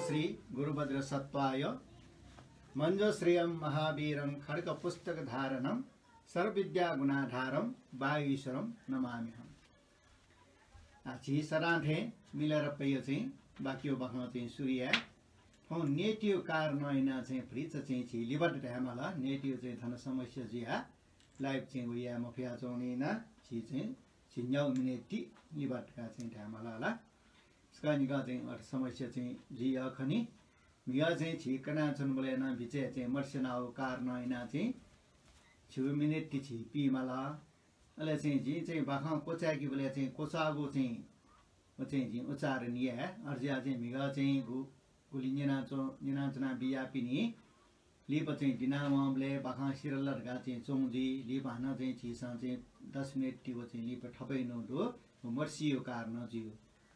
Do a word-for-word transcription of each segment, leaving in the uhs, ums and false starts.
श्री गुरुभद्र सत्त्वाय मञ्जुश्रियं महावीरं खड्गपुस्तकधारणं सर्वविद्यागुणाधारं वागीश्वरं नमाम्यहम्। आ, झी सदां थें मिलारेपाया चाहिँ बाक्य बाखं चाहिँ सुरु याये। थौं नेटया कारणं यानाः चाहिँ भचा चाहिँ झी लिबात धायेमाल। नेटया चाहिँ थन समस्या जुयाः live चाहिँ व याये मफयाच्वंगुलिं यानाः झी चाहिँ झिंन्यागू मिनेटति लिबात धकाः चाहिँ धायेमाल ला। सकसिनं चाहिँ अथे समस्या चाहिँ जुइयः खनी। म्हिगः चाहिँ झी कनाच्वनाबलय् नं बिचय् चाहिँ मर्स्यानागु कारणं यानाः चाहिँ झिगू मिनेटति झी पीमाल। अले चाहिँ जिं चाहिँ बाखं क्वचाय्केबलय् चाहिँ क्वचाःगु चाहिँ व चाहिँ जिं उच्चारण याये। अय्‌जुयाः चाहिँ म्हिगः चाहिँ गु-, गुलि न्यनाच्व-, न्यनाच्वना बियापिनि लिपा चाहिँ दिनावंबलय् बाखं सिधल धकाः चाहिँ च्वंगु जुइ। लिपा हानं चाहिँ झीसं चाहिँ दस मिनेटति व चाहिँ लिपा थपय् नं दु। व मर्सिया कारणं जुइ।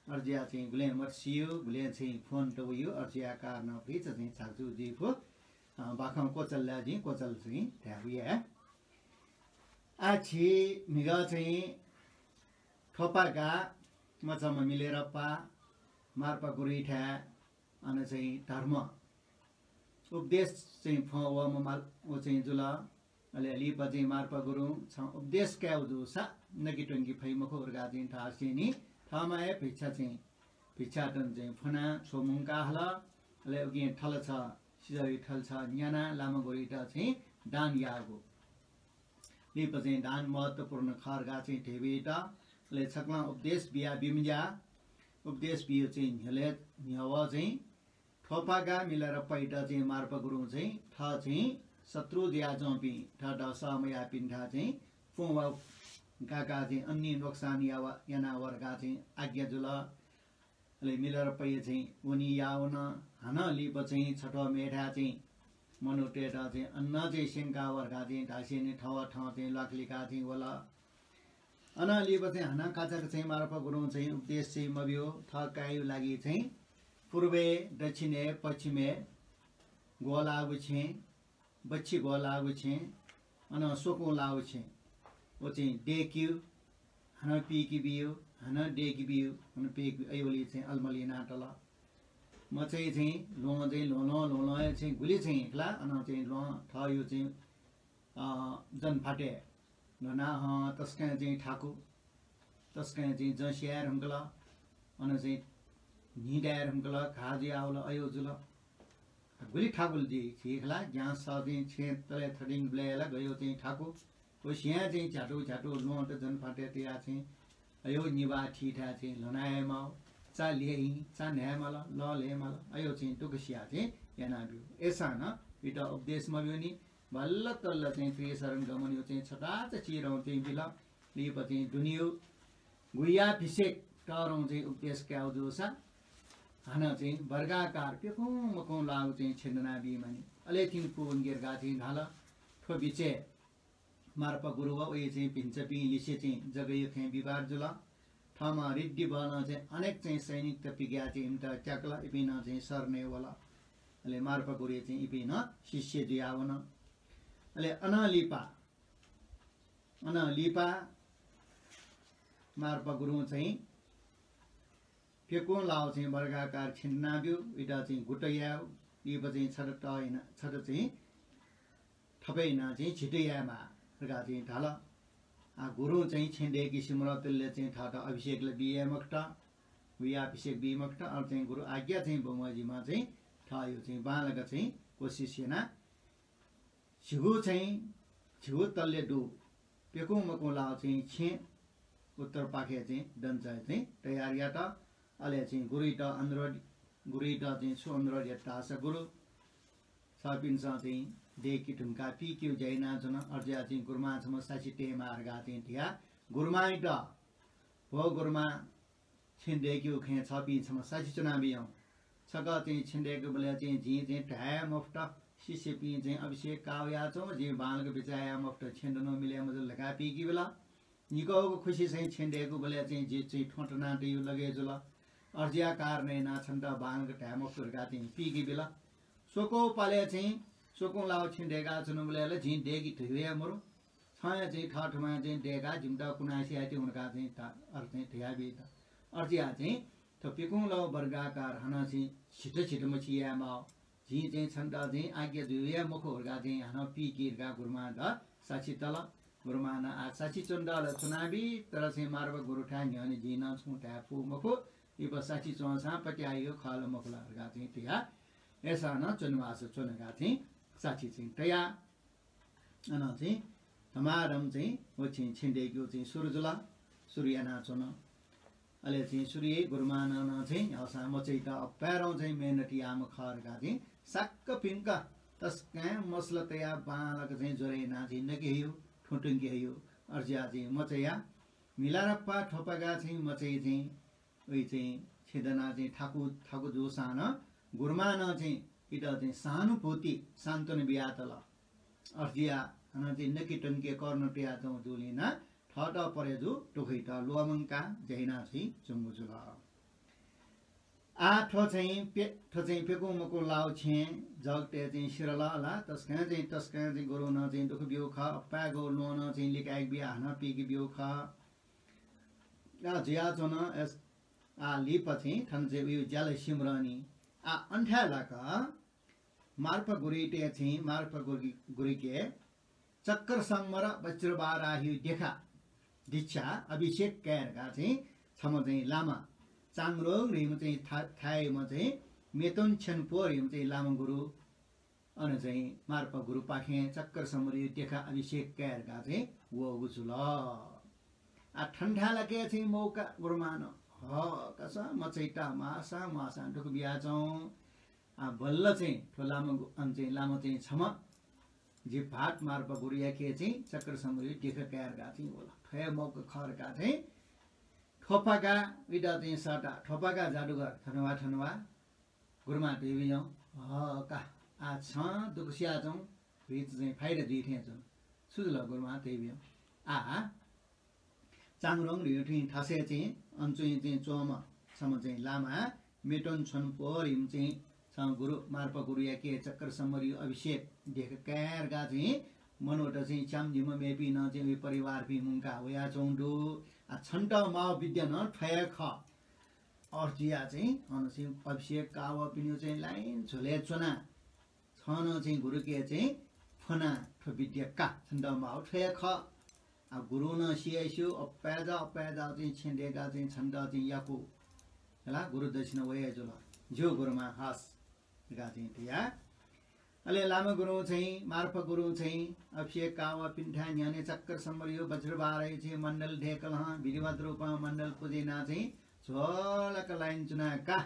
अय्‌जुयाः चाहिँ गुलें मर्सिया, गुलें चाहिँ फोन त वइ, अय्‌जुया कारणं भचा चाहिँ झाकझुक जुइ फु। अ, बाखं क्वचाल ला जिं क्वचाल चाहिँ धायेगु याये। आ, झी म्हिगः चाहिँ थ्वपागा मचाम्ह मिलारेपा मार्पा गुरुइथाय् अन चाहिँ धर्म उपदेश चाहिँ फ्वं वःम्ह माल व चाहिँ जुल। अले लिपा चाहिँ मार्पा गुरुं छं उपदेश कायेगु जूसा नके त्वंके फइ मखु धकाः चाहिँ धासेंलि थःम्हं हे भिक्षा चाहिँ भिक्षाटन चाहिँ फ्वनाः छ्वमुंका हल। अले उकिं थल छ सिजःया थल छ न्यानाः लामा गुरुइत चाहिँ दान याःगु। लिपा चाहिँ दान महत्त्वपूर्ण खः धकाः चाहिँ धयाबित। अले छकलं उपदेश बिया बिमज्या। उपदेश बियो चाहिँ न्ह्यलय् न्ह्यवः चाहिँ थ्वपागा मिलारेपाइत चाहिँ मार्पा गुरुं चाहिँ थः चाहिँ शत्रु जुयाच्वंपिं थःत सह मयाःपिन्थाय् चाहिँ फ्वं वा गाकाः चाहिँ अन्य नोक्सान यावा-, याना वा धकाः चाहिँ आज्ञा जुल। अले मिलारेपाया चाहिँ वनी याः वन। हानं लिपा चाहिँ छथ्वः मेथाय् चाहिँ मनूतय्त चाहिँ अन चाहिँ स्यंका वा धकाः चाहिँ धासेंलि थःथवय् चाहिँ ल्वाकलिका चाहिँ वल। अन लिपा चाहिँ हानं काचाक्क चाहिँ मार्पा गुरुं चाहिँ उपदेश चाहिँ मब्यू। थः काय्‌या लागि चाहिँ पूर्वय्, दक्षिणय्, पश्चिमय् ग्वलाःगु छेँ, बच्छि ग्वलाःगु छेँ, अन स्वकुं लाःगु छेँ, व चाहिँ दय्‌क्यू, हानं पीके बियो, हानं दय्‌के बियो, हानं पीके बियो, अय्‌वलय् चाहिँ अलमल याना तल। मचाया चाहिँ ल्वहं चाहिँ ल्वहंल्वहं ल्वहंल्वहं चाहिँ गुलि चाहिँ खला, अन चाहिँ ल्वहं थःयु चाहिँ, अ, जनफातय् ल्ह्वनाः, हँ, तसकं चाहिँ थाकु, तसकं चाहिँ जँ स्याये धुंकल, अन चाहिँ न्हि दाये धुंकल, घाः जुयावल, अय्‌व जुल। गुलि थाकुल जुइ, झी खला, ग्याँस सः चाहिँ छेँ तले थतिंबलय् ला गयो चाहिँ थाकु। व सियां चाहिँ झ्यातु झ्यातु ल्वहंत जनफातय् तयाः चाहिँ अय्‌व निभाः थीथाय् चाहिँ ल्ह्वना हये माः, चा ल्ह्वइ, चा न्हाये माल, लः ल्ह्वये माल, अय्‌व चाहिँ दुःख सियाः चाहिँ याना ब्यू। अय्‌सां नं इमित उपदेश मब्यूनि, बल्ल तल्ल चाहिँ त्रिशरण गमनयु चाहिँ छताच चिरं चाहिँ बिल। लिपा चाहिँ दुनेयु गुह्याभिषेक तःधं चाहिँ उपदेश कायेगु जूसा हानं चाहिँ वर्गाकार प्यकुं मकुं लाःगु चाहिँ छेँ दना बीमानि। अले तिनि पूवंके धकाः चाहिँ धाल। थ्व बिचय् मार्पा गुरु व वया चाहिँ भिन्चापिं लिसे चाहिँ जगयु खँय् विवाद जुल। थःम्हं ऋद्धिबलं चाहिँ अनेक चाहिँ सैनिकत पिकयाः चाहिँ इमित त्याकल, इपिं नं चाहिँ शरणय् वल। अले मार्पा गुरुया चाहिँ इपिं नं शिष्य जुयावन। अले अनं लिपा, अनं लिपा मार्पा गुरुं चाहिँ प्यकुं लाःगु चाहिँ वर्गाकार छेँ दना ब्यू, इमित चाहिँ गुत याये, लिपा चाहिँ छत तः याना, छत चाहिँ थपय् यानाः चाहिँ झित यायेमाः धकाः चाहिँ धाल। आ, गुरुं चाहिँ छेँ दय्‌के सिमधःतले चाहिँ थःत अभिषेक ला बी याये मखुत, गुह्याभिषेक बी मखुत, अले चाहिँ गुरु आज्ञा चाहिँ बमय् जिमाः चाहिँ थःयु चाहिँ बांलाक चाहिँ कोसिस यानाः झिगू चाहिँ, झिगू तल्ले दु प्यकुं मकुं लाःगु चाहिँ छेँ उत्तरपाखे चाहिँ दंचाय् चाहिँ तयार यात। अले चाहिँ गुरुइत अनुरोध, गुरुइत चाहिँ छु अनुरोध यात धाःसा, गुरु, छपिन्सं चाहिँ दय्‌के धुंकाः पीकेगु ज्या यानाच्वन, अय्‌जुयाः चाहिँ गुरुमां छम्ह साक्षी तयेमाः धकाः चाहिँ धयाः गुरुमांइत, भो गुरुमां, छेँ दय्‌केगु खँय् छपिं छम्ह साक्षी च्वनाबियं। छकः चाहिँ छेँ दय्‌केबलय् चाहिँ जिं चाहिँ धाये मफुत, शिष्यपिं चाहिँ अभिषेक काः वयाच्वं, जिं बांलाक बिचाः याये मफुत, छेँ दनु मिले मजुल धकाः पीके बिल। निकःगु खुसि चाहिँ छेँ दय्‌केबलय् चाहिँ जि चाहिँ थ्वँ तनातयु लगय् जुल। अय्‌जुया कारणं यानाः छन्त बांलाक धाये मफुत धकाः चाहिँ पीके बिल। स्वकःपालय् चाहिँ स्वकुं लाःगु छेँ दय्‌काच्वनाबलय् ला जिं दय्‌के धयागु हे मरु। छं हे चाहिँ थःथम्हं चाहिँ दय्‌काः जिमित कुनासिया ति हुनका चाहिँ ता-, अथे चाहिँ धयाबीत। अय्‌जुया चाहिँ थ्व पिकुं लः वर्गाकार हानं चाहिँ झित झित मछि यायेमाः। जिं चाहिँ छन्त चाहिँ आज्ञा जुइ हे मखु धकाः चाहिँ हानं पीकि धकाः गुरुमां द साक्षी तल। गुरुमां नं आः साक्षी च्वने दल च्वनाबी, तर चाहिँ मार्पा गुरुथाय् न्ह्यःने जिं नं छुं धाये फु मखु। इप साक्षी च्वंसां पत्याः यो खः ला मखु ला धकाः चाहिँ धया। अय्‌सां नं च्वनेमाःसा च्वने धकाः चाहिँ साक्षी चाहिँ तया। अन चाहिँ धमाधम चाहिँ व चाहिँ छेँ दय्‌केगु चाहिँ सुरु जुल। सुरु यानाच्वन। अले चाहिँ सुरु याइ गुरुमां नं चाहिँ न्ह्याःसां मचाइत अपाय्‌धं चाहिँ मेहनत याःम्ह खः धकाः चाहिँ साक्क पिंक तसकं मसला तयाः बांलाक चाहिँ ज्वरय् यानाः चाहिँ नके हयो, थुं टंके हयो। अय्‌जुयाः चाहिँ मचाया मिलारेपा थ्वपागा चाहिँ मचाइ चाहिँ उइ चाहिँ छेँ दनाः चाहिँ थाकु, थाकु जूसां नं गुरुमां नं चाहिँ इत चाहिँ सहानुभूति, सान्त्वना बियातल। अय्‌जुयाः हानं चाहिँ नके तंके करुणा तयाच्वंगु जूलिं नं थःत परे जू दुःखइत ल्वःमंकाः ज्या यानाः चाहिँ च्वंगु जुल। आः थ्व चाहिँ पे-, थ्व चाहिँ प्यकुं मकुं लाःगु छेँ जगतय् चाहिँ सिरल ला, तसकं चाहिँ, तसकं चाहिँ गुरुं नं चाहिँ दुःख ब्यूगु खः, अपाय्‌गु ल्वहं नं चाहिँ लिकाय्‌के बियाः हानं पीके ब्यूगु खः। आः जुयाच्वन, एस-, आः लिपा चाहिँ थन चाहिँ उयो ज्याला सिमरनी। आः अन्थाय् लाक मार्पा गुरुइत चाहिँ मार्पा गुरु-, गुरुके चक्र संवर वज्रवाराही देखा दीक्षा अभिषेक काये धकाः चाहिँ छम्ह चाहिँ लामा चाङरोङ धइम्ह चाहिँ था-, थाय्‌म्ह चाहिँ मेतोन छ्यनपो धइम्ह चाहिँ लामा गुरु अन चाहिँ मार्पा गुरुपाखें चक्र संवरया देखा अभिषेक काये धकाः चाहिँ वःगु जुल। आः थन्थाय् लाके चाहिँ मौका गुरुमां नं हकसां मचाइत म्वाःसां म्वाःसां दुःख बियाच्वं। आः बल्ल चाहिँ थ्व लामा गु-, अन चाहिँ लामा चाहिँ छम्ह जि भाःत मार्पा गुरुयाके चाहिँ चक्र संवरया देखा काये धकाः चाहिँ वल। थ्व हे मौका खः धकाः चाहिँ थ्वपागा इत चाहिँ सःता, थ्वपागा जादुगर, थनवा थनवा। गुरुमां धयाबियं, हका, आः छं दुःख सियाच्वं, भुइत चाहिँ फाइदा जुइ थें च्वन। छु जुल गुरुमां धयाबियं? आः चाङरोङ धइथुइ थासय् चाहिँ अन चाहिँ च्वंम्ह छम्ह चाहिँ लामा मेतोन छ्यनपो धइम्ह चाहिँ छं गुरु मार्पा गुरुयाके चक्र संवरया अभिषेक देखा काये धकाः चाहिँ मनूत चाहिँ च्याम्ह झिम्ह मेपिं नं चाहिँ उइ परिवारपिं मुंकाः वयाच्वंगु दु। आः छन्त माःगु विद्या नं थ्व हे खः। अय्‌जुयाः चाहिँ अन चाहिँ अभिषेक काः वःपिनिगु चाहिँ लाइन झ्वलय् च्वना। छं नं चाहिँ गुरुके चाहिँ फ्वना थ्व विद्या का, छन्त माःगु थ्व हे खः। आः गुरुं नं सियास्यू, अपाय्‌जा अपाय्‌जा चाहिँ छेँ दय्‌काः चाहिँ छन्त चाहिँ याकू। हला, गुरु दक्षिणा वये जुल। ज्यू गुरुमां, हस् धकाः चाहिँ धया। अले लामा गुरुं चाहिँ, मार्पा गुरुं चाहिँ अभिषेक काः वःपिन्थाय् न्ह्यःने चक्र संवरया वज्रवाराही चाहिँ मण्डल दय्‌कलं विधिवत रूपं मण्डल पुजा यानाः चाहिँ झ्वलक लाइन च्वना का।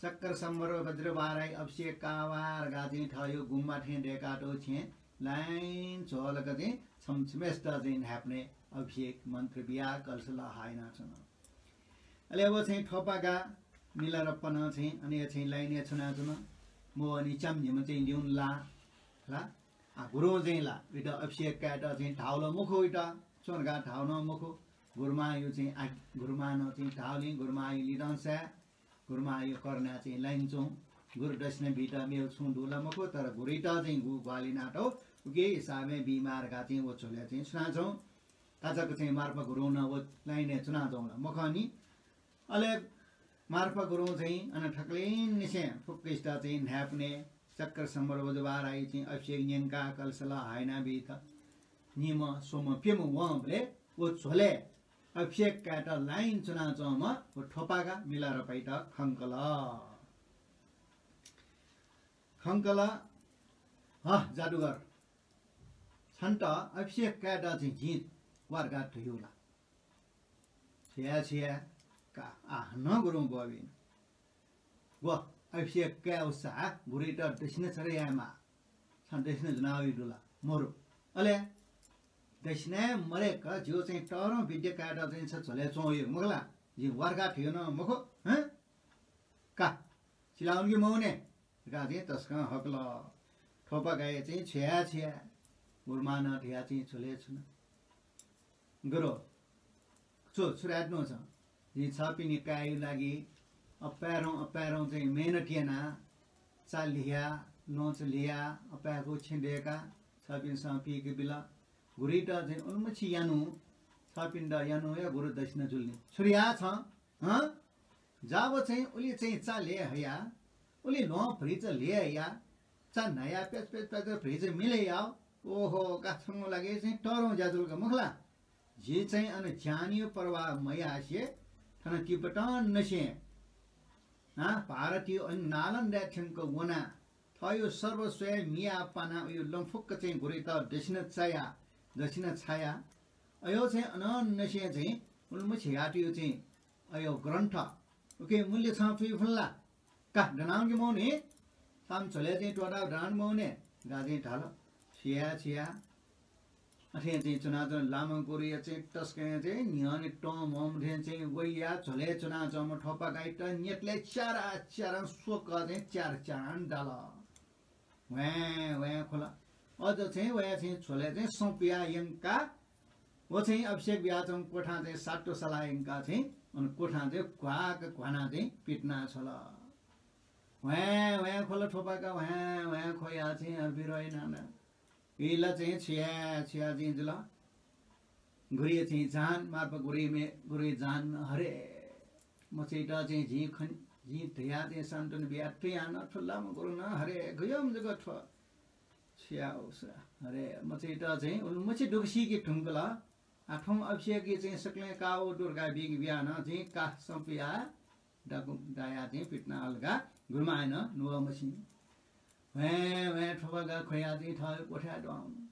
चक्र संवर वज्रवाराही अभिषेक काः वा धकाः चाहिँ थःगु गुम्बा थें दय्‌कातःगु छेँ लाइन झ्वलक चाहिँ छम्ह छम्हेसित चाहिँ न्हाय्‌पनय् अभिषेक मन्त्र बियाः कलश लः हाः यानाच्वन। अले व चाहिँ थ्वपागा मिलारेपा नं चाहिँ अन हे चाहिँ लाइनय् च्वनाच्वन। मवःनि च्याम्ह झिम्ह चाहिँ ल्यूने लाः। हला, आः गुरुं चाहिँ ला, इत अभिषेक कायेत चाहिँ धाःगु ला मखु, इत च्वँ धकाः धाःगु नं मखु। गुरुमांया चाहिँ आ-, गुरुमां नं चाहिँ धाःगुलिं गुरुमांया लिधंसाय् गुरुमांया करुणाय् चाहिँ लाइन च्वं। गुरु दक्षिणा बीत मेगु छुं दु ला मखु, तर गुरुइत चाहिँ गु ग्वाहालि यानातःगु उकिया हिसाबय् बीमाः धकाः चाहिँ व झ्वलय् चाहिँ च्वनाच्वं। ताजक चाहिँ मार्पा गुरुं नं व लाइनय् च्वनाच्वं ला मखंनि। अले मार्पा गुरुं चाहिँ अन थकलिनिसें फुक्कसित चाहिँ न्हाय्‌पनय् चक्र संवर वज्रवाराही चाहिँ अभिषेक न्यंकाः कलश लः हाः यानाबीत निम्ह, स्वम्ह, प्यम्ह वंबलय् व झ्वलय् अभिषेक कायेत लाइन च्वनाच्वंम्ह व थ्वपागा मिलारेपाइत खंकल। खंकल, ह जादुगर, छन्त अभिषेक कायेत चाहिँ जिं वा धकाः धयागु ला? छु याये, छु याये, का, आः हानं गुरुं ब्वःबिन। व अभिषेक काये वःसा गुरुइत दक्षिणा छता यायेमाः। छं दक्षिणा ज्वनावयागु दु ला? मरु। अले दक्षिणा मदय्‌क जिगु चाहिँ तःधं विद्या कायेत चाहिँ छ झ्वलय् च्वं वयागु मखु ला? जिं वा धकाः धयागु नं मखु, हँ? का, सिलावने कि मवने? धकाः चाहिँ तसकं हकल। थ्वपागां चाहिँ छु याये, छु याये, गुरुमां नं धयाः चाहिँ झ्वलय् च्वन। गुरु, छु, छु धायेत्यनागु छं? जिं छःपिनि काय्‌या लागि अपाय्‌धं अपाय्‌धं चाहिँ मेहनत यानाः, चा लिहाः, ल्वहंचा लिहाः, अपाय्‌गु छेँ दय्‌काः छःपिन्सं पीके बिल। गुरुइत चाहिँ उलिमछि यानागु, छःपिन्त यानागु हे गुरु दक्षिणा जुल नि। छु धयागु छं, हँ? जाब चाहिँ उलि चाहिँ चा ल्यय् हया, उलि ल्वहं भ्रिचा ल्यय् हया, चा न्हाया प्याच प्याच प्याच भ्रिचा मिले याव। ओहो, का छंगु लागि चाहिँ तःधं ज्या जुल का मखु ला? जि चाहिँ अन ज्यानया पर्वाह मयासें थन तिब्बतंनिसें, हां, भारतया अन नालन्दाय् थ्यंक वना। थःयु सर्वस्वय् मिया पाना उयु लँफुक्क चाहिँ गुरुइत दक्षिणा चाया, दक्षिणा छाया। अयो चाहिँ अनंनिसें चाहिँ उलिमछि हयातयु चाहिँ अयो ग्रन्थ। उके मूल्य छं पुइ फुल्ला। का दनांगु मौने, थाम झ्वलय् चाहिँ त्वःताः दनांगु मौने, गा चाहिँ धाल। छु याये, छु याये। अथें चाहिँ च्वनाच्वन। लामा गुरुया चाहिँ तसकं चाहिँ न्ह्यःने तं मं मथें चाहिँ वया झ्वलय् च्वनाच्वंम्ह थ्वपागाइत न्यतले च्यारा च्यारां स्वकः चाहिँ च्यारा च्यारां दाल। ह्वाँय् ह्वाँय् ख्वल। अझ चाहिँ वया चाहिँ झ्वलय् चाहिँ सँ पुया यंका। व चाहिँ अभिषेक बियाच्वंगु कोठां चाहिँ सात्तो सलाः यंका चाहिँ अन कोठां चाहिँ घ्वाक घ्वाना चाहिँ पितिना छ्वल। ह्वाँय् ह्वाँय् ख्वल थ्वपागा, ह्वाँय् ह्वाँय् ख्वया चाहिँ अर बिरोय नाना। इला चाहिँ छु याये, छु याये चाहिँ जुल। गुरुया चाहिँ जान, मार्पा गुरुया मे-, गुरुया जान, हरे, मचाइत चाहिँ जिं खन, जिं धया चाहिँ सान्त्वना बिया, थ्व याना थ्व लामा गुरु नं, हरे, गय् जक थ्व। छु याये उसा, हरे, मचाइत चाहिँ उलिमछि दुःख सीके धुंकल। आ थौं अभिषेकया चाहिँ सकलें काः दुर्गा बिग बिया नं जिं काः सँ पुया दाकु दाया चाहिँ पितिना अलगा गुरुमां नं नुगः मछिं। ह्वाँय् ह्वाँय् थ्वपागा ख्वया चाहिँ थःयु कोठाय् दुहां वन।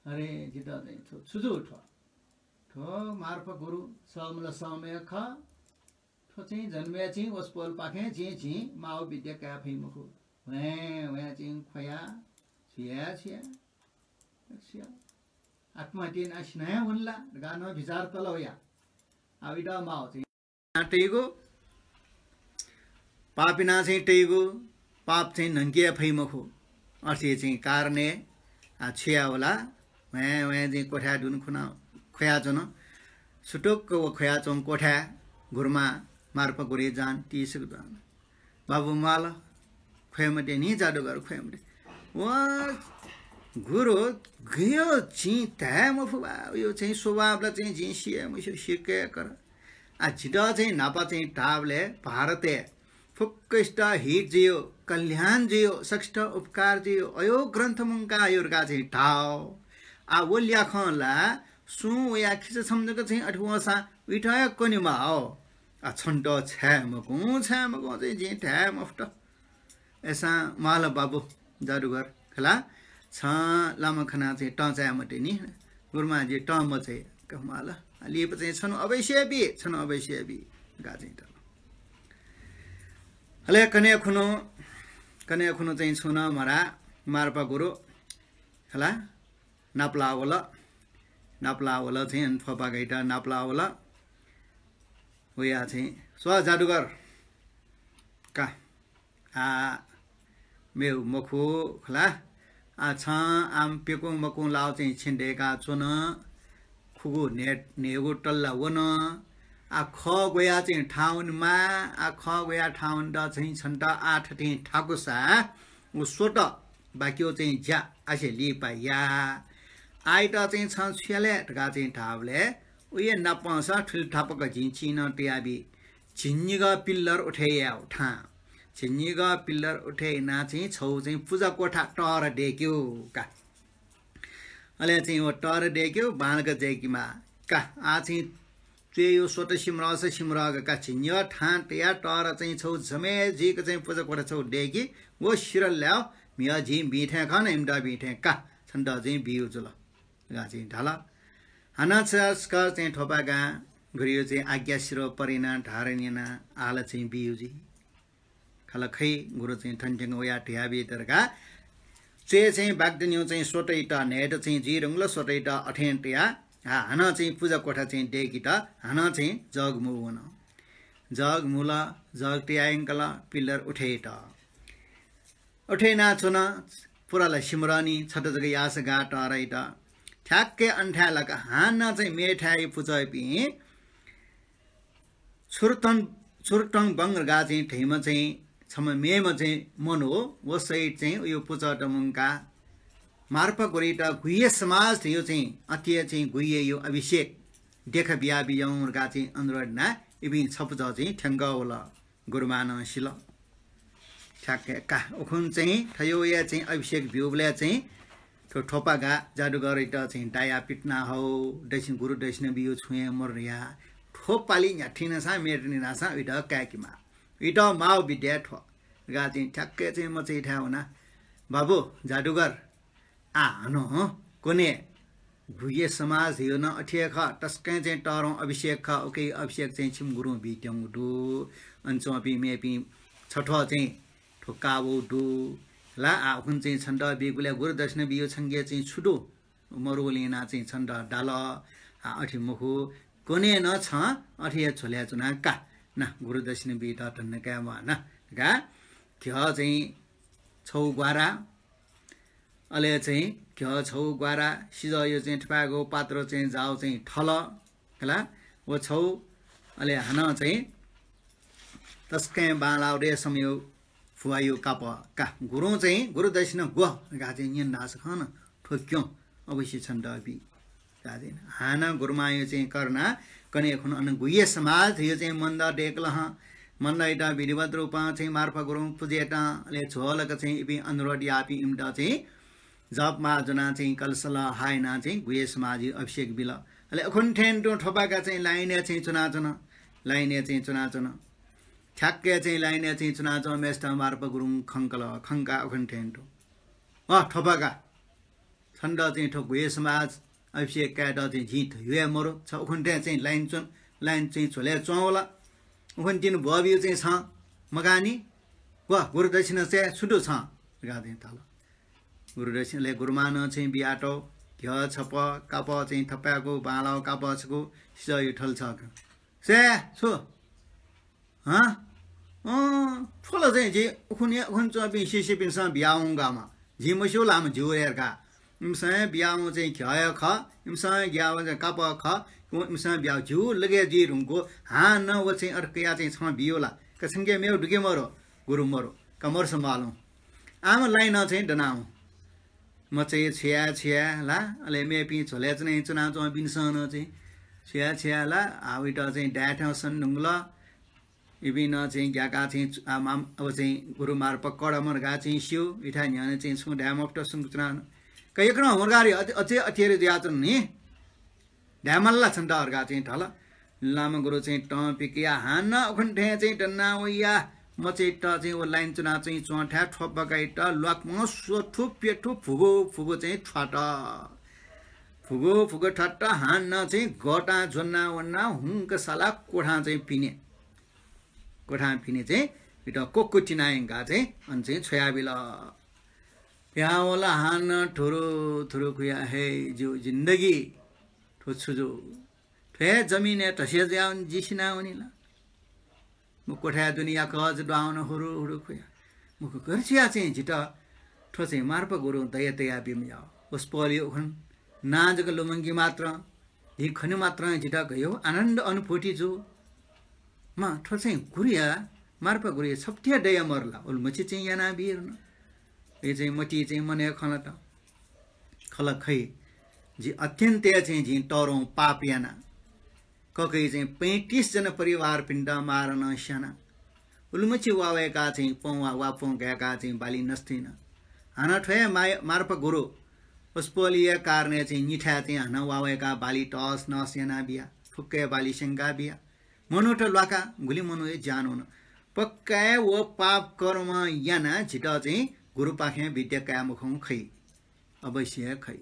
अरे, जितः चाहिँ थ्व छु जू थ्व? थ्व मार्पा गुरु सःम्ह ला सःम्ह खः। थ्व चाहिँ जन्मय् चाहिँ वसपोलपाखें जिं, जिं माःगु विद्या काये फइ मखु। ह्वाँय् ह्वाँय् चाहिँ ख्वया, छु याये, छु याये, छु याये। आत्महत्या याना सिना हे वन ला धकाः नं बिचार तल वया। आ इतः माःगु चाहिँ तइगु, पाप याना चाहिँ तइगु, पाप चाहिँ न्हंके फइ मखु। अथे चाहिँ कारणय्, आ, छु याये वला, ह्वाँय् ह्वाँय् चाहिँ कोठाय् दुने खुना ख्वयाच्वन। सुटुक्क व ख्वयाच्वंगु कोठाय् गुरुमां मार्पा गुरुया जान तीसक दुहां वन। बाबु माल, ख्वये मते नि, जादुगर ख्वये मते। व गुरु, गय् जिं धाये मफु बा, यो चाहिँ स्वभाव ला चाहिँ जिं सिये मस्यू, सिक्क हे कर। आ, जितः चाहिँ न्हापा चाहिँ धाःबलय् भारतय् फुक्कसित हित जुइयो, कल्याण जुइयो, सकसित उपकार जुइयो, अयो ग्रन्थ मुंकायो धकाः चाहिँ धाः। आ, व ल्याखं ला सुं वया खिसा छम्ह जक चाहिँ अथे वंसां उइत हे कनेमाः। आ, छन्त छाय् मखु, छाय् मखु चाहिँ जिं धाये मफुत। अय्‌सां माल बाबु जादुगर खला, छं लामा खना चाहिँ तं चाये मते नि। गुरुमां जि तं मचाइ का माल। लिपा चाहिँ छन्हु अवश्य बी, छन्हु अवश्य बी धकाः चाहिँ धाल। अले कन्हय् खुन्हु, कन्हय् खुन्हु चाहिँ छुं नं मधाः, मार्पा गुरु खला, नापलाः वल। नापलाः वल चाहिँ अन थ्वपागाइत नापलाः वल। वया चाहिँ, स्व जादुगर का, आ, मेव मखु खला। आ, छं आम प्यकुं मकुं लाव चाहिँ छेँ दय्‌का च्वन। खुगू न्हे-, न्हेगू तल्ला वन। आ, खः ग्वया चाहिँ थाहां वनेमा, आ, खः ग्वया थाहां वनेत चाहिँ छन्त आ थथें थाकुसा व स्वत बाक्यो चाहिँ ज्या आसे लिपा या। आइत चाहिँ छं छु याले धकाः चाहिँ धाःबलय् उये नापंसा थुलि थापक जिं चिं नं तयाबी। झिंनिगः पिल्लर उठे याउ थां। झिंनिगः पिल्लर उठे याना चाहिँ छौ चाहिँ पुजा कोठा तर दय्‌क्यु का। अले चाहिँ व तर दय्‌क्यु बांलाक जाय्‌केमा का। आ चाहिँ च्वय्‌यु स्वत सिमरस सिमरग का झिंनिगः थां तया तर चाहिँ छौ जमे जुइक चाहिँ पुजा कोठा छौ दय्‌की। व सिरल ल्याउ म्हिगः जिं बी थें खन, इमित बी थें का, छन्त जिं बियु जुल धकाः चाहिँ धाल। हानं छस्कर चाहिँ थ्वपागां गुरुयु चाहिँ आज्ञा शिरो परिना धारण याना आल चाहिँ बियु जुइ। खला खै गुरु चाहिँ थन थ्यंक वया धयाबी धकाः च्वय् चाहिँ बागदनिउ चाहिँ स्वतइत न्हय्‌त चाहिँ जुइ धुंकल, स्वतइत अथें तया हा-, हानं चाहिँ पुजा कोठा चाहिँ दय्‌केत हानं चाहिँ जग मू वन। जग मुल, जग तया यंकल, पिल्लर उठेत। उठे याना च्वन, पुरा ला सिमरनी, छत जक याःसा गाः तरइत। ठ्याक्कै अन थाय् लाक हानं चाहिँ मेथाय् पुचःपिं छुरतन, छुरतन बंग धकाः चाहिँ धइम्ह चाहिँ छम्ह मेम्ह चाहिँ मनू, व सहित चाहिँ उयो पुचःत मुंकाः मार्पा गुरुइत गुह्य समाज धयो चाहिँ अथे चाहिँ गुह्ययो अभिषेक देखा बियाबिज्याहुँ धकाः चाहिँ अनुरोध यानाः इपिं छपुचः चाहिँ थ्यंकः वल। गुरुमां नं सिल। ठ्याक्कै का। उखुन्हु चाहिँ थ्व हे चाहिँ अभिषेक ब्यूबलय् चाहिँ थ्व थ्वपागा जादुगरयात चाहिँ दायाः पितिना हौ, दक्षिण गुरु दक्षिणा बियु छुं हे मरुया। थ्व पालि न्ह्याथें नसां मेटने नासां उइत काय्‌केमाः। उइत माव विद्या थ्व। गा चाहिँ ठ्याक्कै चाहिँ मचायाथाय् वना। बाबु जादुगर, आः हानं कन्हय् गुह्य समाज धयो नं अथे हे खः, तसकं चाहिँ तःधं अभिषेक खः। उकिया अभिषेक चाहिँ छिमि गुरुं बीत्यंगु दु। अन च्वंपिं मेपिं छथ्वः चाहिँ थ्व कावौ दु ला। आः उखुन्हु चाहिँ छन्त बीगुलय् गुरु दक्षिणा बियु छंके चाहिँ छु दु? मरुगुलिं यानाः चाहिँ छन्त दाल। आः अथे मखु, कन्हय् नं छं अथे हे झ्वलय् च्वनाः का। ना, गुरु दक्षिणा बीत धन्दा काये म्वाः ना। का, घ्यः चाहिँ छौ ग्वारा, अले चाहिँ घ्यः छौ ग्वारा, सिजःया चाहिँ थपाय्‌गु पात्र चाहिँ जाव चाहिँ थल, हला, व छौ, अले हानं चाहिँ तसकं बांलाः रेशमयु भुवायु कापः का। गुरुं चाहिँ गुरु दक्षिणा ग्व धकाः चाहिँ न्यन धाःसा खन, थ्व क्यँ अवश्य छन्त बी। हानं गुरुमांयु चाहिँ करुणा कन्हय् खुन्हु अन गुह्य समाज धयो चाहिँ मन्द दय्‌कल हं। मन्दयात विधिवत रूपं चाहिँ मार्पा गुरुं पुजेत, अले झ्वलक चाहिँ इपिं अनुरोध याःपिं इमित चाहिँ जप माः ज्वनाः चाहिँ कलशल हाय्‌नाः चाहिँ गुह्य समाजयु अभिषेक बिल। अले उखुन्हु थें तुं थ्वपागा चाहिँ लाइनय् चाहिँ च्वनाच्वन। लाइनय् चाहिँ च्वनाच्वन। ठ्याक्कै चाहिँ लाइनय् चाहिँ च्वनाच्वंम्हेसित मार्पा गुरुं खंकल, खंकाः उखुन्हु थें तुं, अ, थ्वपागा, छन्त चाहिँ थ्व गुह्य समाज अभिषेक कायेत चाहिँ जिं धयु हे मरु। छ उखुन्हु थें चाहिँ लाइन च्वन, लाइन चाहिँ झ्वलय् च्वंवल। उखुन्हु तिनि ब्वःबियु चाहिँ छं मगानि। व गुरु दक्षिणा चाहिँ छु दु छं धकाः चाहिँ धाल। गुरु दक्षिणा अले गुरुमां नं चाहिँ बियातौ, घ्यः छपः, कापः चाहिँ थपाय्‌गु, बांलाः कापः छगू, सिजःयु थल छगू। स्वये छु? हँ? अँ, थ्व ला चाहिँ जि उखुन्हु, उखुन्हु च्वंपिं शिष्यपिन्सं बियावंगु गामा। जिं मस्यू ला, आम ज्यू हे धकाः। इमिसं हे बियावं चाहिँ घ्यः हे खः, इमिसं हे बियावं चाहिँ कापः खः, इमिसं बियावं ज्यू लगे जुइ धुंकू, हानं व चाहिँ अथे कयाः चाहिँ छं बियु ला? का छंके मेव दुके मरु, गुरु मरु, का मरुसा मालुं। आम लाइनं चाहिँ दनावं। मचाया छु याये, छु याये ला, अले मेपिं झ्वलय् च्वनाच्वंपिन्सं नं चाहिँ छु याये, छु याये ला, आः उइत चाहिँ दायेथें सन धुंकल। इपिं नं चाहिँ ग्याकाः चाहिँ चु-, आ, माम-, अब चाहिँ गुरु मार्पा कडा मरुगा चाहिँ स्यू, इथाय् न्ह्यःने चाहिँ छुं धाये मफुत सुंक च्वनान। का यक्नं हुर्गारी अति, अति अतिरि जुयाच्वन नि। धाये माल ला छन्त धकाः चाहिँ धाल। लामा गुरु चाहिँ तं पिकया हानं उखुन्हु थें चाहिँ दना वया मचायात चाहिँ व लाइन च्वना चाहिँ च्वंथाय् थ्वपागायात ल्वाकं स्वथु प्यथु फुगु फुगु चाहिँ थ्वात। फुगु फुगु थ्वात हानं चाहिँ गतां ज्वना वना हुंक साला कोठां चाहिँ पिने। कोठां पिने चाहिँ इमित कोक्कुतिना यंकाः चाहिँ अन चाहिँ छ्वयाबिल। पिहां वल हानं थुरु थुरु खुया, हे ज्यू जिन्दगी, थ्व छु जू? थ्व हे जमिनय् धसे जुयावनी, जि सिनावनी ला? म कोठाय् दुने याकःचा दुहां वन हुरु हुरु खुया। मखु, गथे जुयाः चाहिँ जितः थ्व चाहिँ मार्पा गुरुं दया तयाबी मयाः। वसपोलया उखुन्हु नां जक लुमंकी मात्रं, झी खने मात्रं जितः गय् आनन्द अनुभूति जू। म थ्व चाहिँ गुरुया, मार्पा गुरुया छप्ति हे दया मरु ला, उलिमछि चाहिँ यानाबी धुन। अय् चाहिँ मतिइ चाहिँ मनय् खंलात। खला खइ, जि अत्यन्त हे चाहिँ जिं तःधं पाप याना। ककइ चाहिँ पैंतिस जना परिवारपिन्त मारनं स्याना। उलिमछि वा वय्‌काः चाहिँ पं वा, वा पं गाय्‌काः चाहिँ बाली नष्ट याना। हानं थ्व हे माय-, मार्पा गुरु वसपोलया कारणय् चाहिँ निथाय् चाहिँ हानं वा वय्‌काः बाली तहस नहस यानाबिया, फुक्क हे बाली स्यंकाबिया। मनूत ल्वाका, गुलि मनू हे ज्यान वन। पक्का हे व पाप कर्म यानाः जितः चाहिँ गुरुपाखें विद्या काये मखंगु खइ। अवश्य हे खइ।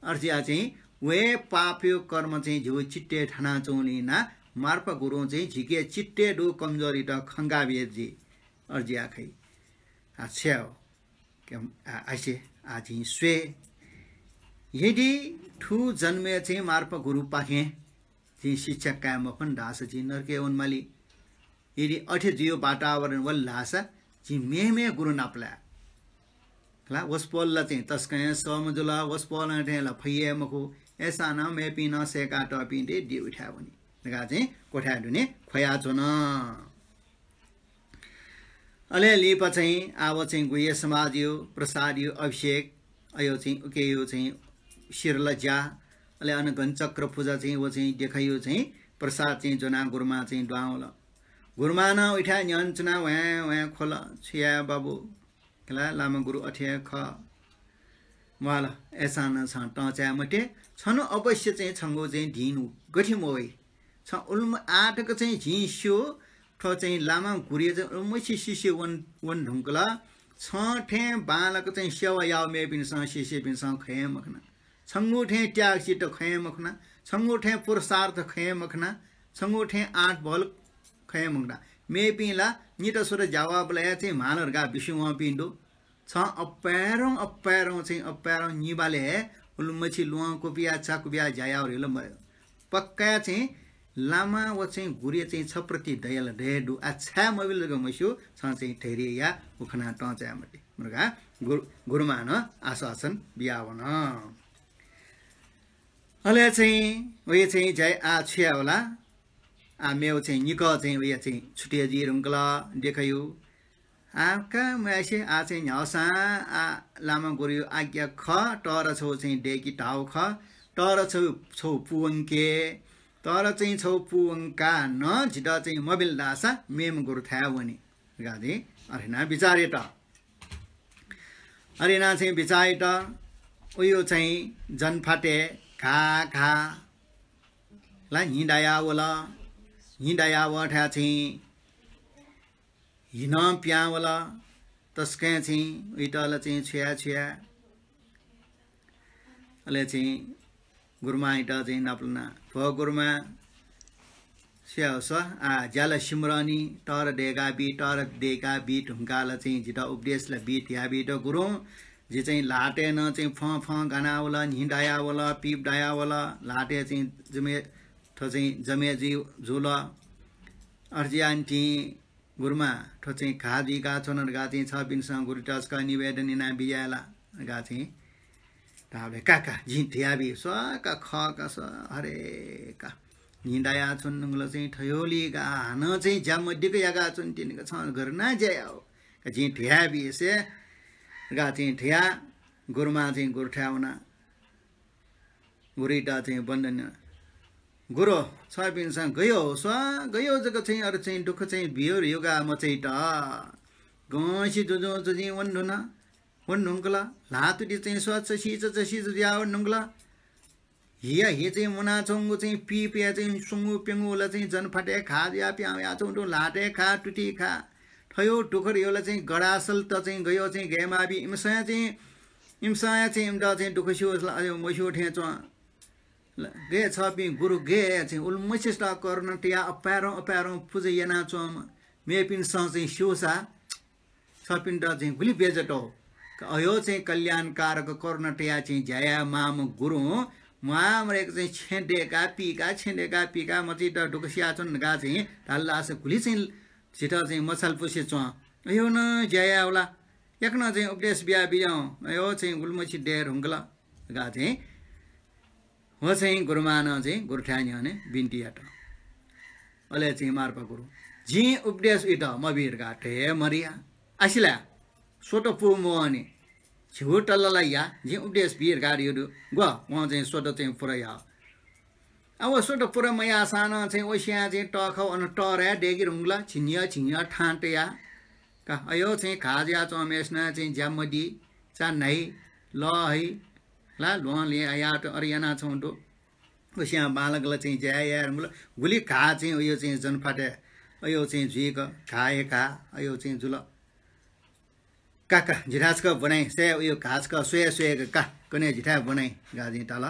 अथे जुयाः चाहिँ व हे पापया कर्म चाहिँ जिगु चित्तय् थानाच्वंगुलिं यानाः मार्पा गुरुं चाहिँ झीके चित्तय् दुगु कमजोरीत खंकाबिया जुइ। अथे जुयाः खइ। आ, छ्यः। के, आ, आसे, आ, जिं स्वये। यदि थ्व जन्मय् चाहिँ मार्पा गुरुपाखें जिं शिक्षा काये मफुन धाःसा जिं नरकय् वनेमाली। यदि अथे जुइगु वातावरण वल धाःसा जिं मेम्ह गुरु नापलाये। खला, वसपोल ला चाहिँ तसकं हे सःम्ह जुल, वसपोलं थें ला फइ हे मखु। अय्‌सां नं मेपिं नं सय्‌कातःपिं दे, दि उथाय् वनी धकाः चाहिँ कोठाय् दुने ख्वयाच्वन। अले लिपा चाहिँ आव चाहिँ गुह्य समाजयु प्रसादयु अभिषेक, अयो चाहिँ उकेयु चाहिँ शिरला ज्या, अले अन घञ्चक्र पुजा चाहिँ व चाहिँ देखायु चाहिँ प्रसाद चाहिँ ज्वनाः गुरुमां चाहिँ दुहां वल। गुरुमां नं उइथाय् न्ह्यःने च्वनाः वँय् वँय् ख्वल, छु याये बाबु? खला, लामा गुरु अथे हे खः। म्वाल, अय्सां नं छं तं चाये मते। छन्हु अवश्य चाहिँ छंगु चाहिँ दिं गथे मवइ। छं उलिम-, आः तक चाहिँ जिं स्यू, थ्व चाहिँ लामा गुरुया चाहिँ उलिमछि शिष्य वन, वन धुंकल। छं थें बांलाक चाहिँ सेवा याःगु मेपिन्सं, शिष्यपिन्सं खये मखना। छंगु थें त्यागचित्त खये मखना। छंगु थें पुरुषार्थ खये मखना। छंगु थें आँट बल खये मखना। मेपिं ला नित स्वत ज्या वःबलय् हे चाहिँ म्हाल धकाः बिस्युं वंपिं दु। छं अप्वय्रं, अप्वय्रं चाहिँ अप्वय्रं निभालय् हे उलिमछि ल्वहं क्वबिया, चा क्वबिया ज्या याः वल। पक्का चाहिँ लामा व चाहिँ गुरुया चाहिँ छ प्रति दया ला दया दु। आः छाय् मबिल जक मस्यू, छं चाहिँ धैर्य या, व खनाः तं चाये मते। मरुगा गुरु, गुरुमां नं आश्वासन बियावन। अले चाहिँ वया चाहिँ ज्या आः छु याये वला? आः मेव चाहिँ निकः चाहिँ वया चाहिँ छुट्टी जुइ धुंकल, देखा यु। आः का म्वासे, आः चाहिँ न्ह्याःसां आः लामा गुरुया आज्ञा खः, तर छौ चाहिँ दय्के धाःगु खः, तर छौ, छौ पूवंके, तर चाहिँ छौ पूवंकाः नं जितः चाहिँ मबिल धाःसा मेम्ह गुरुथाय् वने धकाः चाहिँ अथे यानाः बिचाः यात। अथे यानाः चाहिँ बिचाः यात। उयो चाहिँ जनफातय् घा घा ला न्हि दाया वल। न्हि दाया वःथाय् चाहिँ हि नं पिहां वल। तसकं चाहिँ उइत ला चाहिँ छुया छुया। अले चाहिँ गुरुमांइत चाहिँ नापलाना, भो गुरुमां, स्यू सा, आः ज्या ला सिमरनी, तर दय्का बी, तर दय्का बी धुंकाः ला चाहिँ जितः उपदेश ला बी धयाबी त गुरुं। जि चाहिँ ल्हातय् नं चाहिँ फँ फँ गाना वल, न्हि दाया वल, पीप दाया वल, ल्हातय् चाहिँ जमे, थ्व चाहिँ जमे जुइ, जुल। अथे जुयाः निंतिं गुरुमां, थ्व चाहिँ घा जुइका च्वन धकाः चाहिँ छपिन्सं गुरुइत छकः निवेदन याना बिज्याये ला धकाः चाहिँ धाःबलय्, का का, जिं धयाबी, स्व का, खः का, स्व, हरे का। न्हि दाया च्वन धुंकल चाहिँ थ्यंगुलिं का, हानं चाहिँ ज्या मदिक याका च्वन तिनि का, छं गथे याना ज्या याउ का, जिं धयाबी से धकाः चाहिँ धयाः गुरुमां चाहिँ गुरुथाय् वनाः गुरुइत चाहिँ वन्दना। गुरु, छपिन्सं गय् स्व, गय् जक चाहिँ अथे चाहिँ दुःख चाहिँ बियो ह्रियो का मचाइत। गंसि जुजुं जुजिं वन धुन, वन धुंकल। ल्हातुति चाहिँ स्व चसी चचसी जुजुया वन धुंकल। हिया हि चाहिँ मुनाच्वंगु चाहिँ पीपया चाहिँ स्वंगू प्यंगू ला चाहिँ जनफातय् घा जुया पिहां वयाच्वंगु दु, ल्हातय् घा, तुति घा। थ्यंगु दुःख ह्रियो ला चाहिँ गडासल त चाहिँ गय् चाहिँ गय् माःबी, इमिसं चाहिँ, इमिसं चाहिँ इमित चाहिँ दुःख स्यू ला, अझ मस्यू थें च्वं। ल, गय् छपिं गुरु गय् चाहिँ उलिमछि तक करुणा तयाः अपाय्रं अपाय्रं पुजा यानाच्वंम्ह मेपिन्सं चाहिँ स्यूसा छपिन्त चाहिँ गुलि बेइज्जत हो। अय् चाहिँ कल्याणकारक करुणा तयाः चाहिँ ज्या याये माःम्ह गुरुं म्वाःमदय्क चाहिँ छेँ दय्काः पीकाः, छेँ दय्काः पीकाः मचाइत दुःख सियाच्वन धकाः चाहिँ धाल धाःसा गुलि चाहिँ झीत चाहिँ मछालापुसे च्वं। अय् नं ज्या याये वल। याकनं चाहिँ उपदेश बिया बिज्याहुँ। अय् चाहिँ उलिमछि दये धुंकल धकाः चाहिँ व चाहिँ गुरुमां नं चाहिँ गुरुथाय् न्ह्यःने बिन्ति यात। अले चाहिँ मार्पा गुरु, जिं उपदेश उइत मबी धकाः धये मरिया। आसिला, स्वत पू मवने। झिगू तला ला या, जिं उपदेश बी धकाः धयो दु। ग्व, वं चाहिँ स्वत चाहिँ पुरा या। आ, व स्वत पुरा मयाःसां नं चाहिँ व स्यां चाहिँ तःखः अन तःराय् दय्के धुंकल, झिंन्हय् झिंन्हय् थां तयाः। का, अय् चाहिँ घाः जुयाच्वंम्हय्सिनं चाहिँ ज्या मदी, चा न्हाइ, लः हइ, ला ल्वहं लिं अयात अथे यानाच्वंगु दु। व स्यां बांलाक ला चाहिँ ज्या याये धुंकल। गुलि घाः चाहिँ अय् चाहिँ जनफातय् अय् चाहिँ जुइक घाः हे घाः अय् चाहिँ जुल। का का, जिथाय् छकः ब्वनाइ, सय् अय् घाः छकः स्वये स्वयेक का, कन्हय् जिथाय् ब्वनाइ धकाः जिं धाल।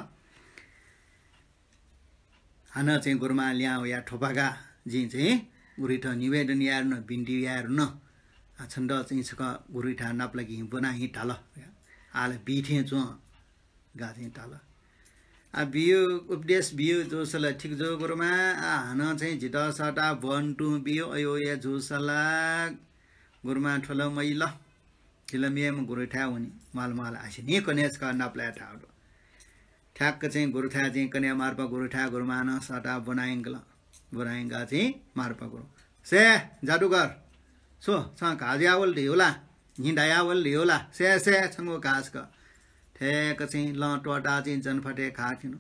हानं चाहिँ गुरुमां लिहां वयाः थ्वपागा जिं चाहिँ गुरुइत निवेदन याये धुन, बिन्ति याये धुन। आ, छन्त चाहिँ छकः गुरुइथाय् नापलाक हिं ब्वना हिं धाल। आः ला बी थें च्वं धकाः चाहिँ धाल। आ, बियो, उपदेश बियो जूसा ला ठीक जू गुरुमां, आ, हानं चाहिँ जितः सःताः ब्वने तुं बियो, अय् हे जूसा ला गुरुमां थ्व ला मजिल। जि ला मेम्ह गुरुथाय् वने, म्वाल म्वाल आसें नि कन्हय् छकः नापलाये धाःगु दु। ठ्याक्क चाहिँ गुरुथाय् चाहिँ कन्हय् मार्पा गुरुथाय् गुरुमां नं सःताः ब्वना यंकल। ब्वना यंकाः चाहिँ मार्पा गुरुं, सय् जादुगर, छु छं घाः जुया वल धयो ला? न्हि दाया वल धयो ला? सय् सय् छंगु घाः छकः। ठ्याक्क चाहिँ लं त्वःताः चाहिँ जनफातय् घाः थ्यन।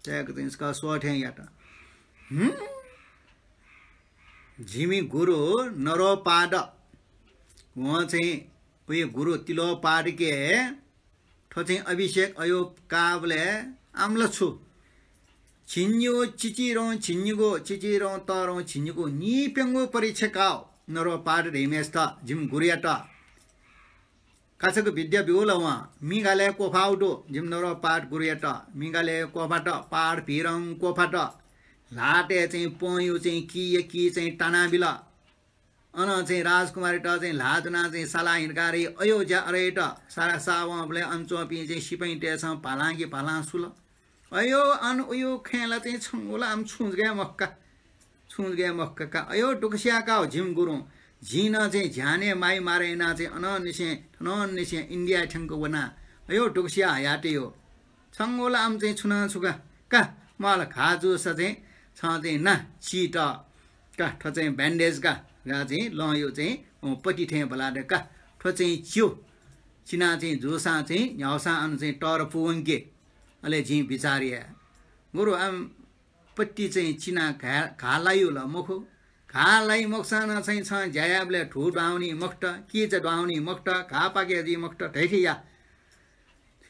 ठ्याक्क चाहिँ छकः स्वः थें यात। हुँ? जिमि गुरु नरोपाद, वं चाहिँ उइ गुरु तिलोपादके थ्व चाहिँ अभिषेक अयो काबलय् आम्ल छु झिंनिगू चिचिरं झिंनिगू, चिचिरं तरं झिंनिगू निप्यंगू परीक्षा काव नरोपाद धइम्हेसित जिमि गुरुयात। काछक विद्या ब्यूल वं। मिगालय् क्वफाउ दु, जिमि नरोपाद गुरुयात। मिगालय् क्वफात, पाड भिरं क्वफात। ल्हातय् चाहिँ पंयु चाहिँ किया कि चाहिँ तानाबिल। अन चाहिँ राजकुमारीत चाहिँ ल्हाः दुना चाहिँ साला हिँड्काः रे अयो ज्या अरयत सारा सावंबलय् अन च्वंपिं चाहिँ सिपाइँतय्सं भालां कि भालां सुल। अयो अन उयो खँय् ला चाहिँ छंगु ला आम छुं जक हे मखु का। छुं जक हे मखु का। अयो दुःख सिया का हो जिमि गुरुं। जिं नं चाहिँ झ्यानय् माइ मारे याना चाहिँ अनंनिसें थनंनिसें इन्डिया थ्यंक वना। अयो दुःख सिया हयातयो। छंगु ला आम चाहिँ छुं नं छु का। का, माल घाः जूसा चाहिँ छं चाहिँ ना चीत। का, थ्व चाहिँ bandage का, गा चाहिँ लंयो चाहिँ, अँ, पट्टी थें बलाः द का। थ्व चाहिँ च्यो। चिना चाहिँ जूसां चाहिँ न्ह्याउसां अन चाहिँ तर पुवंके। अले जिं बिचार याये। गुरु, आम पट्टी चाहिँ चिना घा-, घाः लायु ला मखु। घाः लाइ मखुसां नं चाहिँ छं ज्या याःबलय् धू द्वाउनी मखुत, किचा द्वाउनी मखुत, घाः पाके जुइ मखुत धइथि या।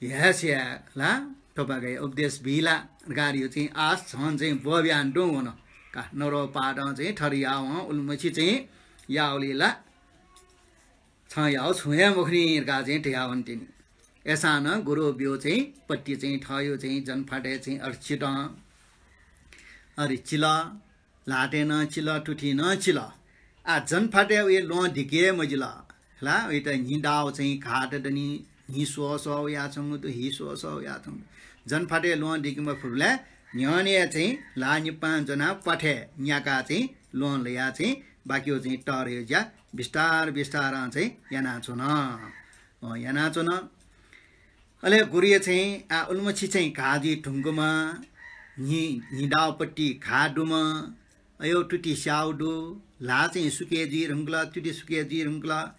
यासें ला थोपागय् उपदेश बिला गारियो चाहिँ आश झन चाहिँ बब्यान दु वन। का नरोपादं चाहिँ थरि यावं उलिमछि चाहिँ यावली ला छं याव छुं हे मखुनि का चाहिँ धयावन तिनि। एसां नं गुरु ब्यो चाहिँ पट्टी चाहिँ थयो चाहिँ जनफातय् चाहिँ अर्चित। अर्चिल। ल्हातय् नं चिल, तुथि नं चिल। आ, जनफातय् उइ ल्वहं दिके मजिल। हला, उइत न्हिदाव चाहिँ घात दनि, न्हि स्वः स्वः वयाच्वंगु दु, हि स्वः स्वः वयाच्वंगु दु। जनफातय् ल्वहं दिके मफुबलय् न्ह्यःने चाहिँ ल्हाः निपां ज्वनाः प्वाथय् न्याकाः चाहिँ ल्वहं लयाः चाहिँ बाकियो चाहिँ तरयो ज्या बिस्तार बिस्तारं चाहिँ यानाच्वन। अँ, यानाच्वन। अले गुरुया चाहिँ आ उलिमछि चाहिँ घाः जुइ धुंकूम्ह, न्हि-, न्हिदावपट्टि घाः दुम्ह, अयो तुति स्याउ दु, ल्हाः चाहिँ सुके जुइ धुंकल, तुति सुके जुइ धुंकल।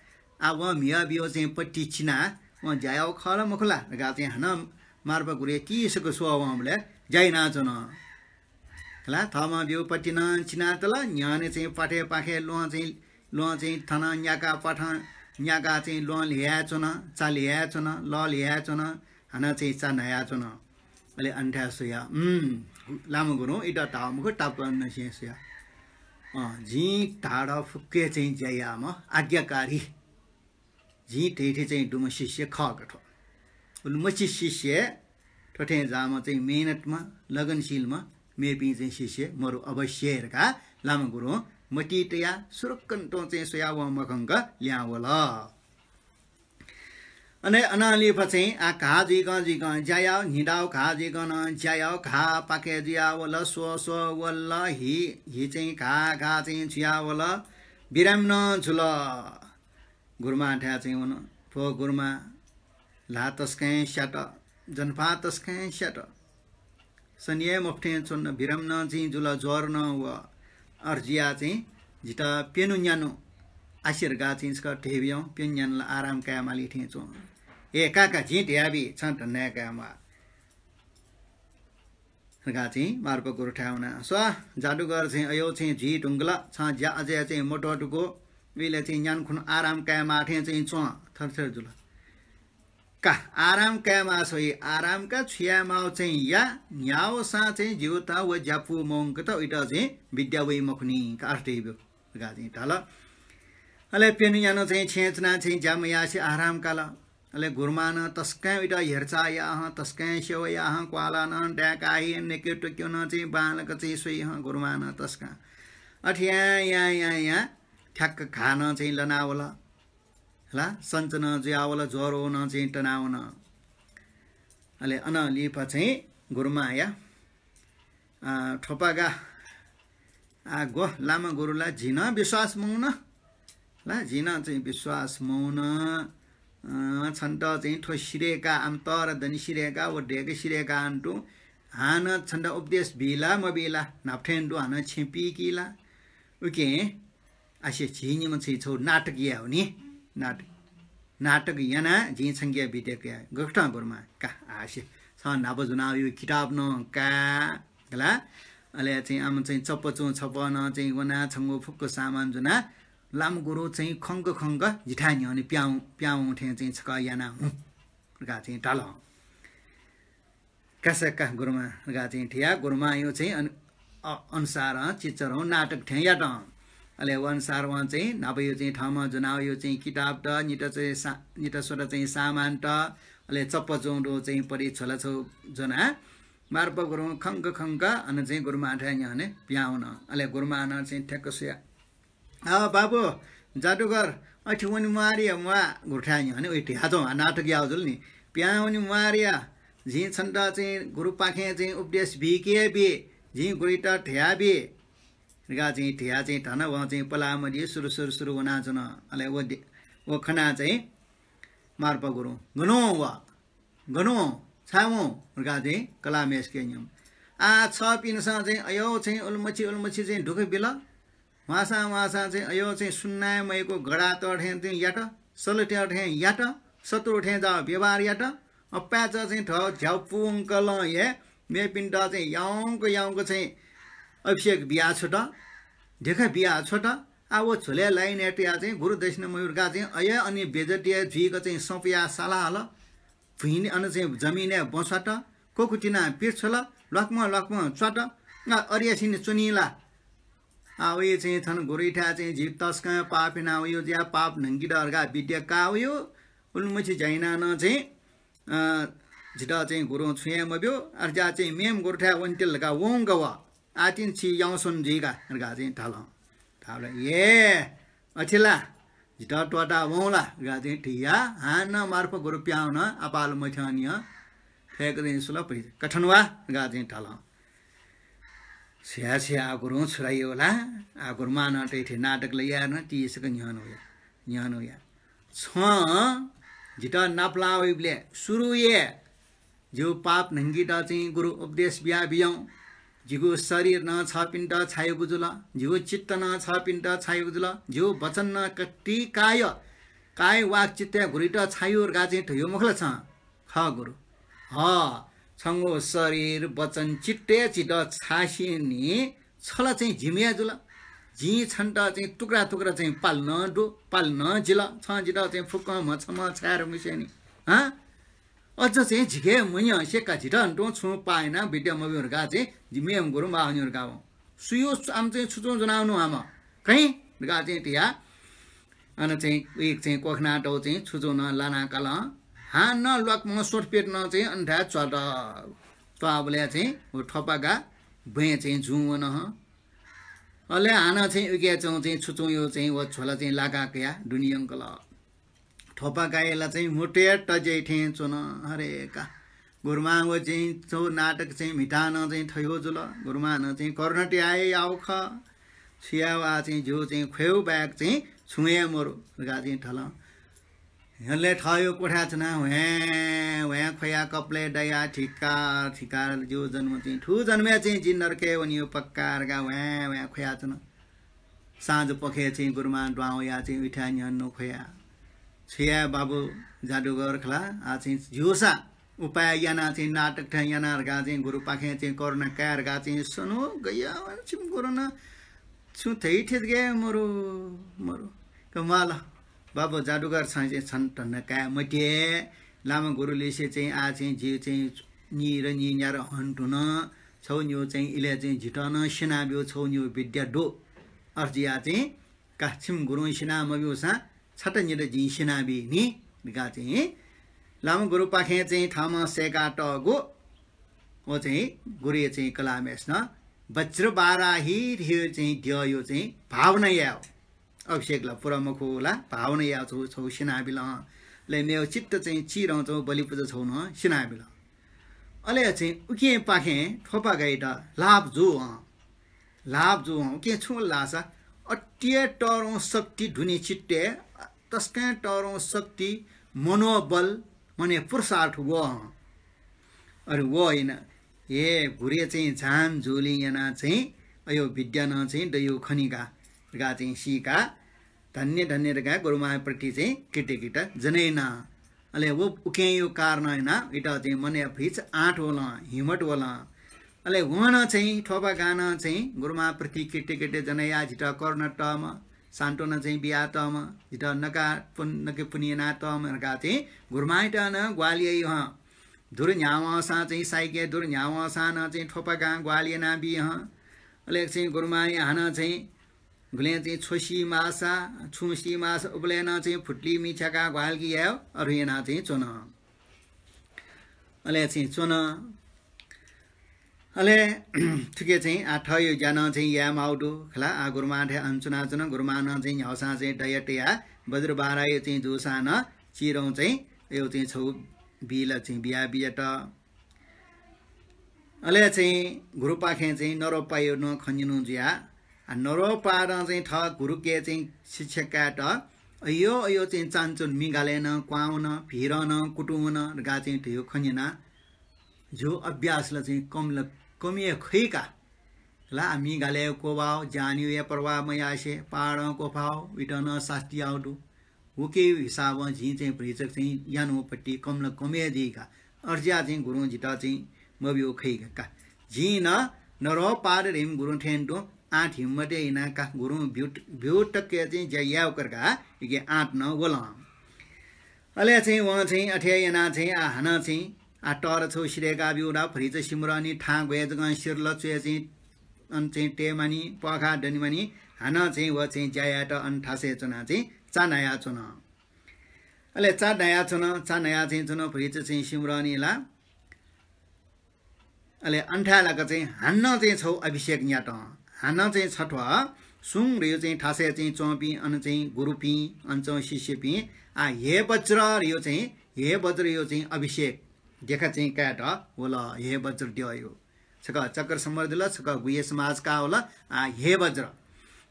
आ वं म्हिगः बियो चाहिँ पट्टि चिना, वं ज्या याउ खः ला मखु ला धकाः चाहिँ हानं मार्पा गुरुया तीसक स्वः वंबलय् ज्या यानाच्वन। हला, थःम्हं ब्यू पट्टि नं चिनातल, न्ह्यःने चाहिँ प्वाथय् पाखे ल्वहं चाहिँ, ल्वहं चाहिँ थनं न्याका प्वाथं न्याका चाहिँ ल्वहं ल्ह्याय् च्वन, चा ल्ह्याय् च्वन, लः ल्ह्याय् च्वन, हानं चाहिँ चा न्हाया च्वन। अले अन्थाय् स्वया, उम्, लामा गुरुं इत धाव मखु, तापाकनं स्वया। अँ, जिं धाःगु फुक्क चाहिँ ज्या याःम्ह आज्ञाकारी। जिं धइथें चाहिँ दुम्ह शिष्य खः का थ्व। उलिमछि शिष्य थ्व थें जाःम्ह चाहिँ मेहनतम्ह, लगनशीलम्ह, मेपिं चाहिँ शिष्य मरु अवश्य धकाः लामा गुरुं मतिइ तयाः सुरुक्कन्तं चाहिँ स्वया वं मखंक लिहां वल। अले अनं लिपा चाहिँ आ घाः जुइकं जुइकं ज्या याउ, न्हिदाउ घाः जुइकं नं ज्या याउ, घाः पाके जुया वल, स्वः स्वः वल, हि, हि चाहिँ घाः घाः चाहिँ जुया वल, बिरामी नं जुल। गुरुमांथाय् चाहिँ वन। थ्व गुरुमां ल्हाः तसकं स्यात, जनफात तसकं स्यात। सनिया मफुथें च्वन, बिरामी नं चाहिँ जुल, ज्वर नं व। अथे जुया चाहिँ जितः प्यन्हु न्यान्हु आशीर्वाद चाहिँ छकः धयाबियु, प्यन्हु न्यान्हु ला आराम काये माली थें च्वं। ए काका, जिं धयाबी, छं धन्दा काये म्वाः। धकाः चाहिँ मार्पा गुरुथाय् वनाः, स्व, जादुगर चाहिँ अयो चाहिँ जुइ धुंकल, छं ज्या अझै चाहिँ मत्वःतुगु, उइले चाहिँ न्यान्हु खुन्हु आराम काये माः थें चाहिँ च्वं, थरथर जुल। का, आराम काये माः स्वइ, आराम का, छु याये माः चाहिँ या, न्ह्यावसां चाहिँ जिगु त व ज्या पू मवंकत उइत चाहिँ विद्या वइ मखुनि का, अथे धयाब्यु धकाः चाहिँ धाल। अले प्यन्हु न्यान्हु चाहिँ छेँय् च्वनाः चाहिँ ज्या मयासें आराम काल। अले गुरुमां नं तसकं उइत हेरचाह याः हं, तसकं सेवा याः हं, क्वाला नं दाय्काः हि, नेक्यु त्वक्यु नं चाहिँ बांलाक चाहिँ स्वइ हं गुरुमां नं तसकं। अथे यां, यां, यां, यां ठ्याक्क घाः नं चाहिँ लनावल। हला, सन्च नं जुयावल, ज्वरो नं चाहिँ तनावन। अले अनं लिपा चाहिँ गुरुमांया आ, थोपागा, आ, ग्व लामा गुरु ला, जिं नं विश्वास मौन। ला, जिं नं चाहिँ विश्वास मौन। अँ, छन्त चाहिँ थ्व सिधय्काः, आम तर दनि सिधय्काः, व दय्क सिधय्काः अन्तु। हानं छन्त उपदेश बी ला, मबी ला, न्हापा थें दु, हानं छेँ पीकी ला। उकिं आसे झी निम्ह चाहिँ छौ नाटक याये नि। नाटक, नाटक याना जिं छंके विद्या कया। गकथं गुरुमा का आसे। छ न्हापा जुना यो किताब नं का। हला? अले चाहिँ आम चाहिँ चप्पचुं छपः नं चाहिँ वनाः छंगु फुक्क सामान ज्वनाः लामा गुरु चाहिँ खंक खंक जिथाय् न्ह्यःने पिहां वं, पिहां वं थें चाहिँ छकः याना हुँ धकाः चाहिँ धाल। का स का गुरुमां धकाः चाहिँ धयाः गुरुमांया चाहिँ अन-, अ-, अनुसारं चिच्चरं नाटक थें यात। अले व अनुसार वं चाहिँ न्हापाया चाहिँ थःम्हं ज्वनावःया चाहिँ किताबत, नित चाहिँ सा-, नित स्वत चाहिँ सामानत, अले चप्पचुं दु चाहिँ परि झोला छौ ज्वनाः मार्पा गुरुं खंक खंक अन चाहिँ गुरुमांथाय् न्ह्यःने पिहां वन। अले गुरुमां नं चाहिँ ठ्याक्क स्वयाः, "आ बाबु, जादुगर, अथे वने म्वाः रे या म्वाः," गुरुथाय् न्ह्यःने उइ धियाच्वं, आ, नाटक याः जुल नि। "पिहां वने म्वाः रे या, जिं छन्त चाहिँ गुरुपाखें चाहिँ उपदेश बीके बी, जिं गुरुइत धया बी," धकाः चाहिँ धया चाहिँ धन वं चाहिँ पलाः मदिया सुरु सुरु सुरु वनाच्वन। अले व दे-, व खनाः चाहिँ मार्पा गुरुं, "गन वं व? गन वं? छाय् वं?" धकाः चाहिँ कलाः म्हेस्के न्यं। आ, छःपिन्सं चाहिँ अय् चाहिँ उलिमछि उलिमछि चाहिँ दुःख बिल। म्वाःसां म्वाःसां चाहिँ अय् चाहिँ सुन्नाय् मय्कू गधात थें चाहिँ यात, सलत्या थें यात, शत्रु थें जाः व्यवहार यात। अपाय्च चाहिँ थः झ्याउ पूवंकलं हे मेपिन्त चाहिँ याउँक याउँक चाहिँ अभिषेक बिया छ्वत, देखा बिया छ्वत। आ, व झोलय् लाइनय् तयाः चाहिँ गुरु दक्षिणा मय्कू धकाः चाहिँ अय् अन बेइज्जती जुइक चाहिँ सँपया साला हल। भुइँ अन चाहिँ जमिनय् बँ स्वात, कोखु तिनाः पिर छ्वल, ल्वाकमं ल्वाकमं च्वात, आ, अरियासिनि च्वनी ला? आ, उइ चाहिँ थन गुरुइथाय् चाहिँ जि तसकं पाप याना वयो, ज्या पाप न्हंकित धकाः विद्या का वयो, उलिमछि ज्या यानाः नं चाहिँ, अ, जितः चाहिँ गुरुं छुं हे मब्यू, अथे ज्या चाहिँ मेम्ह गुरुथाय् वनेत्यल धकाः वंक व। आः तिनि छि याउँस्वने जुइ का धकाः चाहिँ धाल। धाल, "ए, अथे ला? जितः त्वःता वं ला?" धकाः चाहिँ धिया, हानं मार्पा गुरु पिहां वन, आपालं मथ्यंनियं फय्क चाहिँ सुल, "परि कथं वा?" धकाः चाहिँ धाल। छ्या छ्या, आ गुरुं छु धाइ ला? आ गुरुमां नं थथे नाटक ला याये नं तिसक न्ह्यःने वया, न्ह्यःने वया। छं जितः नापलाः वइबलय् सुरुइ जिगु पाप न्हंकित चाहिँ गुरु उपदेश बिया बियं। जिगु शरीर नं छःपिन्त छायेगु जुल, जिगु चित्त नं छःपिन्त छायेगु जुल, जिगु वचन नं कति काय, काय वाक् चित्तय् गुरुइत छायु धकाः चाहिँ धयो मखु ला छं? खः गुरु। ह, छंगु शरीर, वचन, चित्तय् जितः छासेंनि छला चाहिँ जिम्ह हे जुल। जिं छन्त चाहिँ टुक्रा टुक्रा चाहिँ पाल नं दु, पाल नं जिल। छं जितः चाहिँ फुक्कं म्हछम्ह छाये धुंकसेंनि। हँ? अझ चाहिँ झिके मन्यंसे का जितः तुं छुं पाः यानाः विद्या मब्यू धकाः चाहिँ जि मेम्ह गुरु माः वनेगु धकाः वं। सुयु आम चाहिँ छुचुं ज्वनावनु आम। कहीं धकाः चाहिँ धिया। अन चाहिँ उइ चाहिँ क्वखनातःगु चाहिँ छुचुं नं लाना काल। हानं ल्वाकमं सोंठ पेत नं चाहिँ अन थाय् च्वात। च्वाःबलय् चाहिँ व थ्वपागा ब्वँय् चाहिँ जुं वन। अले हानं चाहिँ उके च्वंगु चाहिँ छुचुंया चाहिँ व झोला चाहिँ लाका कयाः दुने यंकल। थ्वपागाया ला चाहिँ म्हुतु हे तज्याइ थें च्वन। अरे का, गुरुमां व चाहिँ च्वंगु नाटक चाहिँ म्हिताः नं चाहिँ थयो जुल। गुरुमां नं चाहिँ करुणा तयाः हे याःगु खः। छु याये वा, चाहिँ जिगु चाहिँ ख्वयेगु बाहेक चाहिँ छुं हे मरु धकाः चाहिँ धाल। अले थःगु क्वथाय् च्वनाः ह्वाँय् ह्वाँय् ख्वयाः कपालय् दयाः धिक्कार धिक्कार, जिगु जन्म चाहिँ थ्व जन्मय् चाहिँ जि नरकय् वनेगु पक्का धकाः ह्वाँय् ह्वाँय् ख्वयाच्वन। साँझ पखे चाहिँ गुरुमां दुहां वयाः चाहिँ उइथाय् न्ह्यःने ख्वया। छु याये बाबु जादुगर खला, आः चाहिँ ज्यूसा उपाय यानाः चाहिँ नाटक थें यानाः धकाः चाहिँ गुरुपाखें चाहिँ करुणा काये धकाः चाहिँ स्वन्हु गया। छिम गुरुं नं छुं धयाथें जक हे मरु, मरु। का म्वाल, बाबु जादुगर, छं चाहिँ छन्त धन्दा काये मते। लामा गुरुलिसे चाहिँ आः चाहिँ जि चाहिँ नीर नीन्यार हने धुन। छौ निगू चाहिँ इलय् चाहिँ जितः नं स्यनाब्यु, छौ निगू विद्या दु। अथे जुयाः चाहिँ का छिम गुरुं स्यना मब्यूसां छता निता जिं स्यनाबी नि धकाः चाहिँ लामा गुरुपाखें चाहिँ थःम्हं सय्कातःगु व चाहिँ गुरुया चाहिँ कलाःम्हेसिनं वज्रवाराही धइगु चाहिँ द्यःया चाहिँ भावना यायेगु। अभिषेक ला पूरा मखु ला, भावना यायेगु छौ, छौ स्यनाबिल। अले मेगु चित्त चाहिँ चिधंगु छौ बलिपुजा छौ नं स्यनाबिल। अले चाहिँ उकिंपाखें थ्वपागायात लाभ जू हं। लाभ जू हं। उकिं छुं धाःसा अति हे तःधंगु शक्ति दुने चित्तय्, तसकं तःधंगु शक्ति, मनोबल, माने पुरुषार्थ वः हं। अले वयाना हे गुरुया चाहिँ जान जूलिं यानाः चाहिँ अयो विद्या नं चाहिँ दइगु खनी का धकाः चाहिँ सीकाः धन्य धन्य धकाः गुरुमांप्रति चाहिँ कृतज्ञता जनाइना। अले व उकिंया कारणं यानाः इमित चाहिँ मनय् भीत आँट वल, हिम्मत वल। अले वं नं चाहिँ थ्वपागां नं चाहिँ गुरुमां प्रतिकृत्य जनया जितः करुणा तःम्ह, सान्त्वना चाहिँ बियातःम्ह, जितः नका पुन-, नके पुनि यानातःम्ह धकाः चाहिँ गुरुमांयात नं ग्वाहालि याइ हं। दुर न्ह्यावंसां चाहिँ साइके दुर न्ह्यावंसां नं चाहिँ थ्वपागां ग्वाहालि यानाबी हं। अले चाहिँ गुरुमांया हानं चाहिँ गुलें चाहिँ छ्वसी माःसा, छुं सी माःसा उबलय् नं चाहिँ फुट्ली मिछ्याकाः ग्वाहालि याये अरु यानाः चाहिँ च्वन। अले चाहिँ च्वन। अले थुके चाहिँ आ थःयो ज्या नं चाहिँ याये माउ दु खला। आ गुरुमांथाय् अन च्वनाच्वन। गुरुमां नं चाहिँ न्ह्यावसां चाहिँ दया तयाः वज्रबारायो चाहिँ जूसां नं चिरौं चाहिँ अयो चाहिँ छौ बिल चाहिँ बिया बियात। अले चाहिँ गुरुपाखें चाहिँ नरोपायो नं खँ न्यनु जुया। आ नरोपादं चाहिँ थः गुरुके चाहिँ शिक्षा कायेत अयो अयो चाहिँ चान्चुन मिगालय् नं क्वां वन, भिरं नं कुतुं वन धकाः चाहिँ धयो खँ न्यना। ज्यू अभ्यास ला चाहिँ कम ला कम हे खइका। ला आ मिगालय् क्वभाव, ज्यानयो या प्रवाह मयासे, पाहाडं क्वभाव, इतनं शास्ति याउ दु। उके हिसाबं जिं चाहिँ भ्रिचक चाहिँ यानुपट्टि कम ला कम हे दीका। अर्ज्या चाहिँ गुरुं जितः चाहिँ मब्यू खइका। जिं न नरोपाद धिम गुरुं थें तुं आँट हिम्मते इना का गुरुं ब्यू, ब्यू तक्के चाहिँ ज्या याउ करका इके आँट न वलं। अले चाहिँ वं चाहिँ अथे याना चाहिँ आ हानं चाहिँ आ तर छौ सिधय्‌का ब्यू दा भ्रिच सिमरनी थां ग्वय् जकं सिरल च्वय् चाहिँ अन चाहिँ तयेमानि, पःखाः दनेमानि, हानं चाहिँ व चाहिँ ज्या यायेत अन थासय् च्वनाः चाहिँ चा नायाच्वन। अले चा नायाच्वन, चा नाया चाहिँ च्वन, भ्रिच चाहिँ सिमरनी ला। अले अन थाय् लाक चाहिँ हानं चाहिँ छौ अभिषेक न्यात। हानं चाहिँ छथ्व सुं धियो चाहिँ थासय् चाहिँ च्वंपिं अन चाहिँ गुरुपिं, अन च्वं शिष्यपिं, आ हे वज्र धियो चाहिँ, हे वज्रयो चाहिँ अभिषेक देखा चाहिँ कायेत वल, हे वज्र द्यःयो। छकः चक्र संवरदिल, छकः गुह्य समाज कावल, आ, हे वज्र,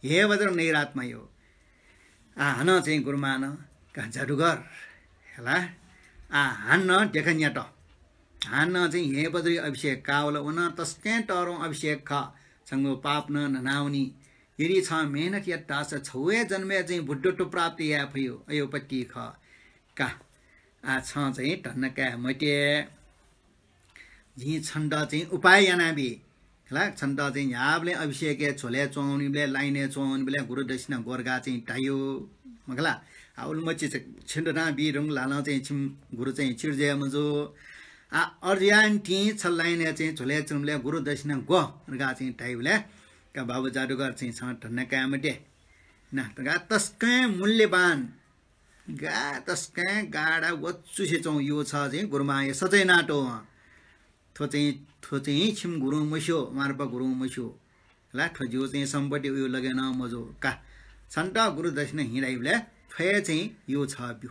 हे वज्र नैरात्मयो। आ, हानं चाहिँ गुरुमां नं का जादुगर, हला? आ, हानं देखा न्यात। हानं चाहिँ हे वज्रयो अभिषेक कावल, व नं तसकं तःधंगु अभिषेक खः, छंगु पाप नं न्हनावनी। यदि छं मेहनत यात धाःसा छौ हे जन्मय् चाहिँ बुद्धत्व प्राप्त याये फयो, अयो पट्टि खः। का, आ, छं चाहिँ धन्दा काये मते। जिं छन्त चाहिँ उपाय यानाबी। खला, छन्त चाहिँ न्ह्याबलें अभिषेकय् झ्वलय् च्वंवनीबलय्, लाइनय् च्वंवनीबलय् गुरु दक्षिणा ग्व धकाः चाहिँ धायो। मखला, आ, उलिमछि छ-, छिन्त नं बी धुंकल हानं चाहिँ छिम गुरु चाहिँ चिर्जय मजू। आ, अर्जुयान्तिं छ लाइनय् चाहिँ झ्वलय् च्वंबलय् गुरु दक्षिणा ग्व धकाः चाहिँ धाइबलय् का बाबु जादुगर चाहिँ छं धन्दा काये मते। ना, धकाः तसकं मूल्यवान गा तसकं गाढा वचुसे च्वं यो छ चाहिँ गुरुमांया सचय् नातो। थ्व चाहिँ, थ्व चाहिँ छिम गुरुं मस्यू, मार्पा गुरुं मस्यू। ला थ्व ज्यू चाहिँ सम्पत्ति उयो लगे नं मजू का। छन्त गुरु दक्षिणा हिँडाइबलय् थ्व हे चाहिँ यो छ ब्यू।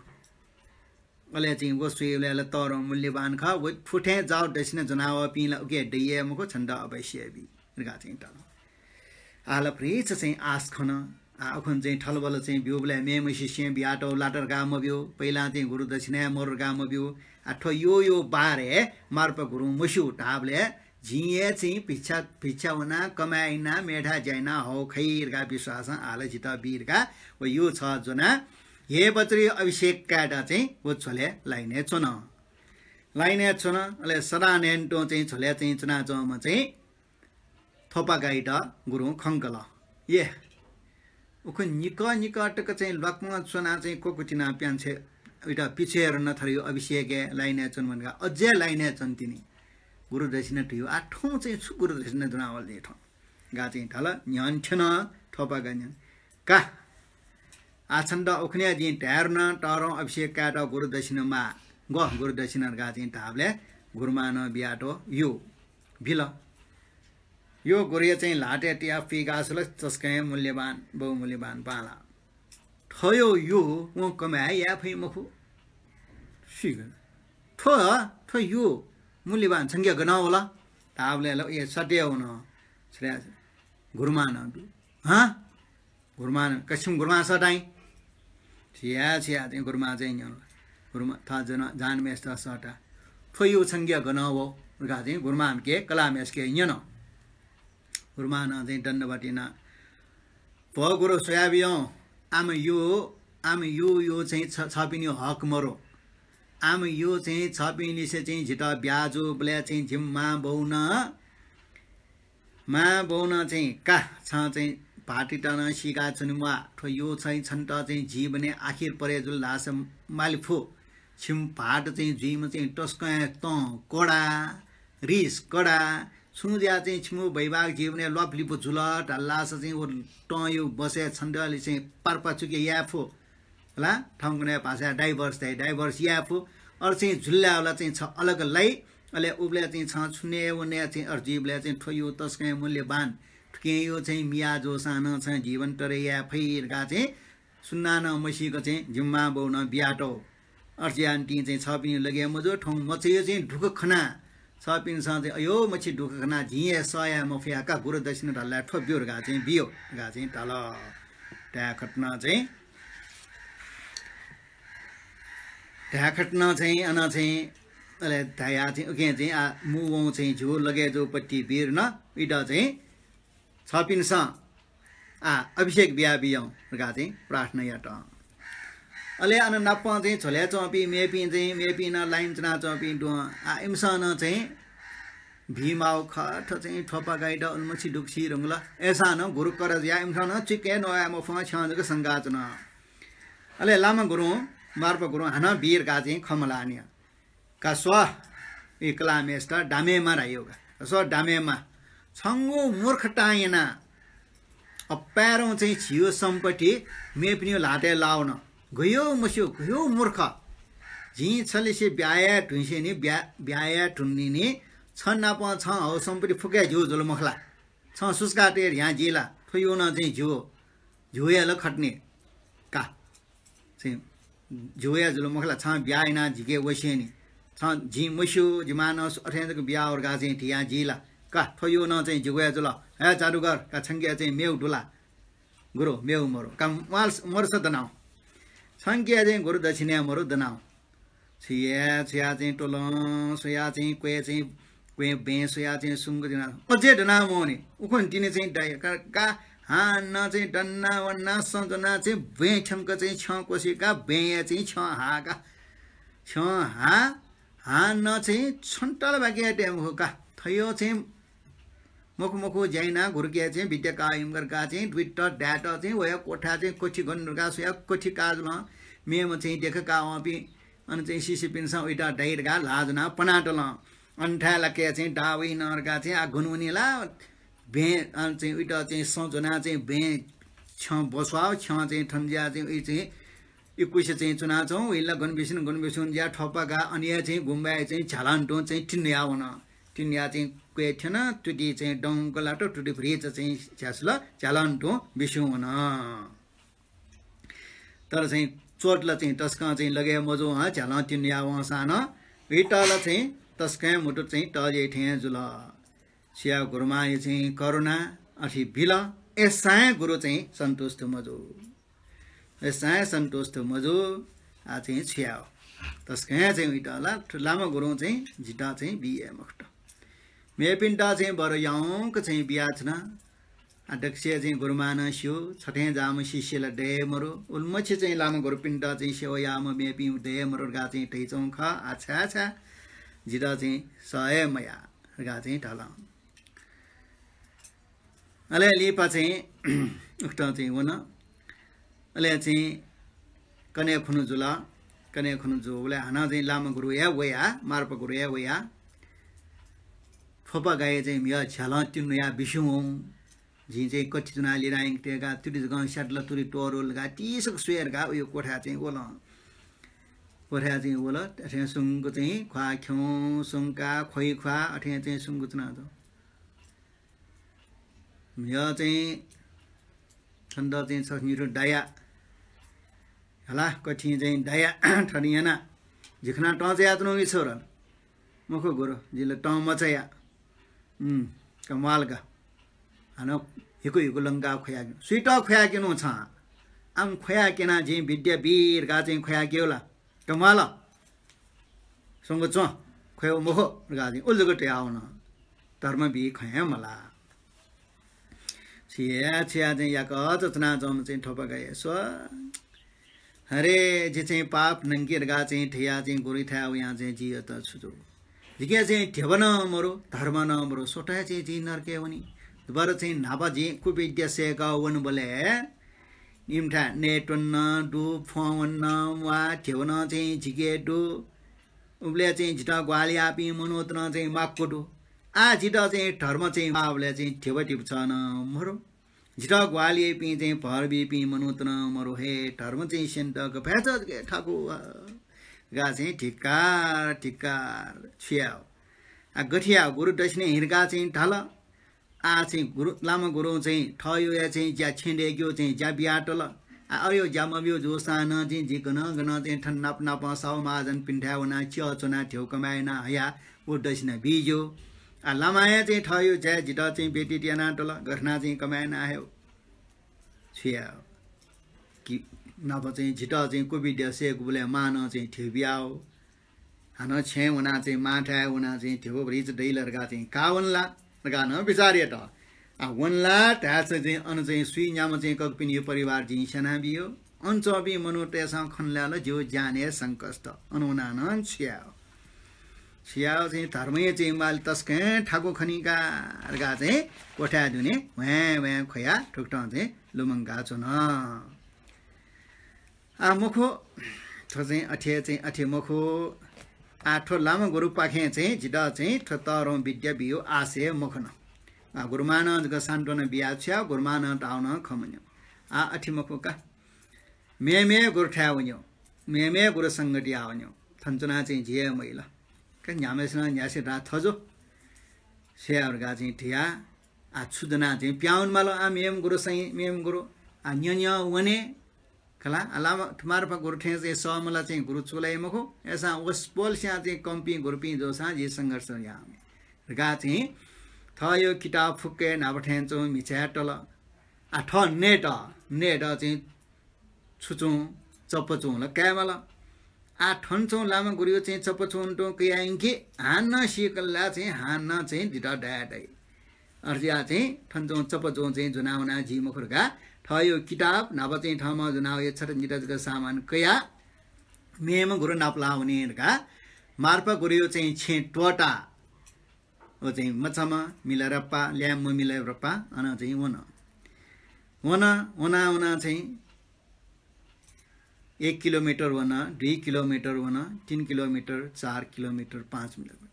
अले चाहिँ व स्वयेबलय् ला तःधंगु मूल्यवान खः। व फुथें जाउ दक्षिणा ज्वनावःपिं ला उके दइये मखु, छन्त अवश्य बी। धकाः चाहिँ तल। आः ला भ्रिच चाहिँ आश खन। आः उखुन्हु चाहिँ थलबल चाहिँ ब्यूबलय् मेम्ह शिष्यं बियातःगु लात धकाः मब्यू, पहिलां चाहिँ गुरु दक्षिणा हे मरु धकाः मब्यू। आः थ्व यो यो बार हे मार्पा गुरुं मस्यू धाःबलय् जिं हे चाहिँ भिक्षा, भिक्षा वनाः कमाय् यानाः मेथाय् ज्या यानाः हःगु खइ धकाः विश्वासं आः ला जितः बी धकाः व यो छ ज्वनाः हे वज्रयो अभिषेक कायेत चाहिँ व झ्वलय् लाइनय् च्वन। लाइनय् च्वन, अले सदां न्हय्‌न्त्वं चाहिँ झ्वलय् चाहिँ च्वनाच्वंम्ह चाहिँ थ्वपागायात गुरुं खंकल। ये, उखुन्हु निकः निकः तक चाहिँ ल्वाकं च्वनाः चाहिँ क्वकुतिना प्यान्छे, उइत पिछे रन थरयो अभिषेकय् लाइनय् च्वनेमानि का, अझै लाइनय् च्वने तिनि। गुरु दक्षिणा धयो, आः थौं चाहिँ छु गुरु दक्षिणा ज्वनावल नि थौं? धकाः चाहिँ धाल, न्ह्यःने थ्यन थ्वपागा न्ह्यःने। का, आः छन्त उखुन्हु जिं धाये धुन, तःधंगु अभिषेक कायेत गुरु दक्षिणा माः। ग्व गुरु दक्षिणा धकाः चाहिँ धाःबलय् गुरुमां नं बियातःगु यो बिल। यो गुरुया चाहिँ ल्हातय् तियाः पुइकाः स्वल, तसकं हे मूल्यवान, बहुमूल्यवान बांला। थ्वयो यो वं कमाय् याये फइ मखु। सिग। थ्व, थ्व यो मूल्यवान संख्या गनं वल? धाःबलय् ला ए सटे वन। गुरुमां नं दु। हँ? गुरुमां, का छिम गुरुमां सःता नि। छिया, छिया चाहिँ गुरुमां चाहिँ न्यन। गुरुमां थः जन, जन मेस्त सःता। थ्व यो संख्या गनं वः धकाः चाहिँ गुरुमांके कलाः मेसके न्यन। गुरुमां नं चाहिँ दण्डवत याना। भो गुरु, स्वयाबियौं, आम यो, आम यो, यो चाहिँ छ-, छपिनि हक मरु। आम यो चाहिँ छपिंलिसे चाहिँ जितः ब्याहा जूबलय् चाहिँ जिमि मां बौनं मां बौनं चाहिँ का, छं चाहिँ भाःतयात नं सीका च्वनेम्वाः, थ्व यु चाहिँ छन्त चाहिँ जीवनय् आखिर परे जुल धाःसा माले फु। छिम भाःत चाहिँ जुइम्ह चाहिँ तसकं हे तं कडा, रिस कडा, छुं जुयाः चाहिँ छिमु वैवाहिक जीवनय् ल्वापलिपु जुल धाल धाःसा चाहिँ व तं यु बसय् छन्त अले चाहिँ पारपाचुके याये फु। ला, थौंकन्हय् भाषाय् divorce धाइ, divorce याये फु। अले चाहिँ जुल्लाय् वला चाहिँ छ अलग लाइ, अले उबलय् चाहिँ छ छुने वने चाहिँ अले जुइबलय् चाहिँ थ्व यु तसकं हे मूल्यवान। थुकिं यु चाहिँ मिया जूसां नं छ जीवन तरे याये फइ धकाः चाहिँ सुनानं मसीक चाहिँ जिमि मां बौनं बियातौ। अले जुयान्तिं चाहिँ छपिनि लगे मजू, थौं मचाया चाहिँ दुःख खना। छपिन्सं चाहिँ अयो मछि दुःख खना, जिं हे सह याये मफया का, गुरु दक्षिणा धाल थ्व ब्यु धकाः चाहिँ बियो धकाः चाहिँ धाल। धाय्‌खट्न चाहिँ, धाय्‌खट्न चाहिँ अन चाहिँ अले धाया चाहिँ उके चाहिँ आ मू वं चाहिँ झ्यू लगे जूपट्टि बीर न इद चाहिँ छपिन्सं आ अभिषेक बिया बियौं धकाः चाहिँ प्रार्थना यात। अले अन नापं चाहिँ झ्वलय् च्वंपिं मेपिं चाहिँ मेपिं नं लाइन च्वना च्वंपिं दुं आ इमिसं नं चाहिँ भीमाव खः, थ्व चाहिँ थ्वपागाइत उलिमछि दुःख सी धुंकल। अय्‌सां नं गुरु करज या इमिसं नं चिक्के नवाये मफुं छ्यं जक संका च्वन। अले लामा गुरुं, मार्पा गुरुं हानं बीर का चाहिँ खँ मल्हानिया। का स्व, ई कलाःम्हय्‌सित डामेमा धाइयो का। स्व डामेमा, छंगु मूर्खतां याना अपाय्‌रं चाहिँ झियो सम्पत्ति मेपिनियो ल्हातय् लावन। गयो मस्यू, गयो मूर्ख। जिं छलिसे ब्याहा याये धुंसे नि, ब्या-, ब्याहा याये धुंनि नि, छ नाप छं हौ सम्पत्ति फुक्क हे झियो जुल मखला। छं सुस्कातय् ह्यां जी ला, थ्व यु नं चाहिँ झियो, झियो हे ल खट्ने। का। चाहिँ झियो हे जुल मखला, छं ब्याहा याना जिके वसें नि। छं जिं मस्यू, जिमानं अथें जक बिया वर्गा चाहिँ थिया जी ला। का, थ्व यु नं चाहिँ झियो हे जुल। हे जादुगर, का छंके चाहिँ मेउ दुला। गुरु, मेउ मरु। का माल मरुस दनाउ। छंके चाहिँ गुरु दक्षिणा मरु दनाउ। छुया, छुया चाहिँ टोलं, सुया चाहिँ क्वय् चाहिँ, क्वय् बें सुया चाहिँ सुंगु दिना। अझै दना मोने। उखन तिने चाहिँ दाइ, का, का, हानं चाहिँ दन्ना वन्ना सं जना चाहिँ बें छंक चाहिँ छं कोसी का, बें या चाहिँ छं हा का। छं हा, हानं चाहिँ छन्टल बाकी या टेम हो का। थयो चाहिँ मखु मखु ज्याइना गुरुके चाहिँ विद्या का यंगर का चाहिँ द्वित दायत चाहिँ वया कोठा चाहिँ कोठी गन का सुया कोठी का जुलं मेम चाहिँ देख का वंपिं अन चाहिँ शिष्यपिन्सं उइत दाइ धकाः ल्हाः ज्वनाः पनातल। अन थाय् लाके चाहिँ दावइ नरका चाहिँ आ गुनगुनी ला बें अन चाहिँ उइत चाहिँ सं ज्वनाः चाहिँ बें छं बस्वाः, छं चाहिँ थन ज्या चाहिँ उइ चाहिँ इकुसे चाहिँ च्वनाच्वं, उइला गन बिसिन, गन बिसिन ज्या थोपा का, अनिया चाहिँ गुम्बाय् चाहिँ झ्यालं तुं चाहिँ तिन्या वन। तिन्या चाहिँ क्वय् थ्यन, तुति चाहिँ दंक लात, तुति भ्रिच चाहिँ झ्यासल, झ्यालं तुं बिस्युं वन। तर चाहिँ चोट ला चाहिँ तसकं चाहिँ लगे मजू हं, झ्यालं तिन्या वंसां नं, भितल चाहिँ तसकं म्हुतु चाहिँ तजे थें जुल। छुया गुरुमांया चाहिँ करुणा अथे बिल, अय्‌सां गुरु चाहिँ सन्तुष्ट मजू। अय्‌सां सन्तुष्ट मजू, आ चाहिँ छुया तसकं चाहिँ उइत ला, लामा गुरुं चाहिँ जित चाहिँ बिये मखुत। मेपिन्त चाहिँ बर याउँक चाहिँ बियाच्वना। आ दक्ष चाहिँ गुरुमानं स्यू, छथें जाःम्ह शिष्य ला दये मरु। उलिमछि चाहिँ लामा गुरुपिन्त चाहिँ सेवा याःम्ह मेपिं दये मरु धकाः चाहिँ धइच्वं खः। आच्छा, आच्छा, जित चाहिँ सह हे मया धकाः चाहिँ धल। अले लिपा चाहिँ उकथं चाहिँ वन। अले चाहिँ कन्हय् खुन्हु जुल। कन्हय् खुन्हु जूबलय् हानं चाहिँ लामा गुरु हे वया, मार्पा गुरु हे वया। थोपा गाय् चाहिँ म्हिगः झ्यालं तिन्या बिस्युं वं। जिं चाहिँ कथि च्वना लिना यंक तेका तुति जकं स्यातल तुति तोरुल का तीसक स्वेर का उयो कोठा चाहिँ वल। कोठा चाहिँ वल, अथें सुंक चाहिँ ख्वाः ख्यं सुंका ख्वइ ख्वाः अथें चाहिँ सुंक च्वना दु। म्हिगः चाहिँ छन्त चाहिँ छ निथु दाया। हला, कथिं चाहिँ दाया थनि याना। जिखना तं चाहिँ यातनु इ छोरा। मखु गुरु, जिल तं मचाया। उम्, कमाल का। हानं हिकु हिकु लंका खुया। सुइत खुया किनु छ। आम खुया किना जिं विद्या बीर का चाहिँ खुया किउला। कमाल। सुंक च्वं, ख्वय् मखु धकाः चाहिँ उलि जक तयावन। धर्म बी खँ हे मला। छिया, छिया चाहिँ याकः चचना जम चाहिँ थोपा गाये स्व। हरे, जि चाहिँ पाप नंके धकाः चाहिँ थया चाहिँ गुरुथाय् वयां चाहिँ जियात छु जू। जिके चाहिँ ध्यबा नं मरु, धर्म नं मरु, स्वतः चाहिँ जि नरकय् वनी। बरु चाहिँ न्हापा जिं कुविद्या सय्‌कः वनेबलय् इमिथाय् नयेत्वना दु, फ्वं वना वा, ध्यबा नं चाहिँ झिके दु। उबलय् चाहिँ जितः ग्वाहालि याःपिं मनूत नं चाहिँ माक्व दु। आः जितः चाहिँ धर्म चाहिँ वाःबलय् चाहिँ ध्यबा तिबा छं नं मरु। जितः ग्वाहालि याइपिं चाहिँ भर बीपिं मनूत नं मरु हे, धर्म चाहिँ स्यनेत गपाय् जक थाकु व। धकाः चाहिँ धिक्कार, धिक्कार, छु याये हो? आ, गथे याये हो? गुरु दक्षिणा हिं धकाः चाहिँ धाल। आः चाहिँ गुरु, लामा गुरुं चाहिँ थःयो हे चाहिँ ज्या छेँ दय्‌केयो चाहिँ ज्या बियातल। आ, अयो ज्या मबियो जूसां नं चाहिँ जि गनं गनं चाहिँ थन नाप नापं साहु महाजनपिन्थाय् वनाः च्यः च्वनाः ध्यबा कमाय् याना हयाः व दक्षिणा बी ज्यू। आ, लामां हे चाहिँ थःयो ज्या जितः चाहिँ व्यतीत यानातल, गथे यानाः चाहिँ कमाय् याना हये हो? छु याये हो? कि नाप चाहिँ जितः चाहिँ कुविद्या सय्‌कूबलय् मां नं चाहिँ ध्यबा बिया हो। हानं छेँय् वनाः चाहिँ मांथाय् वनाः चाहिँ ध्यबा भतिचा दइ ला धकाः चाहिँ का वने ला धकाः नं बिचाः यात। आ, वने ला धाःसा चाहिँ अन चाहिँ सुइन्याम्ह चाहिँ ककपिनियो परिवार जिं स्यनाबियो। अन च्वंपिं मनूतय्‌सं खन ला ला ज्यू ज्यानय् संकष्ट। अन वनाः नं छु याये हो? छु याये हो चाहिँ धर्मया चाहिँ माल तसकं थाकु खनी का धकाः चाहिँ क्वथाय् दुने ह्वाँय् ह्वाँय् ख्वयाः थुकथं चाहिँ लुमंका च्वन। आ, मखु, थ्व चाहिँ अथे चाहिँ अथे मखु। आ, थ्व लामा गुरुपाखें चाहिँ जितः चाहिँ थ्व तःधं विद्या बियो आशय मखन। आ, गुरुमां नं जक सान्त्वना बिया छु याये हो, गुरुमां नं धाःगु नं खँ मन्यं। आ, अथे मखु का। मेमेगु गुरुथाय् वन्यं, मेमेगु गुरु संगति याः वन्यं। थन च्वनाः चाहिँ जि हे मइल। का न्ह्याम्हय्‌सिनं न्ह्यासे धाः थजु। छु याये हो धकाः चाहिँ धिया। आ, छु ज्वनाः चाहिँ पिहां वने माल। आ, मेमेगु गुरु सं, मेमेगु गुरु। आ, न्यँ न्यँ वने। खला, आ, लामा, मार्पा गुरु थें चाहिँ सःम्ह ला चाहिँ गुरु चूलाइ मखु। अय्‌सां वसपोलस्यां चाहिँ कमपिं गुरुपिं जूसां जि संघर्ष याः वने। धकाः चाहिँ थःयो किताब फुक्क हे न्हापा थें च्वं म्हिचाय् तल। आ, थः नयेत, नयेत चाहिँ छुचुं, चप्पचुं ला काये माल। आ, थन च्वं लामा गुरुयो चाहिँ चप्पचुं तुं कयायंकि, हानं सीकल ला चाहिँ हानं चाहिँ जितः दाये दइ। अथे जुयाः चाहिँ थन च्वं चप्पचुं चाहिँ ज्वना वना जुइ मखु धकाः थःयो किताब न्हापा चाहिँ थःम्हं ज्वना वया छता निता जक सामान कयाः मेम्ह गुरु नापलाः वने धकाः मार्पा गुरुयो चाहिँ छेँ त्वःताः व चाहिँ मचाम्ह मिलारेपा, ल्याय्म्ह मिलारेपा अन चाहिँ वन। वन, वना वना चाहिँ एक किलोमिटर वन, दुई किलोमिटर वन, तीन किलोमिटर, चार किलोमिटर, पाँच किलोमिटर।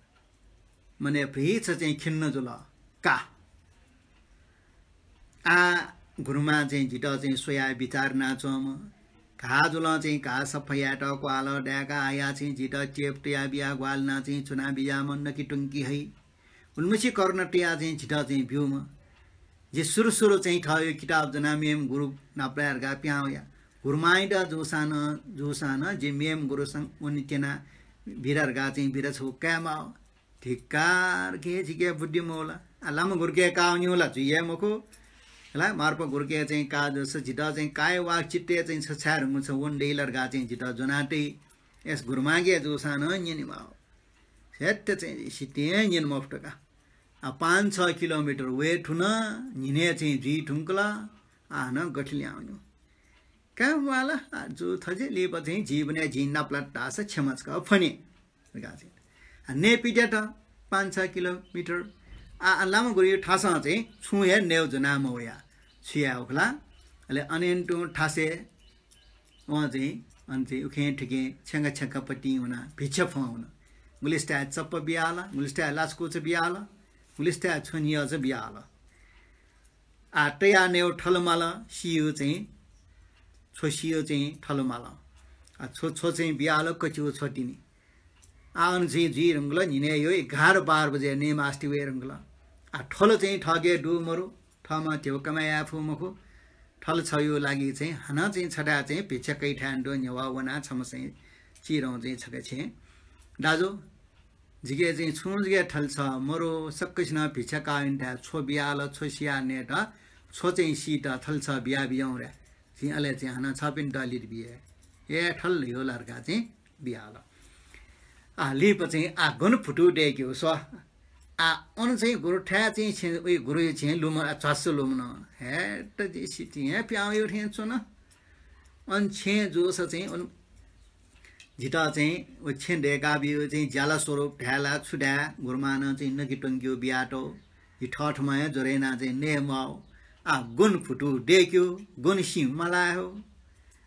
मने भतिचा चाहिँ खिन्न जुल का। आ, गुरुमां चाहिँ जितः चाहिँ स्वयाः बिचाः यानाच्वंम्ह, घाः जुलं चाहिँ घाः सफा यायेत क्वाःल दाय्‌का आयाः चाहिँ जितः टेप तयाः बियाः ग्वाहालि यानाः चाहिँ च्वना बिज्याःम्ह नकित्वंकि हइ। उलिमछि करुणा तयाः चाहिँ जितः चाहिँ ब्यूम्ह। जि सुरु सुरु चाहिँ थःयो किताब ज्वनाः मेम्ह गुरु नापलाये धकाः पिहां वया। गुरुमांयात जूसां नं, जूसां नं जि मेम्ह गुरुसं वने त्यना बिदा धकाः चाहिँ बिदा छगू काये माः। धिक्कार, के झीके बुद्धि मवल। आ, लामा गुरुके का वन्यु ला जुइ हे मखु। हला, मार्पा गुरुके चाहिँ का जूसा जितः चाहिँ काय वाक् चित्तय् चाहिँ छ छाय् धुंकूगु छ वने दइ ला धकाः चाहिँ जितः ज्वना तइ। अय्‌सा गुरुमांके जूसां नं न्यने माः। हेत्त चाहिँ सितिं न्यने मफुत का। आ, पाँच छ किलोमिटर वये धुन, न्हिनय् चाहिँ जुइ धुंकल, आ, हानं गथे ल्याहां वन्यु। का म्वाल, आ, जु थजि लिपा चाहिँ जीवनय् जिं नापलात धाःसा क्षमा छकः फ्वने। आ, नये पित्यात पाँच छ किलोमिटर। आ, आ, लामा गुरुयो थासं चाहिँ छुं हे नयेगु ज्वना मवया। छु याये हो खला? अले अनेन तुं थासय् वं चाहिँ, अन चाहिँ उखें थुखें छेँखा छेँखापतिं वनाः भिक्षा फ्वं वन। गुलिसिथाय् चप्पा बियाहल, गुलिसिथाय् लाछाकुचा बियाहल, गुलिसिथाय् छ्वनियःचा बियाहल। आ, तयाः नयेगु थल माल, सियु चाहिँ, छ्व सियु चाहिँ थल माल। आ, छ्व, छ्व चाहिँ बियाहल, कचिगु छ्व तिनि। आ, अन चाहिँ जुइ धुंकल, न्हिनय् यो एघार बाह्र बजे नये मास्ति वये धुंकल। आ, थल चाहिँ थःके दु मरु, थःम्हं ध्यबा कमाय् याये फु मखु। थल छयु लागि चाहिँ हानं चाहिँ छथाय् चाहिँ भिक्षा कइथाय् दु, न्ह्यवः वनाः छम्ह चाहिँ चिधं चाहिँ छकः छेँ, दाजु, जिके चाहिँ छुं जक थल छ मरु, सकसिनं भिक्षा काः वनेथाय् छ्व बियाहल, छ्व सियाः नयेत छ्व चाहिँ सीत थल छ बिया बिज्याहुँ रे। जिं अले चाहिँ हानं छपिन्त लित बिये। ए, थल ल्ह्यो ला धकाः चाहिँ बियाहल। आ, लिपा चाहिँ आ गन फुतु दय्‌केगु स्व। आ, अन चाहिँ गुरुथाय् चाहिँ छेँ, उइ गुरुयो छेँ लुमन, आ, झ्वास्स लुमन। हेत्त जि सितिं हे पिहां वयेगु थें च्वन। अन छेँ जूसा चाहिँ अन जितः चाहिँ व छेँ दय्‌का बियु चाहिँ ज्याला स्वरूप धाये ला छु धाये, गुरुमां नं चाहिँ नकित्वंकेगु बियातःगु। झी थःथम्हं हे ज्वरय् यानाः चाहिँ नये माः। आ, गन भुतू दय्‌क्यू, गन सिं माला हो।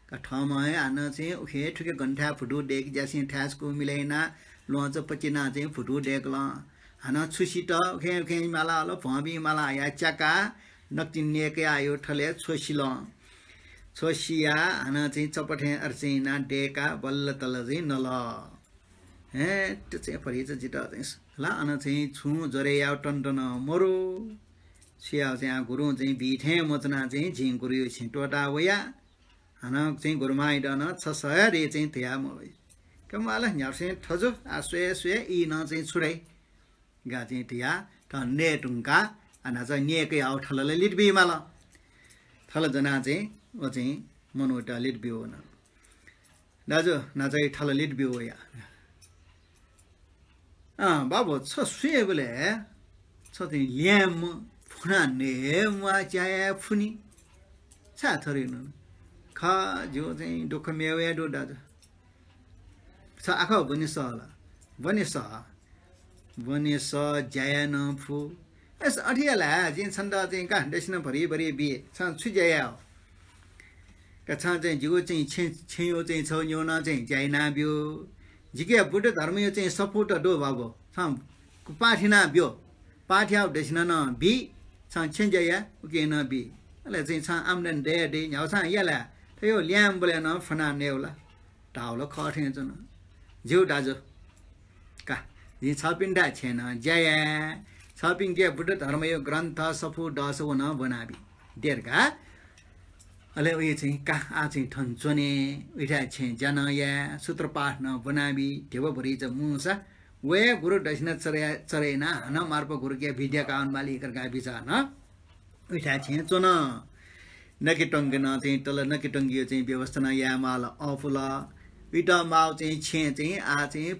का थःम्हं हे हानं चाहिँ उखे थुखे गन थाय् भुतू दय्‌के ज्यासिं थाय्‌सकू मिले यानाः ल्वहंचा पतिनाः चाहिँ भुतू दय्‌कल। हानं छु सित, उखें उखें माला हल, भ्वंबिं माला हयाः च्याकाः नकतिनि नय्‌कयाः अयो थलय् छ्वसिल। छ्वसियाः हानं चाहिँ चपथें अथे चाहिँ यानाः दय्‌काः बल्ल तल चाहिँ नल। हें, त्यो चाहिँ भरिचा जितः चाहिँ ला अन चाहिँ छुं ज्वरय् याःगु तन्त नं मरु। छु याःगु चाहिँ आ गुरुं चाहिँ बी थें मच्वनाः चाहिँ जिं गुरुया छेँ त्वःता वया। हानं चाहिँ गुरुमांयात नं छसः हे रे चाहिँ धया मवइ। का माला न्ह्याबलें थजु, आ स्वये स्वये ई नं चाहिँ छु दइ। गा चाहिँ धया थन नये धुंकाः आ न्हाचः नय्‌कयाः थल ला लित बी माल। थल ज्वनाः चाहिँ व चाहिँ मनूत लित बी वन। दाजु, न्हाचः थल लित बी वया। अँ, बाबु, छ सुइबलय् छ चाहिँ ल्याय्म्ह फुना नये म्वाः ज्या याये फुनि। छाय् थरय् नु? खः, जिगु चाहिँ दुःख मेवय् दु दाजु। छ आखः ब्वने सः ला? ब्वने सः। ब्वने सः, ज्या याये नं फु। अय्‌सा अथे याला, जिं छन्त चाहिँ का दक्षिणा भरिभरि बी, छं छु ज्या याये हो? का छं चाहिँ जिगु चाहिँ छेँ, छेँयु चाहिँ छौ न्यूनं चाहिँ ज्या याना ब्यु। जिके बुद्ध धर्मयु चाहिँ सफूत दु बाबु। छं पाठ याना ब्यु। पाठ याउ दक्षिणा नं बी। छं छेँ ज्या या, उके नं बी। अले चाहिँ छं आम्दानी दये दइ, न्ह्याउ छं याला। थ्व ल्याय्म्हबलय् नं फुना नयेउ ला। धाउ ला खः थें च्वन। ज्यू दाजु, का, जिं छःपिन्थाय् छेँ नं ज्या याये, छःपिंके बुद्ध धर्मयु ग्रन्थ सफू दसः व नं ब्वनाबी। देर्घा। अले उइ चाहिँ का, आ चाहिँ थन च्वने, उइथाय् छेँ ज्या नं याये, सूत्रपाठ नं ब्वनाबी, ध्यबा भरिचा मुंसा, वये गुरु दक्षिणा चरे, चरे यानाः हानं मार्पा गुरुके विद्या काउन माली धकाः बिचाः नं उइथाय् छेँ च्वन। नकित्वंगि नं चाहिँ तल, नकित्वंगियु चाहिँ व्यवस्था नं याये माल, अःपुल। उइत माउ चाहिँ छेँ चाहिँ आ चाहिँ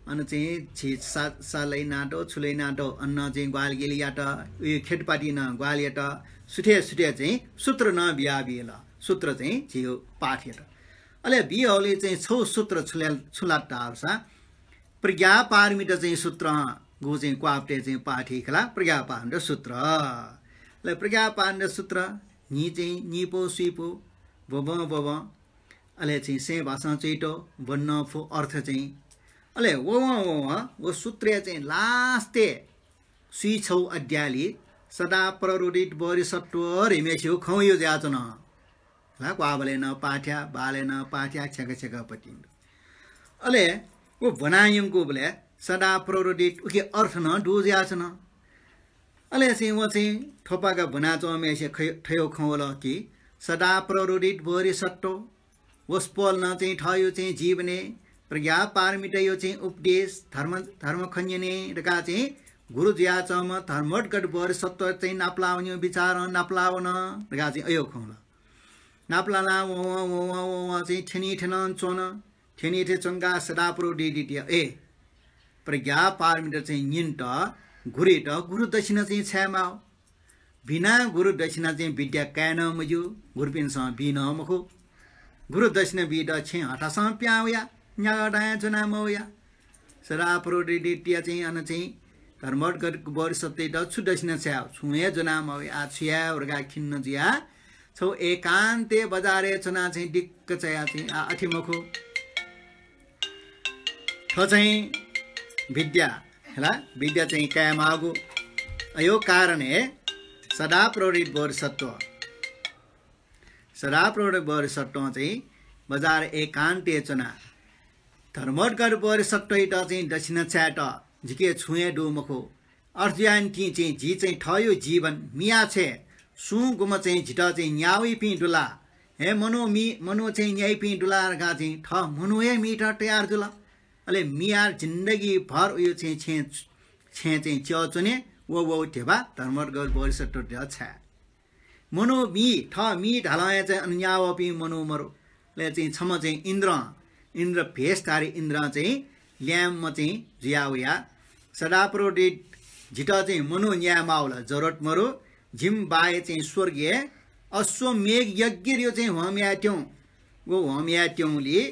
अन चाहिँ झी सा, सा लइनातो, छु लइनातो, अन नं चाहिँ ग्वाहालि गिलि यात, उइ खेतपाति नं ग्वाहालि यात, सुथे सुथे चाहिँ सूत्र नं बिया बिल। सूत्र चाहिँ झीयु पाठ यात। अले बिहौले चाहिँ छौ सूत्र छु ला, छु ला धाःसा, प्रज्ञा पारमिता चाहिँ सूत्र, गु चाहिँ क्वापतय् चाहिँ पाठ हे खला, प्रज्ञा पारमिता सूत्र। अले प्रज्ञा पारमिता सूत्र, न्हि चाहिँ निपौ सुइपौ, ब्वबं ब्वबं, अले चाहिँ सें भासं च्वइतो, ब्वने नं फु अर्थ चाहिँ। अले ववं ववं व सूत्रय् चाहिँ last-य् सुइछौ अध्यायलि सदा प्ररोदित बोधिसत्व धिमेस्यु खँयु जुयाच्वन। ला क्वाबलय् नं पाठ्या, बालय् नं पाठ्या, छेँखा छेँखा पतिं। अले व ब्वनायंकुबलय् सदा प्ररोदित उके अर्थ नं दु जुयाच्वन। अले चाहिँ व चाहिँ थ्वपागा ब्वनाच्वंम्हेसित खय-, थय् खँ वल कि सदा प्ररोदित बोधिसत्व, वसपोलं चाहिँ थःयु चाहिँ जीवनय् प्रज्ञा पारमितायु चाहिँ उपदेश, धर्म, धर्म खँ न्यने धकाः चाहिँ गुरु जुयाच्वंम्ह धर्मोद्गत बोधिसत्व चाहिँ नापलावन्यु विचारं नापलावन धकाः चाहिँ अय् खँ वल। नापलानाः ववं, ववं, ववं चाहिँ थ्यनी थ्यनं च्वन। थ्यनी थ्यनं च्वंकाः सदा प्ररोदित, ए, प्रज्ञा पारमिता चाहिँ न्यनेत गुरुइत गुरु दक्षिणा चाहिँ छाय् माउ। बिना गुरु दक्षिणा चाहिँ विद्या काये नं मज्यू, गुरुपिन्सं बी नं मखु। गुरु दक्षिणा बीत छेँ हथासं पिहां वया, न्यागः दायां ज्वना मवया। सदा प्ररोदितया चाहिँ अन चाहिँ धर्मोद्गत बोधिसत्वइत छु दक्षिणा छाय्, छुं हे ज्वना मवया, आ छु याये धकाः खिन्न जुयाः छौ एकान्तय् बजारय् च्वनाः चाहिँ दिक्क चायाः चाहिँ आ अथे मखु। थ्व चाहिँ विद्या, हला, विद्या चाहिँ काये माःगु। अय् कारण हे सदा प्ररोदित बोधिसत्व। सदा प्ररोदित बोधिसत्वं चाहिँ बजार एकान्तय् च्वनाः धर्मोद्गत बोधिसत्वइत चाहिँ दक्षिणा छायेत जिके छुं हे दु मखु। अथे जुयानिंतिं चाहिँ जि चाहिँ थःयु जीवन मिया छ्वये, सुं गुम्ह चाहिँ जितः चाहिँ न्याः वइपिं दु ला? हे मनू मी, मनू चाहिँ न्याइपिं दु ला धकाः चाहिँ थः मनू हे मीत तयार जुल। अले मियाः जिन्दगी भर उयु चाहिँ छेँ, छेँ चाहिँ च्यःच्वने, व, व ध्यबा धर्मोद्गत बोधिसत्वत छाये। मनू मी, थः मी धालं हे चाहिँ अन न्याः वःपिं मनू मरु। अले चाहिँ छम्ह चाहिँ इन्द्रं, इन्द्र भेषधारी इन्द्रं चाहिँ ल्याय्म्ह चाहिँ जुया वया। सदा प्ररोदित, जितः चाहिँ मनू न्याये माःगु ला जरुरत मरु। जिमि बाय् चाहिँ स्वर्गय् अश्वमेघ यज्ञयु चाहिँ होम याये त्यं। व होम याये त्यंगुलिं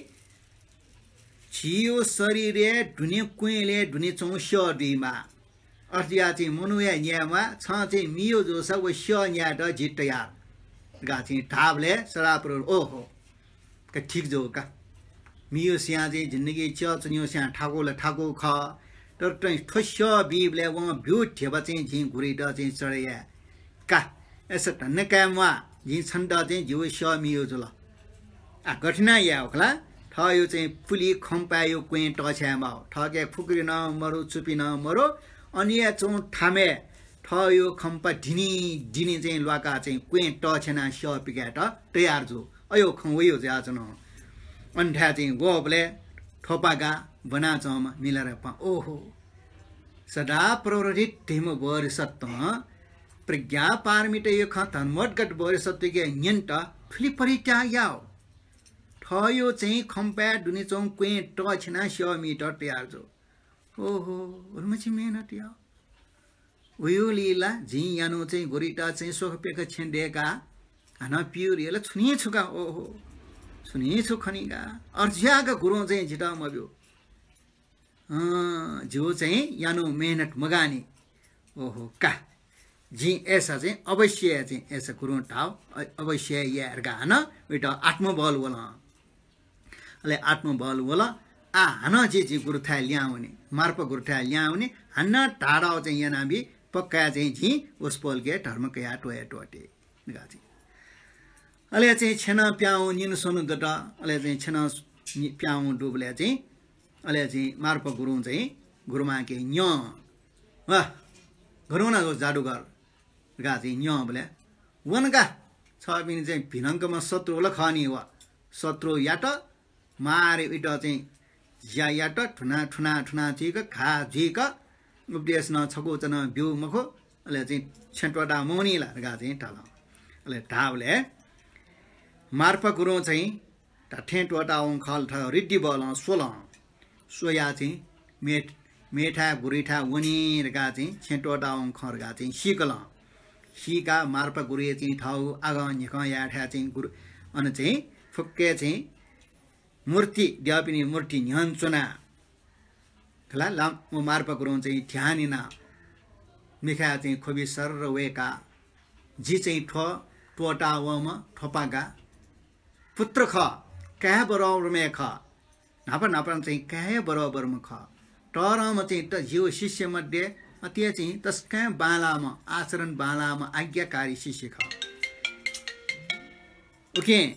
झीयु शरीरय् दुने क्वँय्‌लय् दुने च्वंगु स्यः दुइमाः। अथे जुयाः चाहिँ मनू हे न्याये म्वाः, छं चाहिँ मियु जूसा व स्यः न्यायेत जि तयार धकाः चाहिँ धाःबलय् सदाप्रोह, ओहो, का ठीक जू का। मियु स्यां चाहिँ जिन्दगी च्यः च्वन्यु स्यां थाकु ला थाकु खः। तर चाहिँ थ्व स्यः बीबलय् वं ब्यू ध्यबा चाहिँ जिं गुरुइत चाहिँ चढे याये का। अय्‌सा धन्दा काये म्वाः, जिं छन्त चाहिँ जिगु स्यः मियु जुल। आ, गथे याये खला, थःयु चाहिँ पुलि खम्पायु क्वें तछ्याये माः। थःके खुकुरी नं मरु, चुपि नं मरु, अन हे च्वं थामय् थःयु खम्पा धिनी धिनी चाहिँ ल्वाकाः चाहिँ क्वें तछ्यानाः स्यः पिकायेत तयार जु। अयो खँ वयो जुयाच्वन। अन थाय् चाहिँ वःबलय् थ्वपागा ब्वनाच्वंम्ह मिलारेपां, ओहो, सदाप्रोह धिम्ह बोधिसत्वं प्रज्ञा पारमितयु खँ धर्मोद्गत बोधिसत्वके न्यनेत थुलि परित्याग याः। थःयु चाहिँ खम्पाय् दुने च्वं क्वें तछ्यानाः स्यः मीत तयार जु। ओहो, उलिमछि मेहनत याः। उयुलिला जिं यानु चाहिँ गुरुइत चाहिँ स्वख प्यख छेँ दय्‌का, हानं पिउरियला छुनी छुका, ओहो, छुनी छु खनिगा। अथे जुयाः का गुरुं चाहिँ जितः मब्यू। अँ, जिगु चाहिँ यानु मेहनत मगानि। ओहो का, जिं अय्‌सा चाहिँ अवश्य चाहिँ अय्‌सा गुरुं धाव, अ-, अवश्य याये धकाः हानं उइत आत्मबल वल। अले आत्मबल वल। आ, हानं जि, जि गुरुथाय् लिहां वने, मार्पा गुरुथाय् लिहां वने, हानं धाडाव चाहिँ यानाबी, पक्का चाहिँ जिं वसपोलके धर्म कयाः त्वये त्वःते धकाः चाहिँ। अले चाहिँ छेनं प्याहां निन्हु स्वन्हु दत। अले चाहिँ छेनं नि-, प्याहां दुबलय् चाहिँ अले चाहिँ मार्पा गुरुं चाहिँ गुरुमांके न्यं, वा, गन वना जादुगर धकाः चाहिँ न्यंबलय्, वन का, छपिनि चाहिँ भिनंकम्ह शत्रु ला खः नि व। शत्रुयात मारे उइत चाहिँ ज्या यात, थुना, थुना, थुना चुइक, घाः जुइक, उपदेश नं छकू चा नं ब्यू मखु, अले चाहिँ छेँ त्वःता मवनी ला धकाः चाहिँ धाल। अले धाःबलय् मार्पा गुरुं चाहिँ धात्थें त्वःता वं खः ला थः ऋद्धिबलं स्वलं। स्वयाः चाहिँ मे-, मेथाय् गुरुइथाय् वनी धकाः चाहिँ छेँ त्वःता वं खः धकाः चाहिँ सीकलं। सीकाः मार्पा गुरुया चाहिँ थःगु आगं न्हिकं यायेथाय् चाहिँ गुरु, अन चाहिँ फुक्क चाहिँ मूर्ति, द्यःपिनि मूर्ति न्ह्यःने च्वना। खला, ला, व मार्पा गुरुं चाहिँ ध्यान यानाः मिखाय् चाहिँ ख्वबि सर्र वय्‌काः, जि चाहिँ थ्व त्वःता वंम्ह थ्वपागा पुत्र खः, काय् बरोबरम्ह खः, न्हापा न्हापा चाहिँ काय् बरोबरम्ह खः। तःधंम्ह चाहिँ त जिगु शिष्य मध्ये अति चाहिँ तसकं बांलाःम्ह, आचरण बांलाःम्ह आज्ञाकारी शिष्य खः। उकिं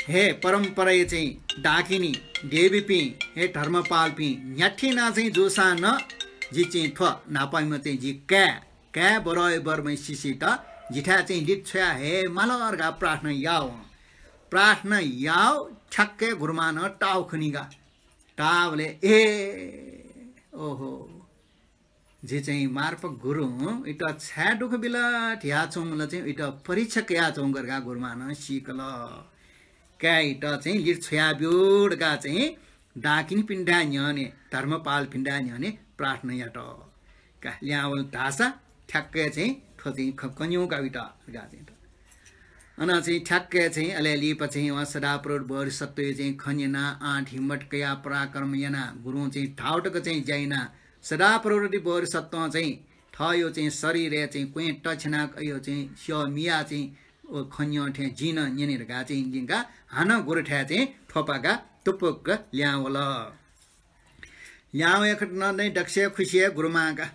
हे परम्पराया चाहिँ डाकिनी देवीपिं, हे धर्मपालपिं, न्ह्याथे यानाः चाहिँ जूसां नं जि चाहिँ थ्व न्हापायाम्ह चाहिँ जि काय्, काय् बरोबरम्ह शिष्ययात जिथाय् चाहिँ लित छ्वया हये माल धकाः प्रार्थना याव। प्रार्थना याव, ठ्याक्कै गुरुमां नं ताव खनी का। तावलय्, ए, ओहो, जि चाहिँ मार्पा गुरुं उइत छाय् दुःख बिल धयाच्वंगु ला चाहिँ उइत परीक्षा कयाच्वंगु धकाः गुरुमां नं सीकल। काय्‌यात चाहिँ लित छ्वया ब्यु धकाः चाहिँ डाकिनीपिन्थाय् न्ह्यःने, धर्मपालपिन्थाय् न्ह्यःने प्रार्थना यात। का, लिहां वल धाःसा ठ्याक्कै चाहिँ थ्व चाहिँ ख-, कन्यू का उइत धकाः चाहिँ। अन चाहिँ ठ्याक्कै चाहिँ अले लिपा चाहिँ वं सदाप्रोह बोधिसत्वया चाहिँ खँ न्यनाः आँट हिम्मत कयाः पराक्रम यानाः गुरुं चाहिँ धाव तक चाहिँ ज्या यानाः सदाप्रोह बोधिसत्वं चाहिँ थःयो चाहिँ शरीरय् चाहिँ क्वें तछ्यानाः अयो चाहिँ स्यः मियाः चाहिँ व खँ न्यं थें जिं नं न्यने धकाः चाहिँ लिंकाः हानं गुरुथाय् चाहिँ थ्वपागा तुपुक्क लिहां वल। लिहां वय्‌कथं नं दक्वसिया खुसिया गुरुमां का।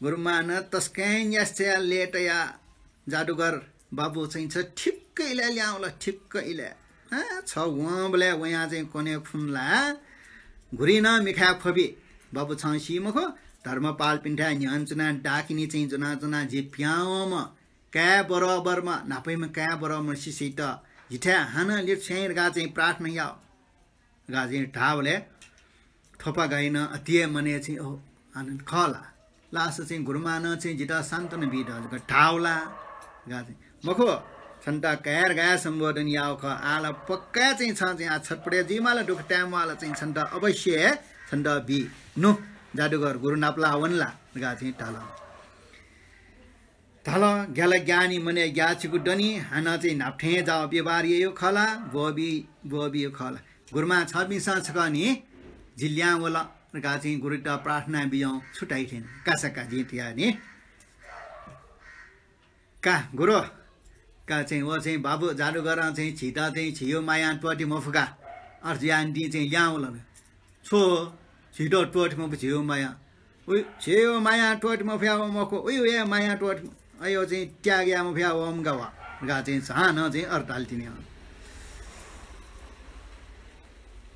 गुरुमां नं तसकं न्यासि छ्वयाः लय्‌तायाः जादुगर बाबु चाहिँ छ ठिक्क इलय् लिहां वल, ठिक्क इलय्। अँ, छ वंबलय् वयां चाहिँ कन्हय् खुन्हुलाः गुरुइ नं मिखाय् ख्वबि। बाबु, छं सी मखु, धर्मपालपिन्थाय् न्ह्यःने च्वनाः डाकिनी चाहिँ ज्वनाच्वनाः जि पिहां वंम्ह, काय् बरोबरम्ह, न्हापायाम्ह काय् बरोबरम्ह शिष्ययात जिथाय् हानं लित छ्वया धकाः चाहिँ प्रार्थना याव धकाः चाहिँ धाःबलय् थ्वपागां नं अति हे मनय् चाहिँ, ओ, आनन्द खः ला। लास चाहिँ गुरुमां नं चाहिँ जितः सान्त्वना बी धकाः धाव ला धकाः चाहिँ। मखु, छन्त काय् धकाः सम्बोधन याव खः। आः ला पक्का चाहिँ छं चाहिँ आः छटपटय् जुइमाल, दुःख ताये म्वाल, चाहिँ छन्त अवश्य हे छन्त बी। नु, जादुगर गुरु नापलाः वन ला धकाः चाहिँ धाल। धाल, ग्याला ग्याःनि मनय् ग्याःचिकु दनि, हानं चाहिँ न्हापा थें जाव व्यवहार याइयो खः ला, ब्वःबी, ब्वःबियो खः ला। गुरुमां, छपिंसं छकः नि जि लिहां वल धकाः चाहिँ गुरुयात प्रार्थना बिज्याहुँ छु धाइ थें। का सकल जिं थथे याये नि। का गुरु, का चाहिँ व चाहिँ बाबु जादुगरं चाहिँ झीत चाहिँ झीयो मायां त्वःते मफु का। अथे जुयाः निंतिं चाहिँ ल्याहां वल। छु? झीत त्वःते मफु झीयो मायां। उइ, झीयो मायां त्वःते मफुया व मखु, उइ, उइ मायां त्वःते, अयो चाहिँ त्याग याये मफुया वःम्ह का व धकाः चाहिँ झन चाहिँ अथे धाल तिनि।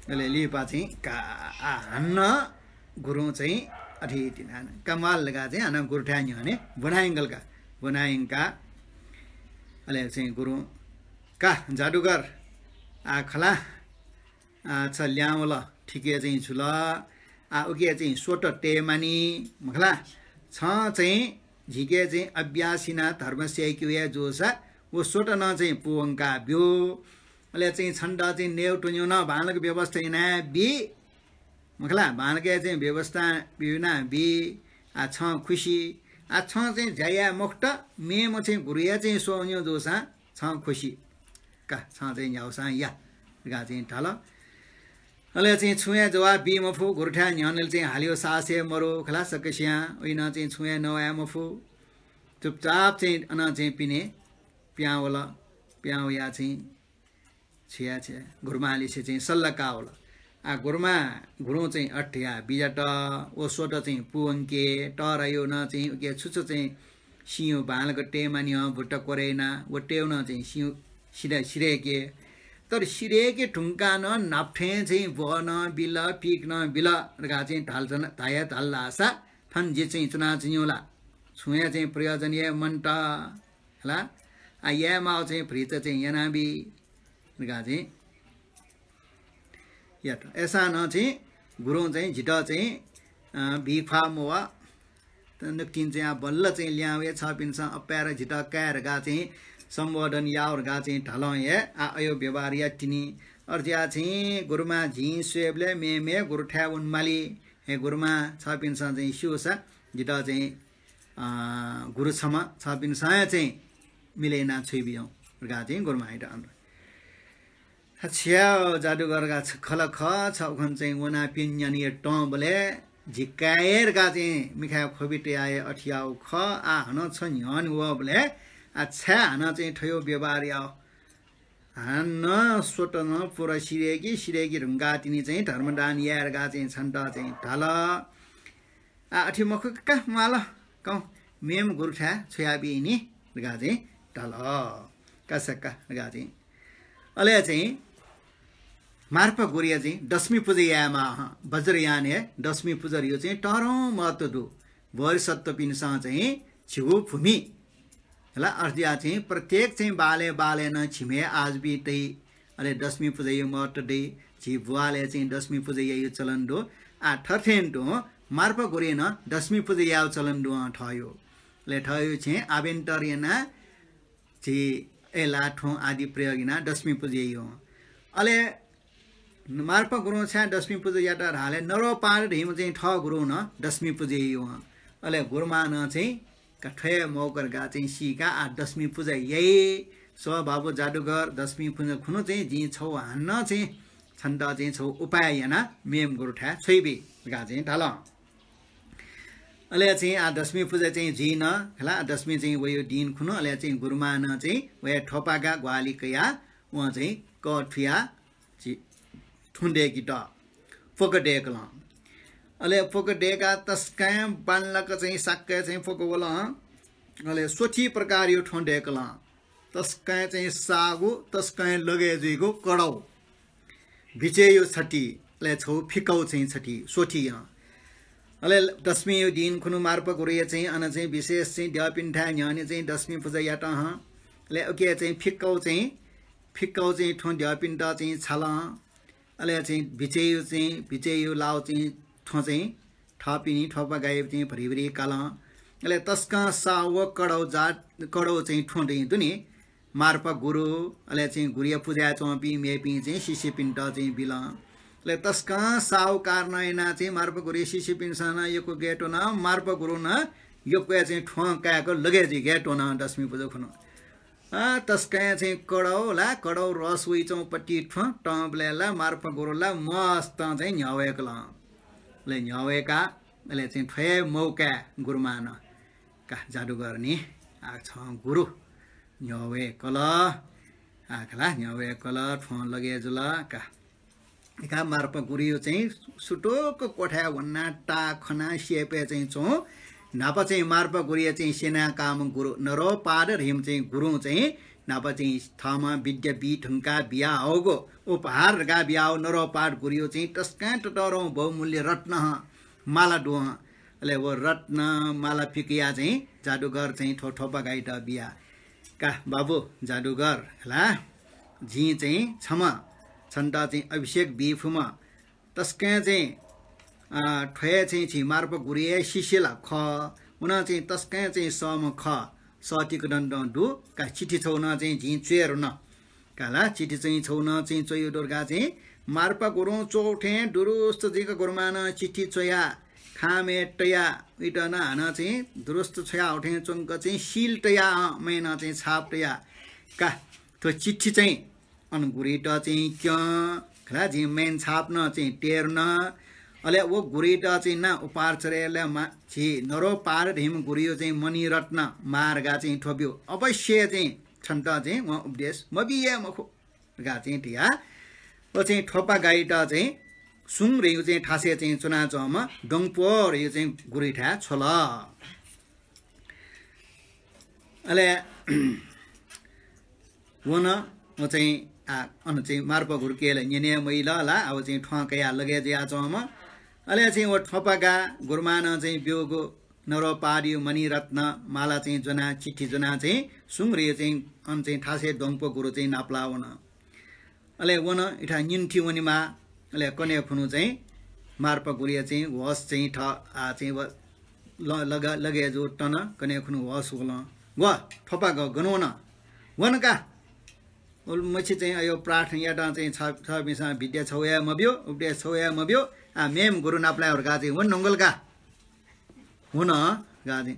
अले लिपा चाहिँ का, आ, हानं गुरुं चाहिँ अथे तिनि हानं कमाल धकाः चाहिँ हानं गुरुथाय् न्ह्यःने ब्वना यंकल का। ब्वना यंकाः अले चाहिँ गुरुं, का जादुगर, आ खला, आ, छ ल्याहां वल, ठीक हे चाहिँ जुल। आ, उके चाहिँ स्वत तये मानि, मखला। छं चाहिँ झीके चाहिँ अभ्यास यानाः धर्म स्यायेके वया जूसा, व स्वत नं चाहिँ पूवंका ब्यु। अले चाहिँ छन्त चाहिँ नेवतुनेव नं बांलाक व्यवस्था याना बी, मखला। बांलाक चाहिँ व्यवस्था याना बी। आ, छं खुसी। आ, छं चाहिँ ज्या याये मखुत, मेम्ह चाहिँ गुरुया चाहिँ स्वः वनेव जूसा, छं खुसी का, छं चाहिँ न्ह्याःसां या धकाः चाहिँ धाल। अले चाहिँ छुं हे जवाफ बी मफु, गुरुथाय् न्ह्यःनेल चाहिँ हालेव साहस हे मरु खला सकसियां, उइनं चाहिँ छुं हे नवाये मफु। चुपचाप चाहिँ अनं चाहिँ पिने पिहां वल। पिहां वयाः चाहिँ छु याये, छु याये, गुरुमांलिसे चाहिँ सल्लाह काः वल। आ, गुरुमां, गुरुं चाहिँ अथे याः बिज्यात, व स्वत चाहिँ पूवंके, तःधंगु नं चाहिँ उके छु छु चाहिँ सिंयो बांलाक तये मानि हं बुट्टा क्वरय् यानाः, व तयेव नं चाहिँ सिंयो सिधय्, सिधय्के। तर सिधय्के धुंकाः नं न्हापा थें चाहिँ ब्वः नं बिल, पीक नं बिल धकाः चाहिँ धाल, धाये धाल धाःसा थन जि चाहिँ च्वनाच्वनेव ला छुं हे चाहिँ प्रयोजन हे मन्त। हला, आ, याये माःगु चाहिँ भतिचा चाहिँ यानाबी धकाः चाहिँ यात। अय्सां नं चाहिँ गुरुं चाहिँ जितः चाहिँ, अ, बी ख्वाः मवः। त नकतिनि चाहिँ आ बल्ल चाहिँ ल्याहां वये, छपिन्सं अप्पाय् र जितः काय् धकाः चाहिँ सम्बोधन याव धकाः चाहिँ धालं हे आ अयो व्यवहार यात तिनि। अथे जुयाः चाहिँ गुरुमां जिं स्वयेबलय् मेमेगु गुरुथाय् वनेमाली। हे गुरुमां, छपिन्सं चाहिँ स्यूसा जितः चाहिँ अ, गुरु छम्ह, छपिन्सं हे चाहिँ मिले याना छ्वइबिज्याहुँ धकाः चाहिँ गुरुमांयात अन। छु याये जादुगर का, छ खला खः, छ उखन चाहिँ वनाः पिने न्यने तंबलय् जि काय् हे धकाः चाहिँ मिखाय् ख्वबि तयाः हे अथे याःगु खः। आ, हानं छ न्ह्यःने वःबलय्, आ, छाय् हानं चाहिँ थ्व व्यवहार याः? हानं स्वत नं पूरा सिधय्के, सिधय्के धुंकाः तिनि चाहिँ धर्मदान याये धकाः चाहिँ छन्त चाहिँ धाल। आ, अथे मखु का, म्वाल, कं, मेम्ह गुरुथाय् छ्वयाबी नि धकाः चाहिँ धाल। का सकल धकाः चाहिँ। अले चाहिँ मार्पा गुरुया चाहिँ दशमी पुजा यायेमाः हं, वज्रयान हे दशमी पुजा धइगु चाहिँ तःधंगु महत्व दु। बोधिसत्वपिन्सं चाहिँ झीगु भूमि, हला, अथे जुयाः चाहिँ प्रत्येक चाहिँ बालय् बालय् नं झिम्ह हे आजु बी तइ। अले दशमी पुजाया महत्व दइ। झी बुवालय् चाहिँ दशमी पुजा याइगु चलन दु। आ, थथे थें तुं मार्पा गुरुं नं दशमी पुजा याइगु चलन दु हं थःगु। अले थःगु चाहिँ आभ्यन्तर यानाः झी अय्‌लाः थ्वँ आदि प्रयोग यानाः दशमी पुजा याइगु हं। अले मार्पा गुरुं छाय् दशमी पुजा यात धाःबलय् नरोपाद धइम्ह चाहिँ थः गुरुं नं दशमी पुजा याइगु हं। अले गुरुमां नं चाहिँ का थ्व हे मौका धकाः चाहिँ सीकाः आ दशमी पुजा याइ। स्व बाबु जादुगर, दशमी पुजा खुन्हु चाहिँ जिं छगू हानं चाहिँ छन्त चाहिँ छगू उपाय यानाः मेम्ह गुरुथाय् छ्वइबी धकाः चाहिँ धाल। अले चाहिँ आ दशमी पुजा चाहिँ जुइन, हला, दशमी चाहिँ वइगु दिं खुन्हु, अले चाहिँ गुरुमां नं चाहिँ वया थ्वपागा ग्वाहालि कयाः वं चाहिँ कःथुयाः झी थुं दय्‌केत प्वक दय्‌कल। अले प्वक दय्‌काः तसकं बांलाक चाहिँ साक्क चाहिँ प्वक वल। अले स्वथी प्रकारया थ्वँ दय्‌कल। तसकं चाहिँ साःगु, तसकं लगय् जुइगु कडौ। बिचय्‌या छथी, अले छगू फिकौ चाहिँ छथी, स्वथी हं। अले दशमीया दिं खुन्हु मार्पा गुरुया चाहिँ अन चाहिँ विशेष चाहिँ द्यःपिन्थाय् न्ह्यःने चाहिँ दशमी पुजा यात हं। अले उके चाहिँ फिकौ चाहिँ फिकौ चाहिँ थ्वँ द्यःपिन्त चाहिँ छाल हं। अले चाहिँ बिचय्‌या चाहिँ, बिचय्‌या लाउ चाहिँ थ्वँ चाहिँ थःपिनि थ्वपागाया चाहिँ भरिभरि काल हं। अले तसकं साः व कडौ जात, कडौ चाहिँ थ्वँ दइ दु नि। मार्पा गुरु, अले चाहिँ गुरुया पुजाय् च्वंपिं मेपिं चाहिँ शिष्यपिन्त चाहिँ बिल हं। अले तसकं साःगु कारणं यानाः चाहिँ मार्पा गुरुया शिष्यपिन्सं नं यक्व गय् त्वन, मार्पा गुरुं नं यक्व चाहिँ थ्वँ काय्‌क लगय् जुइ गय् त्वन दशमी पुजा खुन्हु। आ, तसकं चाहिँ कडौ ला, कडौ रस वइच्वंपति थ्वँ तंबलय् ला मार्पा गुरु ला मस्तं चाहिँ न्ह्यः वय्‌कल हं। अले न्ह्यः वय्‌का, अले चाहिँ थ्व हे मौकाय् गुरुमां नं का जादुगर नि, आ, छं गुरु न्ह्यः वय्‌कल, आ, खला, न्ह्यः वय्‌कल, थ्वं लगे जुल का। का मार्पा गुरुयो चाहिँ सुतुक क्वथाय् वनाः ताः खनाः स्येपय् चाहिँ च्वं। न्हापा चाहिँ मार्पा गुरुया चाहिँ स्यनाकाःम्ह गुरु नरोपाद धइम्ह चाहिँ गुरुं चाहिँ न्हापा चाहिँ थःम्हं विद्या बी धुंकाः बियाहःगु उपहार धकाः बियाहःगु नरोपाद गुरुयो चाहिँ तसकं ततःधंगु बहुमूल्य रत्न माला दु हं। अले व रत्न माला पिकयाः चाहिँ जादुगर चाहिँ थ्व थोपागायात बिया। का बाबु जादुगर, खला, जिं चाहिँ छम्ह छन्त चाहिँ अभिषेक बी फुम्ह तसकं चाहिँ, अ, थ्व हे चाहिँ झी मार्पा गुरुया शिष्य ला खः। व नं चाहिँ तसकं चाहिँ सःम्ह खः। सःतिक दन दु। का चिठी छगू नं चाहिँ जिं च्वये धुन। का ला, चिठी चाहिँ छगू नं चाहिँ च्वये धुन का चाहिँ मार्पा गुरुं च्वःथें दुरुस्त जुइक गुरुमां नं चिठी च्वया, खामय् तया, उइत नं हानं चाहिँ दुरुस्त छ्वयाहःथें च्वंक चाहिँ seal तया, अँ, मय् नं चाहिँ छाप तया। का थ्व चिठी चाहिँ अन गुरुइत चाहिँ क्यं, खला, जिं मय् छाप नं चाहिँ तये धुन। अले व गुरुइत चाहिँ ना उपहार चढय् ला मा-, झी नरोपाद धइम्ह गुरुयो चाहिँ मणिरत्न मार्गा चाहिँ थ्व ब्यु। अवश्य चाहिँ छन्त चाहिँ वं उपदेश मबी हे मखु धकाः चाहिँ धया। व चाहिँ थोपागायात चाहिँ सुङ धइगु चाहिँ थासय् चाहिँ च्वनाच्वंम्ह डोङप्वः धइगु चाहिँ गुरुइथाय् छ्वल। अले वन, व चाहिँ, आ, अन चाहिँ मार्पा गुरुके ला न्यने मइल ला, आ, व चाहिँ थ्वं कयाः लगे जुयाच्वंम्ह। अले चाहिँ व थोपागा गुरुमां नं चाहिँ ब्यूगु नरोपादयो मणिरत्न माला चाहिँ ज्वनाः, चिठी ज्वनाः चाहिँ सुङ धइगु चाहिँ अन चाहिँ थासय् डोङप्वः गुरु चाहिँ नापलाः वन। अले वन, इथाय् निन्ति वनेमाः। अले कन्हय् खुन्हु चाहिँ मार्पा गुरुया चाहिँ होश चाहिँ थ-, आ, चाहिँ व ल-, लग-, लगे जू तन, कन्हय् खुन्हु होश वल। व थोपागा गन वन? वन का। उल मछि चाहिँ अयो प्रार्थना यात चाहिँ छ-, छपिंसं विद्या छगू हे मब्यू, उपदेश छगू हे मब्यू। आ, मेम्ह गुरु नापलाये धकाः चाहिँ वन धुंकल का। वन, गाजि।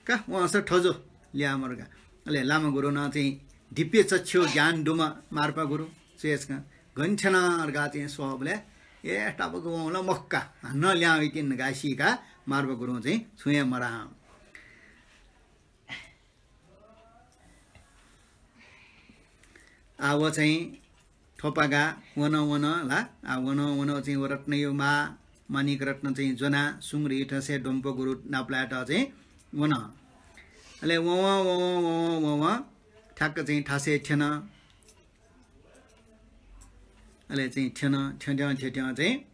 का, वंसा थजु ल्याः मरुगा। अले लामा गुरु नं चाहिँ दिव्य चक्षु ज्ञान दुम्ह मार्पा गुरु, चयेसकं गन थ्यन धकाः चाहिँ स्वःबलय्, ए, तापाक वं ला मखु का, हानं ल्यां वइतिनि धकाः सीकाः मार्पा गुरुं चाहिँ छुं हे मधां। आ, व चाहिँ थोपागा वन वन ला, आ, वन वन चाहिँ व रत्नयो माः, माणिक रत्न चाहिँ ज्वनाः सुङ धइगु थासय् डोङप्वः गुरु नापलायेत चाहिँ वन। अले वं वं वं वं वं वं वं ठ्याक्क चाहिँ थासय् थ्यन। अले चाहिँ थ्यन, थ्यं थ्यं थ्यं थ्यं चाहिँ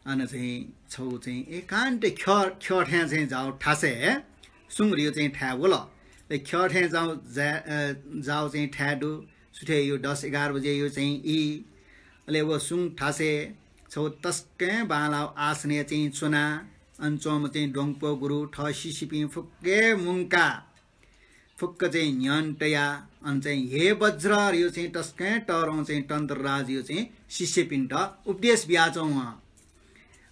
अन चाहिँ छगू चाहिँ एकान्त ख्यः, ख्यः थें चाहिँ जाःगु थासय् सुङ धइगु चाहिँ थाय् वल। अले ख्यः थें जाःगु जा-, अ, जाःगु चाहिँ थाय् दु। सुथय् यु दस एघार बजे यु चाहिँ ई। अले व सुङ थासय् छगू तसकं बांलाःगु आसनय् चाहिँ च्वनाः अन च्वंम्ह चाहिँ डोङप्वः गुरु थः शिष्यपिं फुक्क हे मुंकाः फुक्क चाहिँ न्ह्यःने तयाः अन चाहिँ हे वज्र धइगु चाहिँ तसकं तःधंगु चाहिँ तन्त्रराजयो चाहिँ शिष्यपिन्त उपदेश बियाच्वं वं।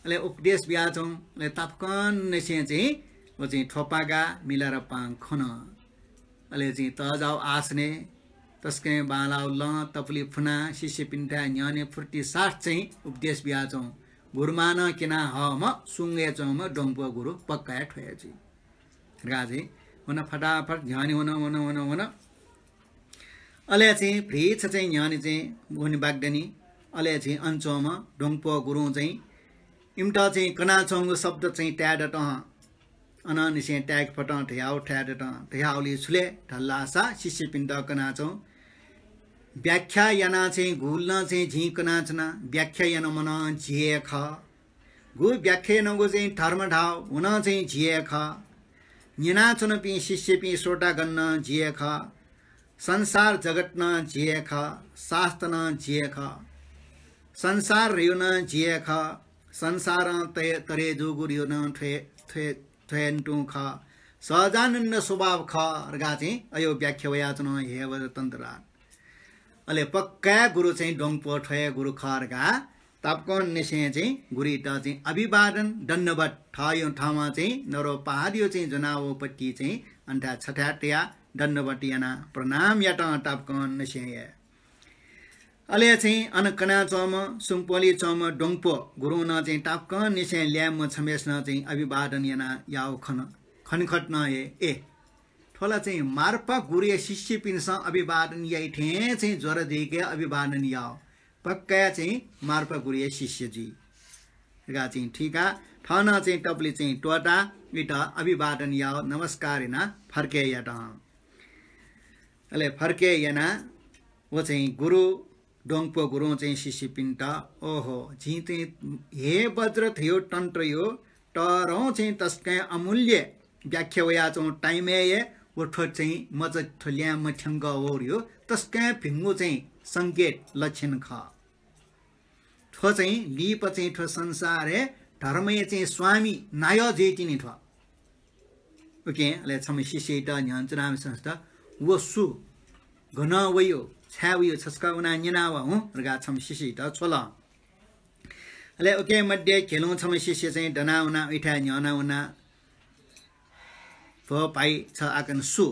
अले उपदेश बियाच्वं, अले तापाकंनिसें चाहिँ व चाहिँ थोपागा मिलारेपां खन। अले चाहिँ तःजाःगु आसनय् तसकं बांलाःगु लं तपुलि फुनाः शिष्यपिन्थाय् न्ह्यःने फुर्ति साथ चाहिँ उपदेश बियाच्वं। गुरुमां नं क्यना हःम्ह सुङय् च्वंम्ह डोङप्वः गुरु पक्का हे थ्व हे जुइ। राजै वन, फटाफट न्ह्यःने वन, वन, वन, वन। अले चाहिँ भ्रिछ चाहिँ न्ह्यःने चाहिँ वने बाकि दनि। अले चाहिँ अन च्वंम्ह डोङप्वः गुरुं चाहिँ इमित चाहिँ कनाच्वंगु शब्द चाहिँ ताये दत हं। अनंनिसें ताय्‌के फतं धयाउ थाय् दत हं। धयाउलि छु ले धाल धाःसा शिष्यपिन्त कनाच्वं। व्याख्या यानाः चाहिँ गुलि नं चाहिँ जिं कनाच्वना। व्याख्या यानाम्ह नं जि हे खः। गु व्याख्या यानागु चाहिँ धर्म धाउ, व नं चाहिँ जि हे खः। न्यनाच्वनापिं शिष्यपिं श्रोतागण नं जि हे खः। संसार जगत नं जि हे खः। शास्त्र नं जि हे खः। संसार ह्रियो नं जि हे खः। संसारं तये, तरे जूगु ह्रियो नं थ्वये, थ्वये, थ्वयेन्तुं खः। सहजानन्द स्वभाव खः धकाः चाहिँ अयो व्याख्या वयाच्वन हे वज्रतन्त्रराज। अले पक्का गुरु चाहिँ डोङप्वः थ्व हे गुरु खः धकाः तापाकंनिसें चाहिँ गुरुइत चाहिँ अभिवादन, दण्डवत, थःयो थःम्हं चाहिँ नरोपादयो चाहिँ ज्वनावःपट्टि चाहिँ अन थाय् छथाय् तयाः दण्डवत यानाः प्रणाम यात तापाकंनिसें हे। अले चाहिँ अन कनाच्वंम्ह, सुम्पलय् च्वंम्ह द्वंक्व गुरुं नं चाहिँ तापाकंनिसें ल्याय्म्ह छम्हेसिनं चाहिँ अभिवादन याना याःगु खन। खनेखत नं हे, ए, थ्व ला चाहिँ मार्पा गुरुया शिष्यपिन्सं अभिवादन याइ थें चाहिँ ज्वर जुइक अभिवादन याः। पक्का चाहिँ मार्पा गुरुया शिष्य जुइ धकाः चाहिँ थुइकाः थनं चाहिँ तपुलि चाहिँ त्वःताः वइत अभिवादन याः, नमस्कार यानाः फर्के यात। अले फर्के यानाः व चाहिँ गुरु द्वंक्व गुरुं चाहिँ शिष्यपिन्त, ओहो, जिं चाहिँ हे वज्र धयो तन्त्रयो तःधं चाहिँ तसकं अमूल्य व्याख्या वयाच्वंगु time य् हे व थ्व चाहिँ मचा थ्व ल्याय्म्ह थ्यंक वःगु धयो तसकं भिंगु चाहिँ संकेत लक्षण खः। थ्व चाहिँ लिपा चाहिँ थ्व संसारय् धर्मया चाहिँ स्वामी नायः जुइतिनि थ्व। OK, अले छम्ह शिष्ययात न्ह्यःने च्वनाः वनाः, व सु, गन वयो, छाय् वयो, छसकं वनाः न्यना वा हुँ धकाः छम्ह शिष्ययात छ्वल। अले उकी मध्ये घेलुं छम्ह शिष्य चाहिँ दनाः वनाः उइथाय् न्ह्यःने वनाः, भो भाइ, छ आः कन सु,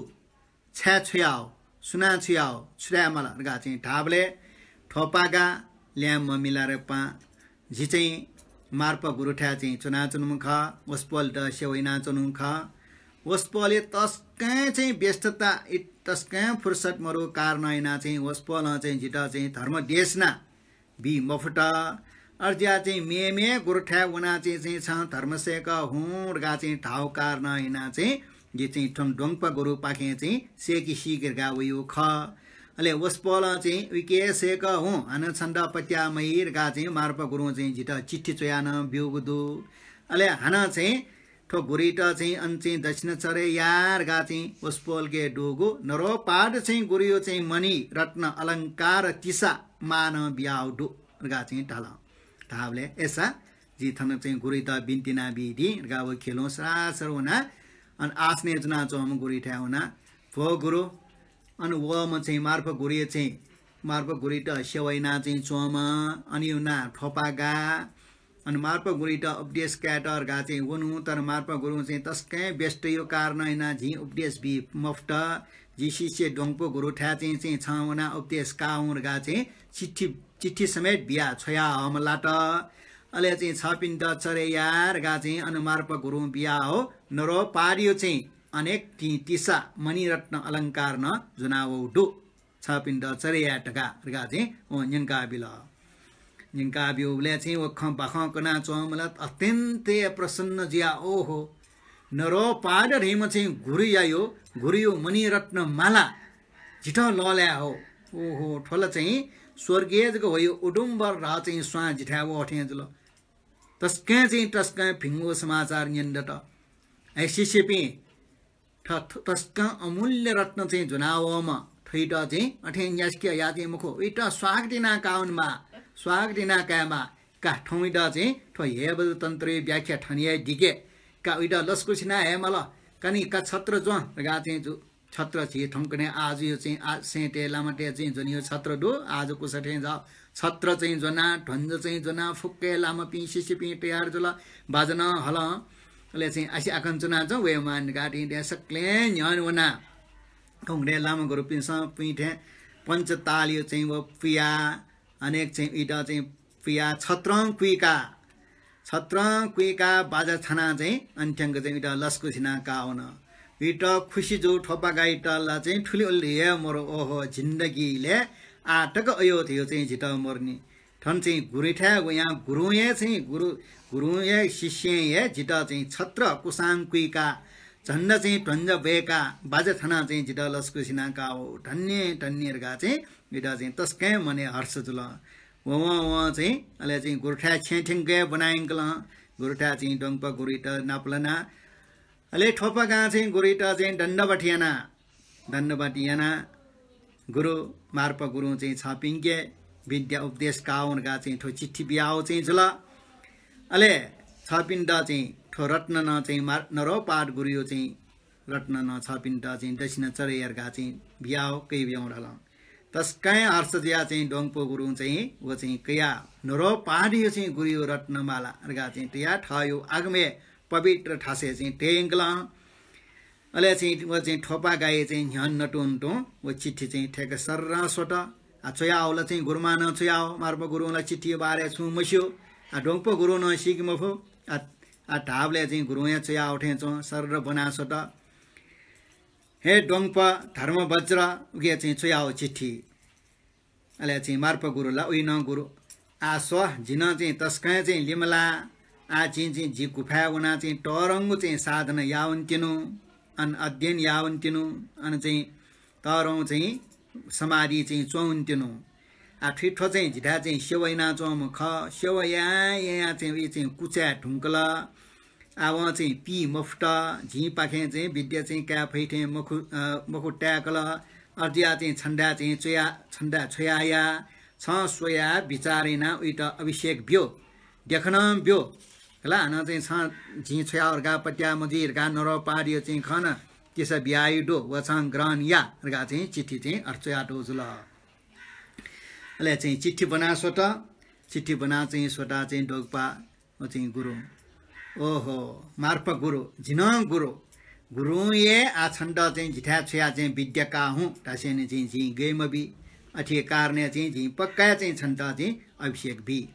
छाय् छु याः, सुनां छु याः, छु धाये माल धकाः चाहिँ धाःबलय् थ्वपागा ल्याय्म्ह मिलारेपां जि चाहिँ मार्पा गुरुथाय् चाहिँ च्वनाच्वनागु खः, वसपोलयात सेवा यानाच्वनागु खः। वसपोलया तसकं चाहिँ व्यस्तता, इ-, तसकं फुर्सद मरु कारणं यानाः चाहिँ वसपोलं चाहिँ जितः चाहिँ धर्म देशना बी मफुत। अय् जुयाः चाहिँ मेमेगु गुरुथाय् वनाः चाहिँ, चाहिँ छं धर्म सय्क हुँ धकाः चाहिँ धाःगु कारणं यानाः चाहिँ जि चाहिँ थन द्वंक्व गुरुपाखें चाहिँ सय्के सीके धकाः वयागु खः। अले वसपोलं चाहिँ उइके सय्क हुँ, हानं छन्त पत्याः मयाइ धकाः चाहिँ मार्पा गुरुं चाहिँ जितः चिठी च्वयाः नं ब्यूगु दु। अले हानं चाहिँ थ्व गुरुइत चाहिँ अन चाहिँ दक्षिणा चर्या याः धकाः चाहिँ वसपोलके दुगु नरोपाद चाहिँ गुरुयो चाहिँ मणि रत्न अलंकार तिसा मानं बियाः दु धकाः चाहिँ धाल। धाःबलय् अय्सा जि थन चाहिँ गुरुइत बिन्ति यानाबी धकाः व घेलुं सरासर वनाः अन आसनय् च्वनाच्वंम्ह गुरुइथाय् वनाः, भो गुरु, अन वःम्ह चाहिँ मार्पा गुरुया चाहिँ, मार्पा गुरुइत सेवा यानाः चाहिँ च्वंम्ह, अन वनाः थ्वपागा, अन मार्पा गुरुइत उपदेश कायेत धकाः चाहिँ वनु, तर मार्पा गुरुं चाहिँ तसकं व्यस्तयो कारणं यानाः जिं उपदेश बी मफुत। जि शिष्य द्वंक्व गुरुथाय् चाहिँ, चाहिँ छं वनाः उपदेश का हुँ धकाः चाहिँ चिठी, चिठी समेत बियाः छ्वयाहःम्ह लात। अले चाहिँ छपिन्त चर्या याः धकाः चाहिँ अन मार्पा गुरुं बियाहःगु नरोपादयो चाहिँ अनेक तिं तिसा मणिरत्न अलंकार नं ज्वनावःगु दु। छपिन्त चर्या याये धकाः धकाः चाहिँ वं न्यंका बिल। न्यंका ब्यूबलय् चाहिँ व खँ बाखं कनाच्वंम्ह ला अत्यन्त हे प्रसन्न जुयाः, ओहो, नरोपाद धइम्ह चाहिँ गुरुयायो, गुरुयो मणिरत्न माला जितः लःल्हाये हः। ओहो, थ्व ला चाहिँ स्वर्गय् जक वयो उदुम्बर धाः चाहिँ स्वां जिथाय् वः थें जुल। तसकं चाहिँ तसकं भिंगु समाचार न्यने दत। हे शिष्यपिं, थ-, थ-, तसकं अमूल्य रत्न चाहिँ ज्वनावःम्ह थ्वइत चाहिँ अथें न्यासि कयाः चाहिँ मखु, उइत स्वागत यानाः काः वनेमाः, स्वागत यानाः कायेमाः। का, थौंइत चाहिँ थ्व हे वज्र तन्त्रयो व्याख्या थन हे दिके। का, उइत लसकुस याना हयेमाल। का नि, का छत्र ज्वँ धकाः चाहिँ जु-, छत्र झी थौंकन्हय् आजुयो चाहिँ आ-, सय्तय् लामातय् चाहिँ ज्वनीयो छत्र दु, आजु कुसा थें जाः। छत्र चाहिँ ज्वना, ध्वंजा चाहिँ ज्वना, फुक्क हे लामापिं शिष्यपिं तयार जुल, बाजा नं हल। अले चाहिँ आसे आखन च्वनाच्वँ, वयेमाः धकाः थें सकलें न्ह्यःने वना। थौंकन्हय् लामा गुरुपिन्सं पुइथें पञ्चतालयो चाहिँ व पुया, अनेक चाहिँ उइत चाहिँ पुया, छत्रं कुइका, छत्रं कुइका बाजा छानाः चाहिँ अन थ्यंक चाहिँ उइत लसकुस यानाः काः वन। उइत खुसी जू, थ्वपागाइत ला चाहिँ थुलि उलि हे मरु, ओहो, जिन्दगीलय् आः तक अयो धयो चाहिँ जितः मरुनि। थन चाहिँ गुरुथाय् वयां गुरुं हे चाहिँ गुरु, गुरुं हे शिष्यं हे जितः चाहिँ छत्र कुसां कुइका, झन्डा चाहिँ ध्वंजा ब्वय्का, बाजा छानाः चाहिँ जितः लसकुस यानाः काः वः। धन्य, धन्य धकाः चाहिँ उइत चाहिँ तसकं मनय् हर्ष जुल। वं, वं, वं चाहिँ अले चाहिँ गुरुथाय् छेँ थ्यंक ब्वना यंकल। गुरुथाय् चाहिँ द्वंक्व गुरुइत नापलाना। अले थ्वपागां चाहिँ गुरुइत चाहिँ दण्डवत याना, दण्डवत याना, गुरु, मार्पा गुरुं चाहिँ छपिंके विद्या उपदेश काः वँ धकाः चाहिँ थ्व चिठी बियाः चाहिँ जुल। अले छपिन्त चाहिँ थ्व रत्न नं चाहिँ मार-, नरोपाद गुरुयो चाहिँ रत्न नं छपिन्त चाहिँ दक्षिणा चर्या धकाः चाहिँ बियाः कयाबियाः धाल। तसकं हर्ष जुयाः चाहिँ द्वंक्व गुरुं चाहिँ व चाहिँ कयाः नरोपादयो चाहिँ गुरुयो रत्नमाला धकाः चाहिँ तयाः थःयो आगमय् पवित्र थासय् चाहिँ तये यंकल। अले चाहिँ व चाहिँ थ्वपागाया चाहिँ न्ह्यःने नतुं नतुं व चिठी चाहिँ थ्यंक सर्रां स्वत। आ, च्वयाहल चाहिँ गुरुमां नं च्वयाहल, मार्पा गुरुं ला चिट्ठी बारे छुं मस्यू। आ, डोंगपा गुरुं नं सीके मफु। आ, आ, धाःबलय् चाहिँ गुरुं हे च्वयाहल थें च्वं, सरर ब्वना स्वत। हे डोंगपा धर्मवज्र, उके चाहिँ च्वयाहल चिट्ठी। अले चाहिँ मार्पा गुरु ला उइ नं गुरु। आः स्व, जि नं चाहिँ तसकं चाहिँ लिमलाः। आः जिं चाहिँ जि गुफाय् वनाः चाहिँ तःधंगु चाहिँ साधना यावन्तिनु, अन अध्ययन यावन्तिनु, अन चाहिँ तःधंगु चाहिँ समाधि चाहिँ च्वंवन्तिनु। आः थुइ थ्व चाहिँ जिथाय् चाहिँ सेवा यानाच्वंम्ह खः। सेवा यायां यायां चाहिँ उइ चाहिँ कुचाय् धुंकल। आः वं चाहिँ पी मफुत, जिंपाखें चाहिँ विद्या चाहिँ काये फइ थें मखु, अ, मखु ताय्‌कल। अथे जुयाः चाहिँ छन्थाय् चाहिँ च्वया, छन्थाय् छ्वयाहया, छं स्वयाः बिचाः यानाः उइत अभिषेक ब्यु, देखा नं ब्यु। खला, हानं चाहिँ छं जिं छ्वयाहल धकाः पत्याः मजुइ धकाः नरोपादयो चाहिँ खँ नं तिसा बियाहया दु, व छं ग्रहण या धकाः चाहिँ चिट्ठी चाहिँ अथे च्वयातःगु जुल। अले चाहिँ चिट्ठी ब्वना स्वत, चिट्ठी ब्वना चाहिँ स्वता चाहिँ डोंगपा व चाहिँ गुरुं, ओहो, मार्पा गुरु, जि नं गुरु। गुरुं हे आः छन्त चाहिँ जिथाय् छ्वयाः चाहिँ विद्या का हुँ धासेंलि चाहिँ जिं गय् मबी। अथे कारणय् चाहिँ जिं पक्का हे चाहिँ छन्त चाहिँ अभिषेक बी।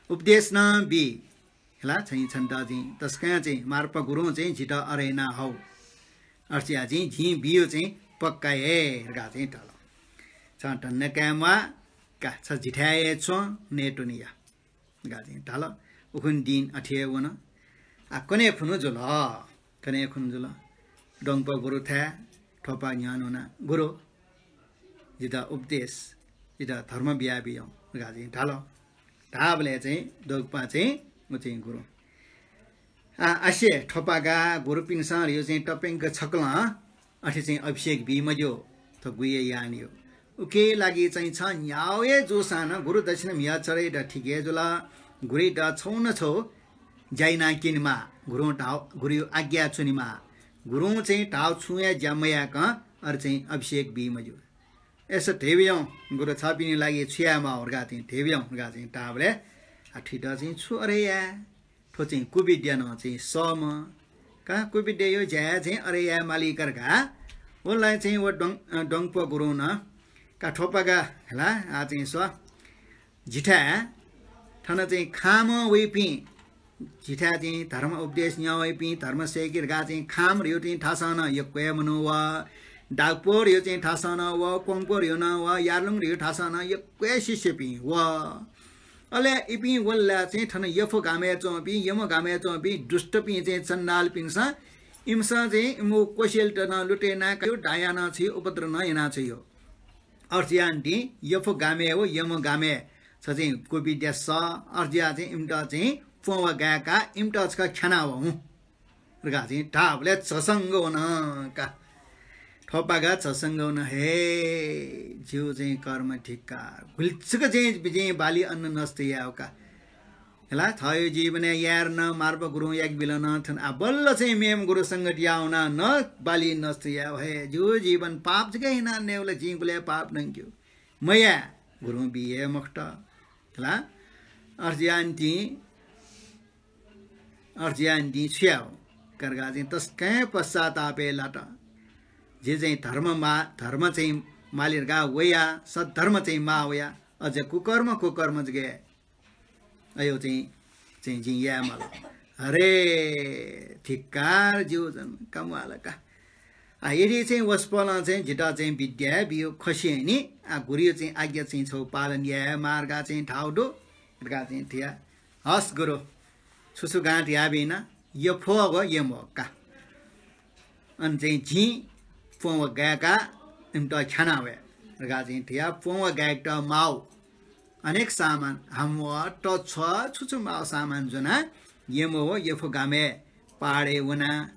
उपदेश नं बी। खला, चाहिँ छन्त चाहिँ तसकं चाहिँ मार्पा गुरुं चाहिँ जितः अथे याना हउ। अथे जुयाः चाहिँ जिं बियो चाहिँ पक्का हे धकाः चाहिँ धाल। छं धन्दा काये म्वाः का, छ जिथाय् हे च्वँ, नयेत्वने या धकाः चाहिँ धाल। उखुन्हु दिं अथे हे वन। आः कन्हय् खुन्हु जुल, कन्हय् खुन्हु जुल। डोंगपा गुरुथाय् थ्वपाः न्ह्यःने वनाः, गुरु, जितः उपदेश, जितः धर्म बियाबियु धकाः चाहिँ धाल। धाःबलय् चाहिँ डोंगपां चाहिँ व चाहिँ गुरुं, आः आसे, थ्वपागा गुरुपिन्सं धयो चाहिँ तप्यंक छकलं अथे चाहिँ अभिषेक बी मज्यू, थ्व गुइया यानयो। उकिया लागि चाहिँ छ न्ह्याः हे जूसां नं गुरु दक्षिणा म्हिगः चले द ठीक हे जुल। गुरुइत छौ न छौ ज्या याना क्यनेमाः, गुरुं धाः, गुरुयो आज्ञा च्वनेमाः। गुरुं चाहिँ धाः छुं हे ज्या मयाकं अथे चाहिँ अभिषेक बी मज्यू। अय्‌सा धयाबियु, गुरु, छपिनि लागि छु यायेमाः धकाः चाहिँ धयाबियु धकाः चाहिँ धाःबलय्, आः थुइत चाहिँ छु अथे याये? थ्व चाहिँ कुविद्या नं चाहिँ सःम्ह का, कुविद्यायो ज्या हे चाहिँ अथे याये मालीका धकाः। वलय् चाहिँ व डों-, अ, डोंगपा गुरुं नं का, थ्वपागा खला, आः चाहिँ स्व, जिथाय् थन चाहिँ खामं वइपिं, जिथाय् चाहिँ धर्म उपदेश न्यं वइपिं, धर्म सय्‌के धकाः चाहिँ खाम धयो चाहिँ थासं नं यक्व हे मनू वः, डाकपो धयो चाहिँ थासं नं वः, क्वंपो धयो नं वः, यारलुङ धयो थासं नं यक्व हे शिष्यपिं वः। अले इपिं वलय् चाहिँ थन यफु गामय् च्वंपिं, यमु गामय् च्वंपिं दुष्टपिं चाहिँ चण्डालपिन्सं इमिसं चाहिँ इमिगु कोसेलित नं लुटे यानाः कायो, दायां नं छ्वयो, उपद्रव नं याना छ्वयो। अथे यानादिं यफु गामय् व यमु गामय् छ चाहिँ कुविद्या सः, अथे जुयाः चाहिँ इमित चाहिँ प्वंवा गाय्‌काः इमित छकः ख्यानावः हुँ धकाः चाहिँ धाःबलय् झसंग वन का। थ्वपागा झसंग वन, हे, जिगु चाहिँ कर्म धिक्कार। गुलि छकः चाहिँ जिं बाली अन्न नष्ट यायेगु का। खला, थःयो जीवनय् याये नं मार्पा गुरुं याके बिल नं थन, आः बल्ल चाहिँ मेम्ह गुरु संगत याः वनाः नं बाली नष्ट यायेगु, हे, जिगु जीवन पाप जक यानाः नयेगु ला, जिं गुलि हे पाप नंकेगु। मयाये, गुरुं बी हे मखुत। खला, अथे जुयानिंतिं, अथे जुयानिंतिं छु यायेगु धकाः चाहिँ तसकं पश्चातापय् लात। जि चाहिँ धर्म मा-, धर्म चाहिँ माले धकाः वया, सद्धर्म चाहिँ माः वया, अझ कुकर्म, कुकर्म जक याये। अयो चाहिँ, चाहिँ जिं याये माल। अरे, धिक्कार, जिगु जन्म, का म्वाःल का। आः, यदि चाहिँ वसपोलं चाहिँ जितः चाहिँ विद्या बियो खसी नि, आः, गुरुयो चाहिँ आज्ञा चाहिँ छौ पालन याये माः धकाः चाहिँ धाःगु दु धकाः चाहिँ धया। हस् गुरु, छु छु गां धयाबिना, यफु व यमु का। अन चाहिँ जिं प्वंवा गाय्‌काः इमित ख्यानावये धकाः चाहिँ धया। प्वंवा गाय्‌केत माःगु अनेक सामान, हाम्व, तछ्व, छु छु माःगु सामान ज्वनाः यमु व यफु गामय् पहाडय् वना।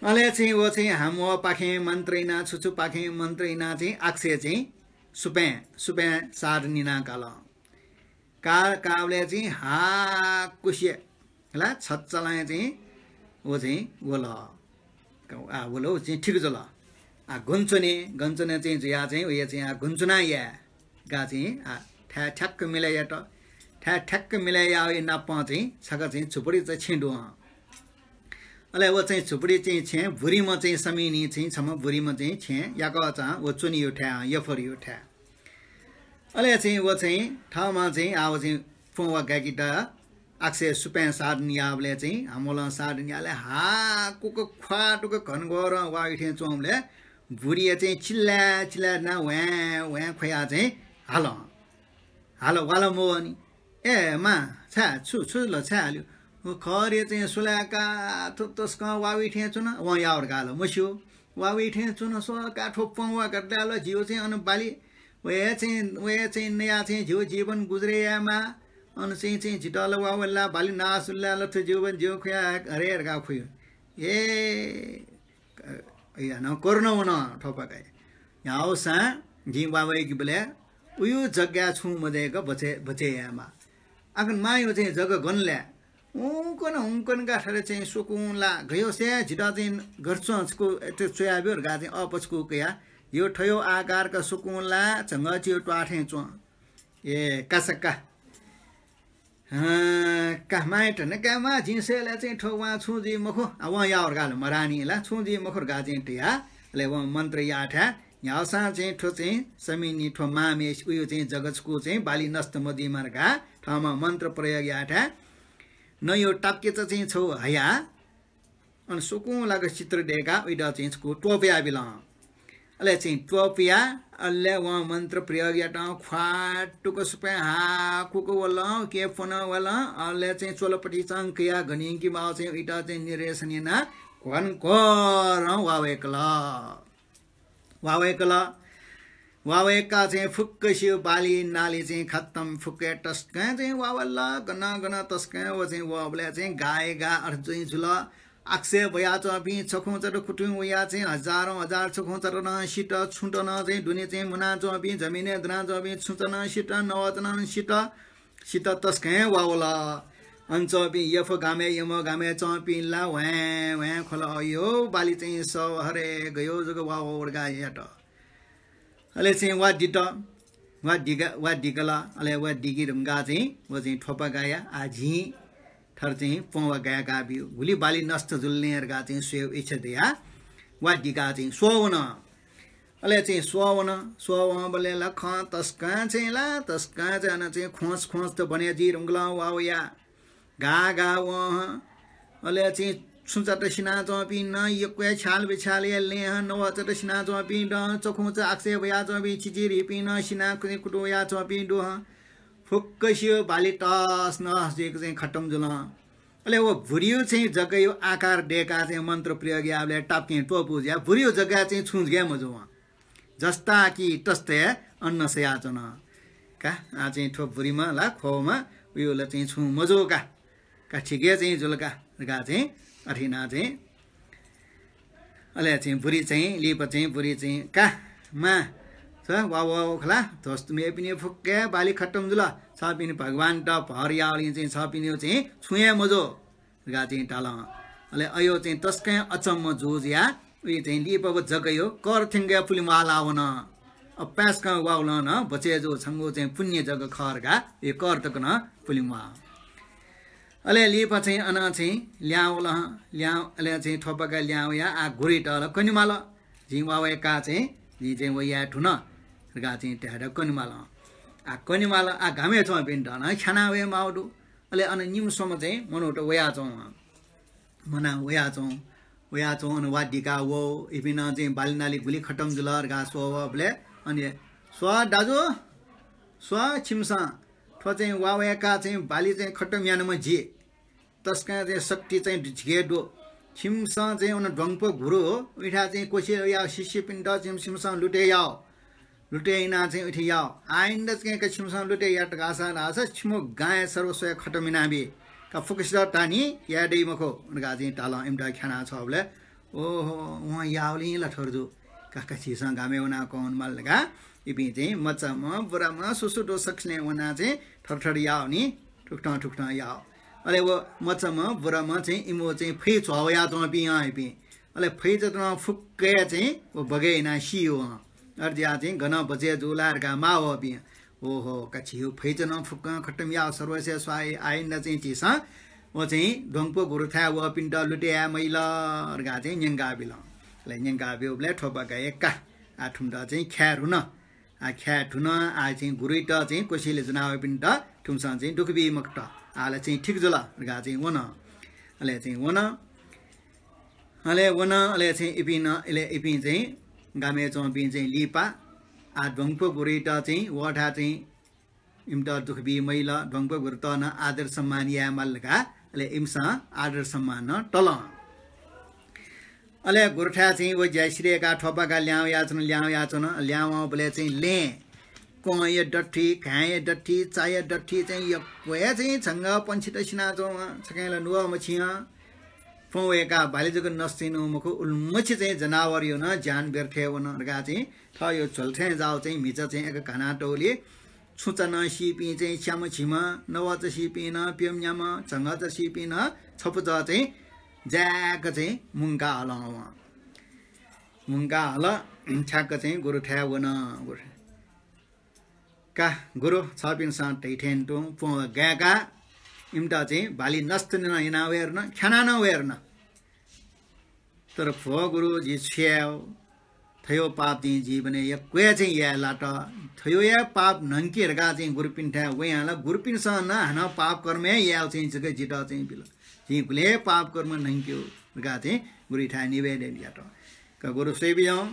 अले चाहिँ व चाहिँ हाम्वपाखें मन्त्र याना, छु छुपाखें मन्त्र याना चाहिँ आकाशय् चाहिँ सुपाँय्, सुपाँय् साथ निना काल। का-, काःबलय् चाहिँ हाकुसे ला छच्चलाँय् चाहिँ व चाहिँ वल। आः, वल, व चाहिँ ठीक जुल। आः, गन च्वने, गन च्वने चाहिँ जुयाः चाहिँ वया चाहिँ, आः, गन च्वना याये धकाः चाहिँ, आः, थाय् ठ्याक्क मिलय् यात। थाय् ठ्याक्क मिलय् याःगु नापं चाहिँ छकः चाहिँ झुपडी चाहिँ छेँ दु हं। अले व चाहिँ झुपडी चाहिँ छेँ, बुरिम्ह चाहिँ समिनि चाहिँ छम्ह बुरिम्ह चाहिँ छेँ याकःचां व च्वनेयो थाय् हं, यफुयो थाय्। अले चाहिँ व चाहिँ थःम्हं चाहिँ आः व चाहिँ प्वँ वा गाय्‌केत आकाशय् सुपाँय् साधन याःबलय् चाहिँ हामोलं साधन याःबलय् हाकुक ख्वातुक घनघोरं वाःगु थें च्वंबलय् बुरिया चाहिँ चिल्लाय् चिल्लाय् नं ह्वाँय् ह्वाँय् ख्वयाः चाहिँ हालं। हाल, वाल मवःनि। ए मां, छाय्, छु, छु ल, छाय् हाल्यो? व खःरे चाहिँ सुलाय्‌का थ्व तसकं वाःगु थें च्वन, वं याः धकाः ला मस्यू। वाःगु थें च्वन, स्वः का थ्व प्वँ वा धकाः ला जिगु चाहिँ अन बाली, व हे चाहिँ, व हे चाहिँ नयाः चाहिँ जिगु जीवन गुजरे यायेमाः। अन चाहिँ, चाहिँ जितः ला वाः वल ला, बाली नाश जुल ला, थ्व जीवन जिगु खुया हरे धकाः खुयु। ए, अ, यानाः करुणा वन थ्वपागाया। न्ह्याःसां जिं वा वय्‌केबलय् उयु जग्गाय् छुं मदय्‌क बचय्, बचय् यायेमाः। आखन मांयु चाहिँ जग्गा गन लाय्? उंकन, उंकन का थथे चाहिँ सुकुं ला गयोसे जितः चाहिँ गरचुं छकू अथे च्वयाब्यु धकाः चाहिँ अपचकू कयाः यो थयो आकारका सुकुं ला झंगः चियो त्वाथें च्वं। ए, कासा का। हँ, का माय् धन का मां, जिं सय्‌लाय् चाहिँ थ्व वां छुं जुइ मखु। आ, वं याः धकाः ला मरानी ला, छुं जुइ मखु धकाः चाहिँ धया। अले वं मन्त्र याःथाय् न्ह्याःसां चाहिँ थ्व चाहिँ समिनि थ्व मांम्हेसित उयु चाहिँ जग्गा छकू चाहिँ बाली नष्ट मजुइमा धकाः थःम्हं मन्त्र प्रयोग याःथाय् नयु ताप्केचा चाहिँ छौ हया अन सुकुं लाक चित्र दय्‌काः उइत चाहिँ छकू त्वपुया बिल। अले चाहिँ त्वपुया, अले वं मन्त्र प्रयोग यात, ख्वातुक सुपाँय् हाकुक वल, के प्वनं वल, अले चाहिँ च्वलपति चंकया गनिंकि माः चाहिँ उइत चाहिँ निर्देशन यानाः घनघोरं वा वय्‌कल। वा वय्‌कल। वा वय्‌काः चाहिँ फुक्कसियो बाली नाली चाहिँ खत्तम, फुक्कं तसकं चाहिँ वा वल, गन गन तसकं व चाहिँ वःबलय् चाहिँ गाय् गाः अथे चाहिँ जुल। आकाशय् ब्वयाच्वंपिं छखुंचत कुतुं वयाः चाहिँ हजारौं हजार छखुंचत नं सित, छुंचत नं चाहिँ दुने चाहिँ मुनाच्वंपिं, जमिनय् दुनाच्वंपिं छुंचत नं सित, नवःचत नं सित। सित तसकं वा वल। अन च्वंपिं यफ गामय् यम गामय् च्वंपिं ला ह्वाँय् ह्वाँय् ख्वल, अयो बाली चाहिँ सः हरे गयो जक वा वः धकाः यात। अले चाहिँ वा दित, वा दिका, वा दिकल। अले वा दिके धुंकाः चाहिँ व चाहिँ थ्वपागाया आः जिं थर चाहिँ प्वँ वा गाय्‌का ब्यु, गुलि बाली नष्ट जुल नि धकाः चाहिँ स्वयेगु इच्छा दयाः वा दिकाः चाहिँ स्वः वन। अले चाहिँ स्वः वन, स्वः वंबलय् ला खँ तसकं चाहिँ ला, तसकं चाहिँ अन चाहिँ ख्वंच ख्वंच त बने जुइ धुंकल वा वया। गाः गाः वं हं। अले चाहिँ छुंचत सिनाच्वंपिं नं यक्व हे छ्याल बिछ्यालया लँय् हं, नवःचत सिनाच्वंपिं दु हं, चखुंच आकाशय् ब्वयाच्वंपिं चिचिधिपिं नं सिनाः कुतुं वयाच्वंपिं दु हं। फुक्कसियो बाली तस नस जुइक चाहिँ खतम जुल हं। अले व भुरियो चाहिँ जग्गायो आकार दय्‌काः चाहिँ मन्त्र प्रयोग याःबलय् ताप्कें त्वपु जुयाः भुरियो जग्गाय् चाहिँ छुं जक हे मजू हं। जस्ता कि तस्ता हे अन सयाच्वन। का, आः चाहिँ थ्व भुरिमा ला ख्वःमा उयो ला चाहिँ छुं मजू का। का, ठीक हे चाहिँ जुल का धकाः चाहिँ अथे यानाः चाहिँ अले चाहिँ भुरि चाहिँ, लिपा चाहिँ भुरि चाहिँ, का, मां, छ वा वः खला, ध्वस्त मेपिनि फुक्क हे बाली खतम जुल। छपिनि भगवानत भर याःगुलिं चाहिँ छपिनि चाहिँ छुं हे मजू धकाः चाहिँ धाल। अले अयो चाहिँ तसकं अचम्म जू जुयाः उइ चाहिँ लिपा व जग्गायो कर थ्यंक पुलिं वाः लाः वन। अपाय्‌सकं वाःगुलिं नं बचय् जू, छंगु चाहिँ पुण्य जग्गा खः धकाः उइ कर तक नं पुलिं वाः। अले लिपा चाहिँ अन चाहिँ ल्याहां वल हं, ल्याहां, अले चाहिँ थ्वपागा ल्याहां वयाः आः गुरुइत ला कनेमाल। जिं वा वय्‌काः चाहिँ जिं चाहिँ व याये धुन धकाः चाहिँ धायेत कनेमाल हं। आः कनेमाल, आः गामय् च्वंपिन्त नं ख्याना वये माःगु दु। अले अन निम्ह स्वम्ह चाहिँ मनूत वयाच्वं हं। मना वयाच्वं, वयाच्वं अन वा दिकाः वः। इपिं नं चाहिँ बाली नाली गुलि खतम जुल धकाः स्वः वःबलय् अन स्वः दाजु, स्वः छिमिसं थ्व चाहिँ वा वय्‌काः चाहिँ बाली चाहिँ खतम यानाम्ह जि। तसकं चाहिँ शक्ति चाहिँ झिके दु। छिमिसं चाहिँ अन द्वंप गुरु उइथाय् चाहिँ क्वसि याः, शिष्यपिन्त छिम-, छिमिसं लुटे याः। लुटे यानाः चाहिँ उइथाय् याः। आइन्दा चाहिँ का छिमिसं लुटे यात धाःसा, धाःसा छिमु गाँय् सर्वस्व हे खतम यानाबी। का फुक्कसित धानि, याये दइ मखु धकाः चाहिँ धाल हं। इमित ख्याना छ्वःबलय्, ओहो, वं याःगुलिं ला थ्व जू। का, का झीसं गामय् वनाः कं वनेमाल धकाः इपिं चाहिँ मचाम्ह, बुराम्ह, सुसुदु सकसिनं वनाः चाहिँ थर थर याः नि, थुकथं थुकथं याः। अले व मचाम्ह, बुराम्ह चाहिँ इमिगु चाहिँ फै झ्वः वयाच्वंपिं हं इपिं। अले फैचात नं फुक्क हे चाहिँ व बगय् यानाः सी वं। अथे जुयाः चाहिँ गनं बचय् जू ला धकाः माः वःपिं। ओहो, का झीगु फैचा नं फुक्कं खतम याः, सर्वस्व हे स्वाहा, आइन्दा चाहिँ झीसं व चाहिँ द्वंप गुरुथाय् वःपिन्त लुटे याये मजिल धकाः चाहिँ न्यंका बिल। अले न्यंका ब्यूबलय् थ्वपागां का, आः थुमित चाहिँ ख्याये धुन। आ, ख्याये धुन, आ, चाहिँ गुरुइत चाहिँ कोसेली जनावरपिन्त थुमिसं चाहिँ दुःख बी मखुत। आः ला चाहिँ ठीक जुल धकाः चाहिँ वन। अले चाहिँ वन। अले वन, अले चाहिँ इपिं नं, अले इपिं चाहिँ गामय् च्वंपिं चाहिँ लिपा, आ, द्वंप गुरुइत चाहिँ वःथाय् चाहिँ इमित दुःख बी मजिल, द्वंप गुरुइत नं आदर सम्मान यायेमाल धकाः, अले इमिसं आदर सम्मान नं तल। अले गुरुथाय् चाहिँ व ज्या सिधयेकाः थ्वपागा ल्याहां वयाच्वन, ल्याहां वयाच्वन, ल्याहां वंबलय् चाहिँ लँय् कंया दथुइ, घाँया दथुइ, चाया दथुइ चाहिँ यक्व हे चाहिँ झंगःपंक्षीत सिनाच्वंम्ह, छकः ला नुगः मछिं। प्वँ वयेकाः बाली जक नष्ट यानागु मखु, उलिमछि चाहिँ जनावरया नं ज्यान व्यर्थय् वन धकाः चाहिँ थःया झ्वलय् थें जाःगु चाहिँ म्हिचा चाहिँ एक घानातःगुलिं छुचा नं सीपिं चाहिँ स्याम्ह झिम्ह, नवाचा सीपिं नं प्यम्ह न्याम्ह, झंगःचा सीपिं नं छपुचः चाहिँ जाय्‌क चाहिँ मुंका हलं वं। मुंका हल, ठ्याक्क चाहिँ गुरुथाय् वन। गुरु, का गुरु, छपिन्सं धइथें तुं प्वँ गाय्‌काः इमित चाहिँ बाली नष्ट नं याना वये धुन, ख्याना नं वये धुन। तर भो गुरु, जि छु याये? थयो पाप जिं जीवनय् यक्व हे चाहिँ याये लात। थयो हे पाप न्हंके धकाः चाहिँ गुरुपिन्थाय् वयां ला गुरुपिन्सं नं हानं पाप कर्म हे यायेगु चाहिँ जक जितः चाहिँ बिल। जिं गुलि हे पाप कर्म न्हंकेगु धकाः चाहिँ गुरुथाय् निवेदन यात। का गुरु, स्वये बिज्याहुँ,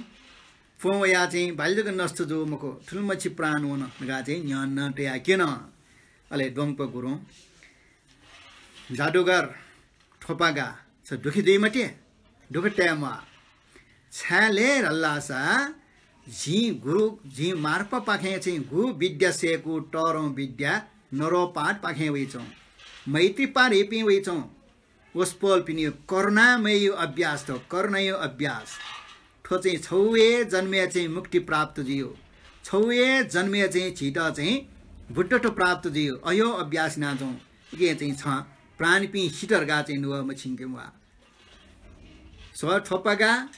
प्वँ वयाः चाहिँ बाली जक नष्ट जू मखु, थुलिमछि प्राण वन धकाः चाहिँ न्ह्यःने नं तयाः क्यन। अले द्वंप गुरुं जादुगर थ्वपागा, छ दुःखी जुइ मते, दुःख तये म्वाः। छाय् धाःसा जिं गुरु, जिं मार्पापाखें चाहिँ गु विद्या सय्‌कू तःधं विद्या नरोपाठपाखें वइच्वं, मैत्रीपाठ धइपिं वइच्वं। वसपोलपिनिगु करुणामयया अभ्यास थ्व, करुणाया अभ्यास। थ्व चाहिँ छगू हे जन्मय् चाहिँ मुक्ति प्राप्त जुइगु, छगू हे जन्मय् चाहिँ झीत चाहिँ बुद्धत्व प्राप्त जुइगु, अयो अभ्यास यानाच्वं। उकिं चाहिँ छं प्राणीपिं सित धकाः चाहिँ नुगः मछिंके म्वाः। स्व थ्वपागा,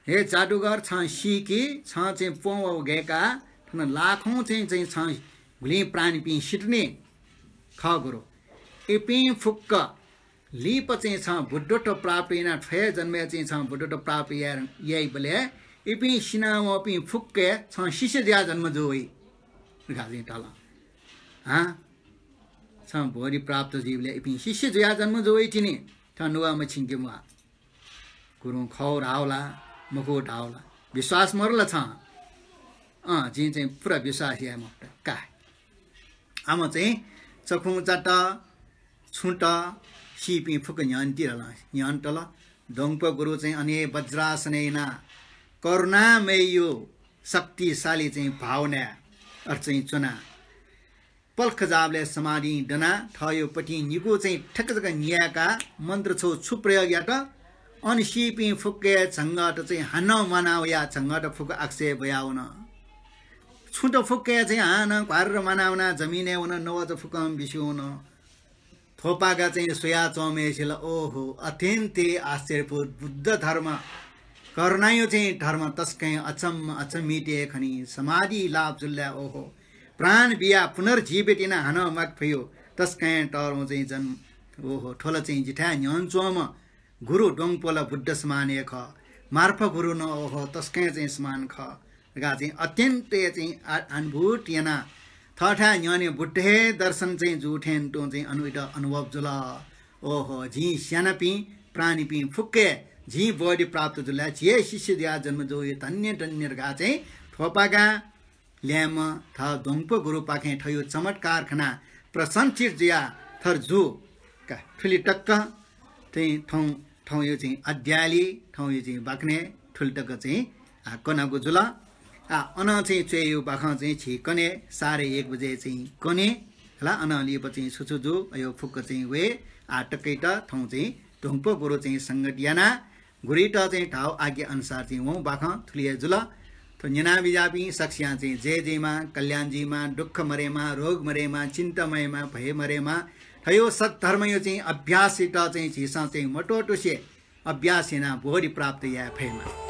हे जादुगर, छं सीकि, छं चाहिँ प्वँ व गाय्‌काः थन लाखौं चाहिँ, चाहिँ छं गुलिं प्राणीपिं सित नि। खः गुरु, इपिं फुक्क लिपा चाहिँ छं बुद्धत्व प्राप्त यानाः थ्व हे जन्मय् चाहिँ छं बुद्धत्व प्राप्त याये, याइबलय् इपिं सिनावंपिं फुक्कय् छं शिष्य जुयाः जन्म जू वइ धकाः चाहिँ धाल। हां? छं बोधि प्राप्त जुइबलय् इपिं शिष्य जुयाः जन्म जू वइ तिनि, थन नुगः मछिंके म्वाः। गुरुं खः धाःगु ला, मखु धाःगु ला, विश्वास मदु ला छं? अँ, जिं चाहिँ पुरा विश्वास याये मफुत का। आम चाहिँ चखुंचात, छुंत, सीपिं फुक्क न्ह्यःने ति धाल, न्ह्यःने तल। द्वंप गुरु चाहिँ अन हे वज्रासनय् यानाः करुणामयया शक्तिशाली चाहिँ भावनाय् अथे चाहिँ च्वनाः पलख जाःबलय् समाधिं दनाः थःया पतिं निगू चाहिँ ठ्याक्क जक न्यायेकाः मन्त्र छगू छु प्रयोग यात, अन सीपिं फुक्कया झंगःत चाहिँ हानं म्वाना वयाः झंगःत फुक्क आकाशय् ब्वयावन। छुंत फुक्कया चाहिँ हानं घ्वार्र म्वाना वनाः जमिनय् वन, नवाचा फुक्कं बिस्युं वन। थ्वपागा चाहिँ स्वयाच्वंम्हय्‌सित ला, ओहो, अत्यन्तै आश्चर्यपूर्ण बुद्ध धर्म, करुणाया चाहिँ धर्म, तसकं अचम्म, अचम्मित हे खनी, समाधि लाभ जुल ला, ओहो, प्राण बियाः पुनर्जीवित यानाः हानं म्वाके फइगु, तसकं तःधं चाहिँ जन्म, ओहो, थ्व ला चाहिँ जिथाय् न्ह्यःने च्वंम्ह गुरु द्वंप ला बुद्ध समान हे खः, मार्पा गुरु नं, ओहो, तसकं चाहिँ समान खः धकाः चाहिँ अत्यन्त हे चाहिँ आ-, अनुभूत यानाः थःथाय् न्ह्यःने बुद्ध हे दर्शन चाहिँ जू थें तुं चाहिँ अनुभूत अनुभव जुल। ओहो, जिं स्यानापिं प्राणीपिं फुक्कय् जिं बोधि प्राप्त जुल, झी हे शिष्य जुयाः जन्म जूगु धन्य धन्य धकाः चाहिँ थ्वपागां ल्याय्म्ह थः द्वंप गुरुपाखें थःगु चमत्कार खनाः प्रसन्नचित्त जुयाः थर जू का थुलि तक चाहिँ थौं, थौंया चाहिँ अद्यालि, थौंया चाहिँ बाखनय् थुलि तक चाहिँ, आ, कनागु जुल। आ, अनं चाहिँ च्वय्‌यु बाखं चाहिँ झी कने, साढे एक बजे चाहिँ कने, हला, अनं लिपा चाहिँ छु छु जू, अयो फुक्क चाहिँ वये। आ, तकैत थौं चाहिँ द्वंप गुरु चाहिँ संगत यानाः गुरुइत चाहिँ धाःगु आज्ञा अनुसार चाहिँ वं बाखं थुलि हे जुल। थ्व न्यना बिज्याःपिं सकसियां चाहिँ जय जुइमा, कल्याण जुइमा, दुःख मरेमा, रोग मरेमा, चिन्ता मरेमा, भय मरेमा। थयो सद्धर्मयो चाहिँ अभ्यासइत चाहिँ झीसं चाहिँ मत्वःतुसे अभ्यास यानाः बोधि प्राप्त याये फयेमा।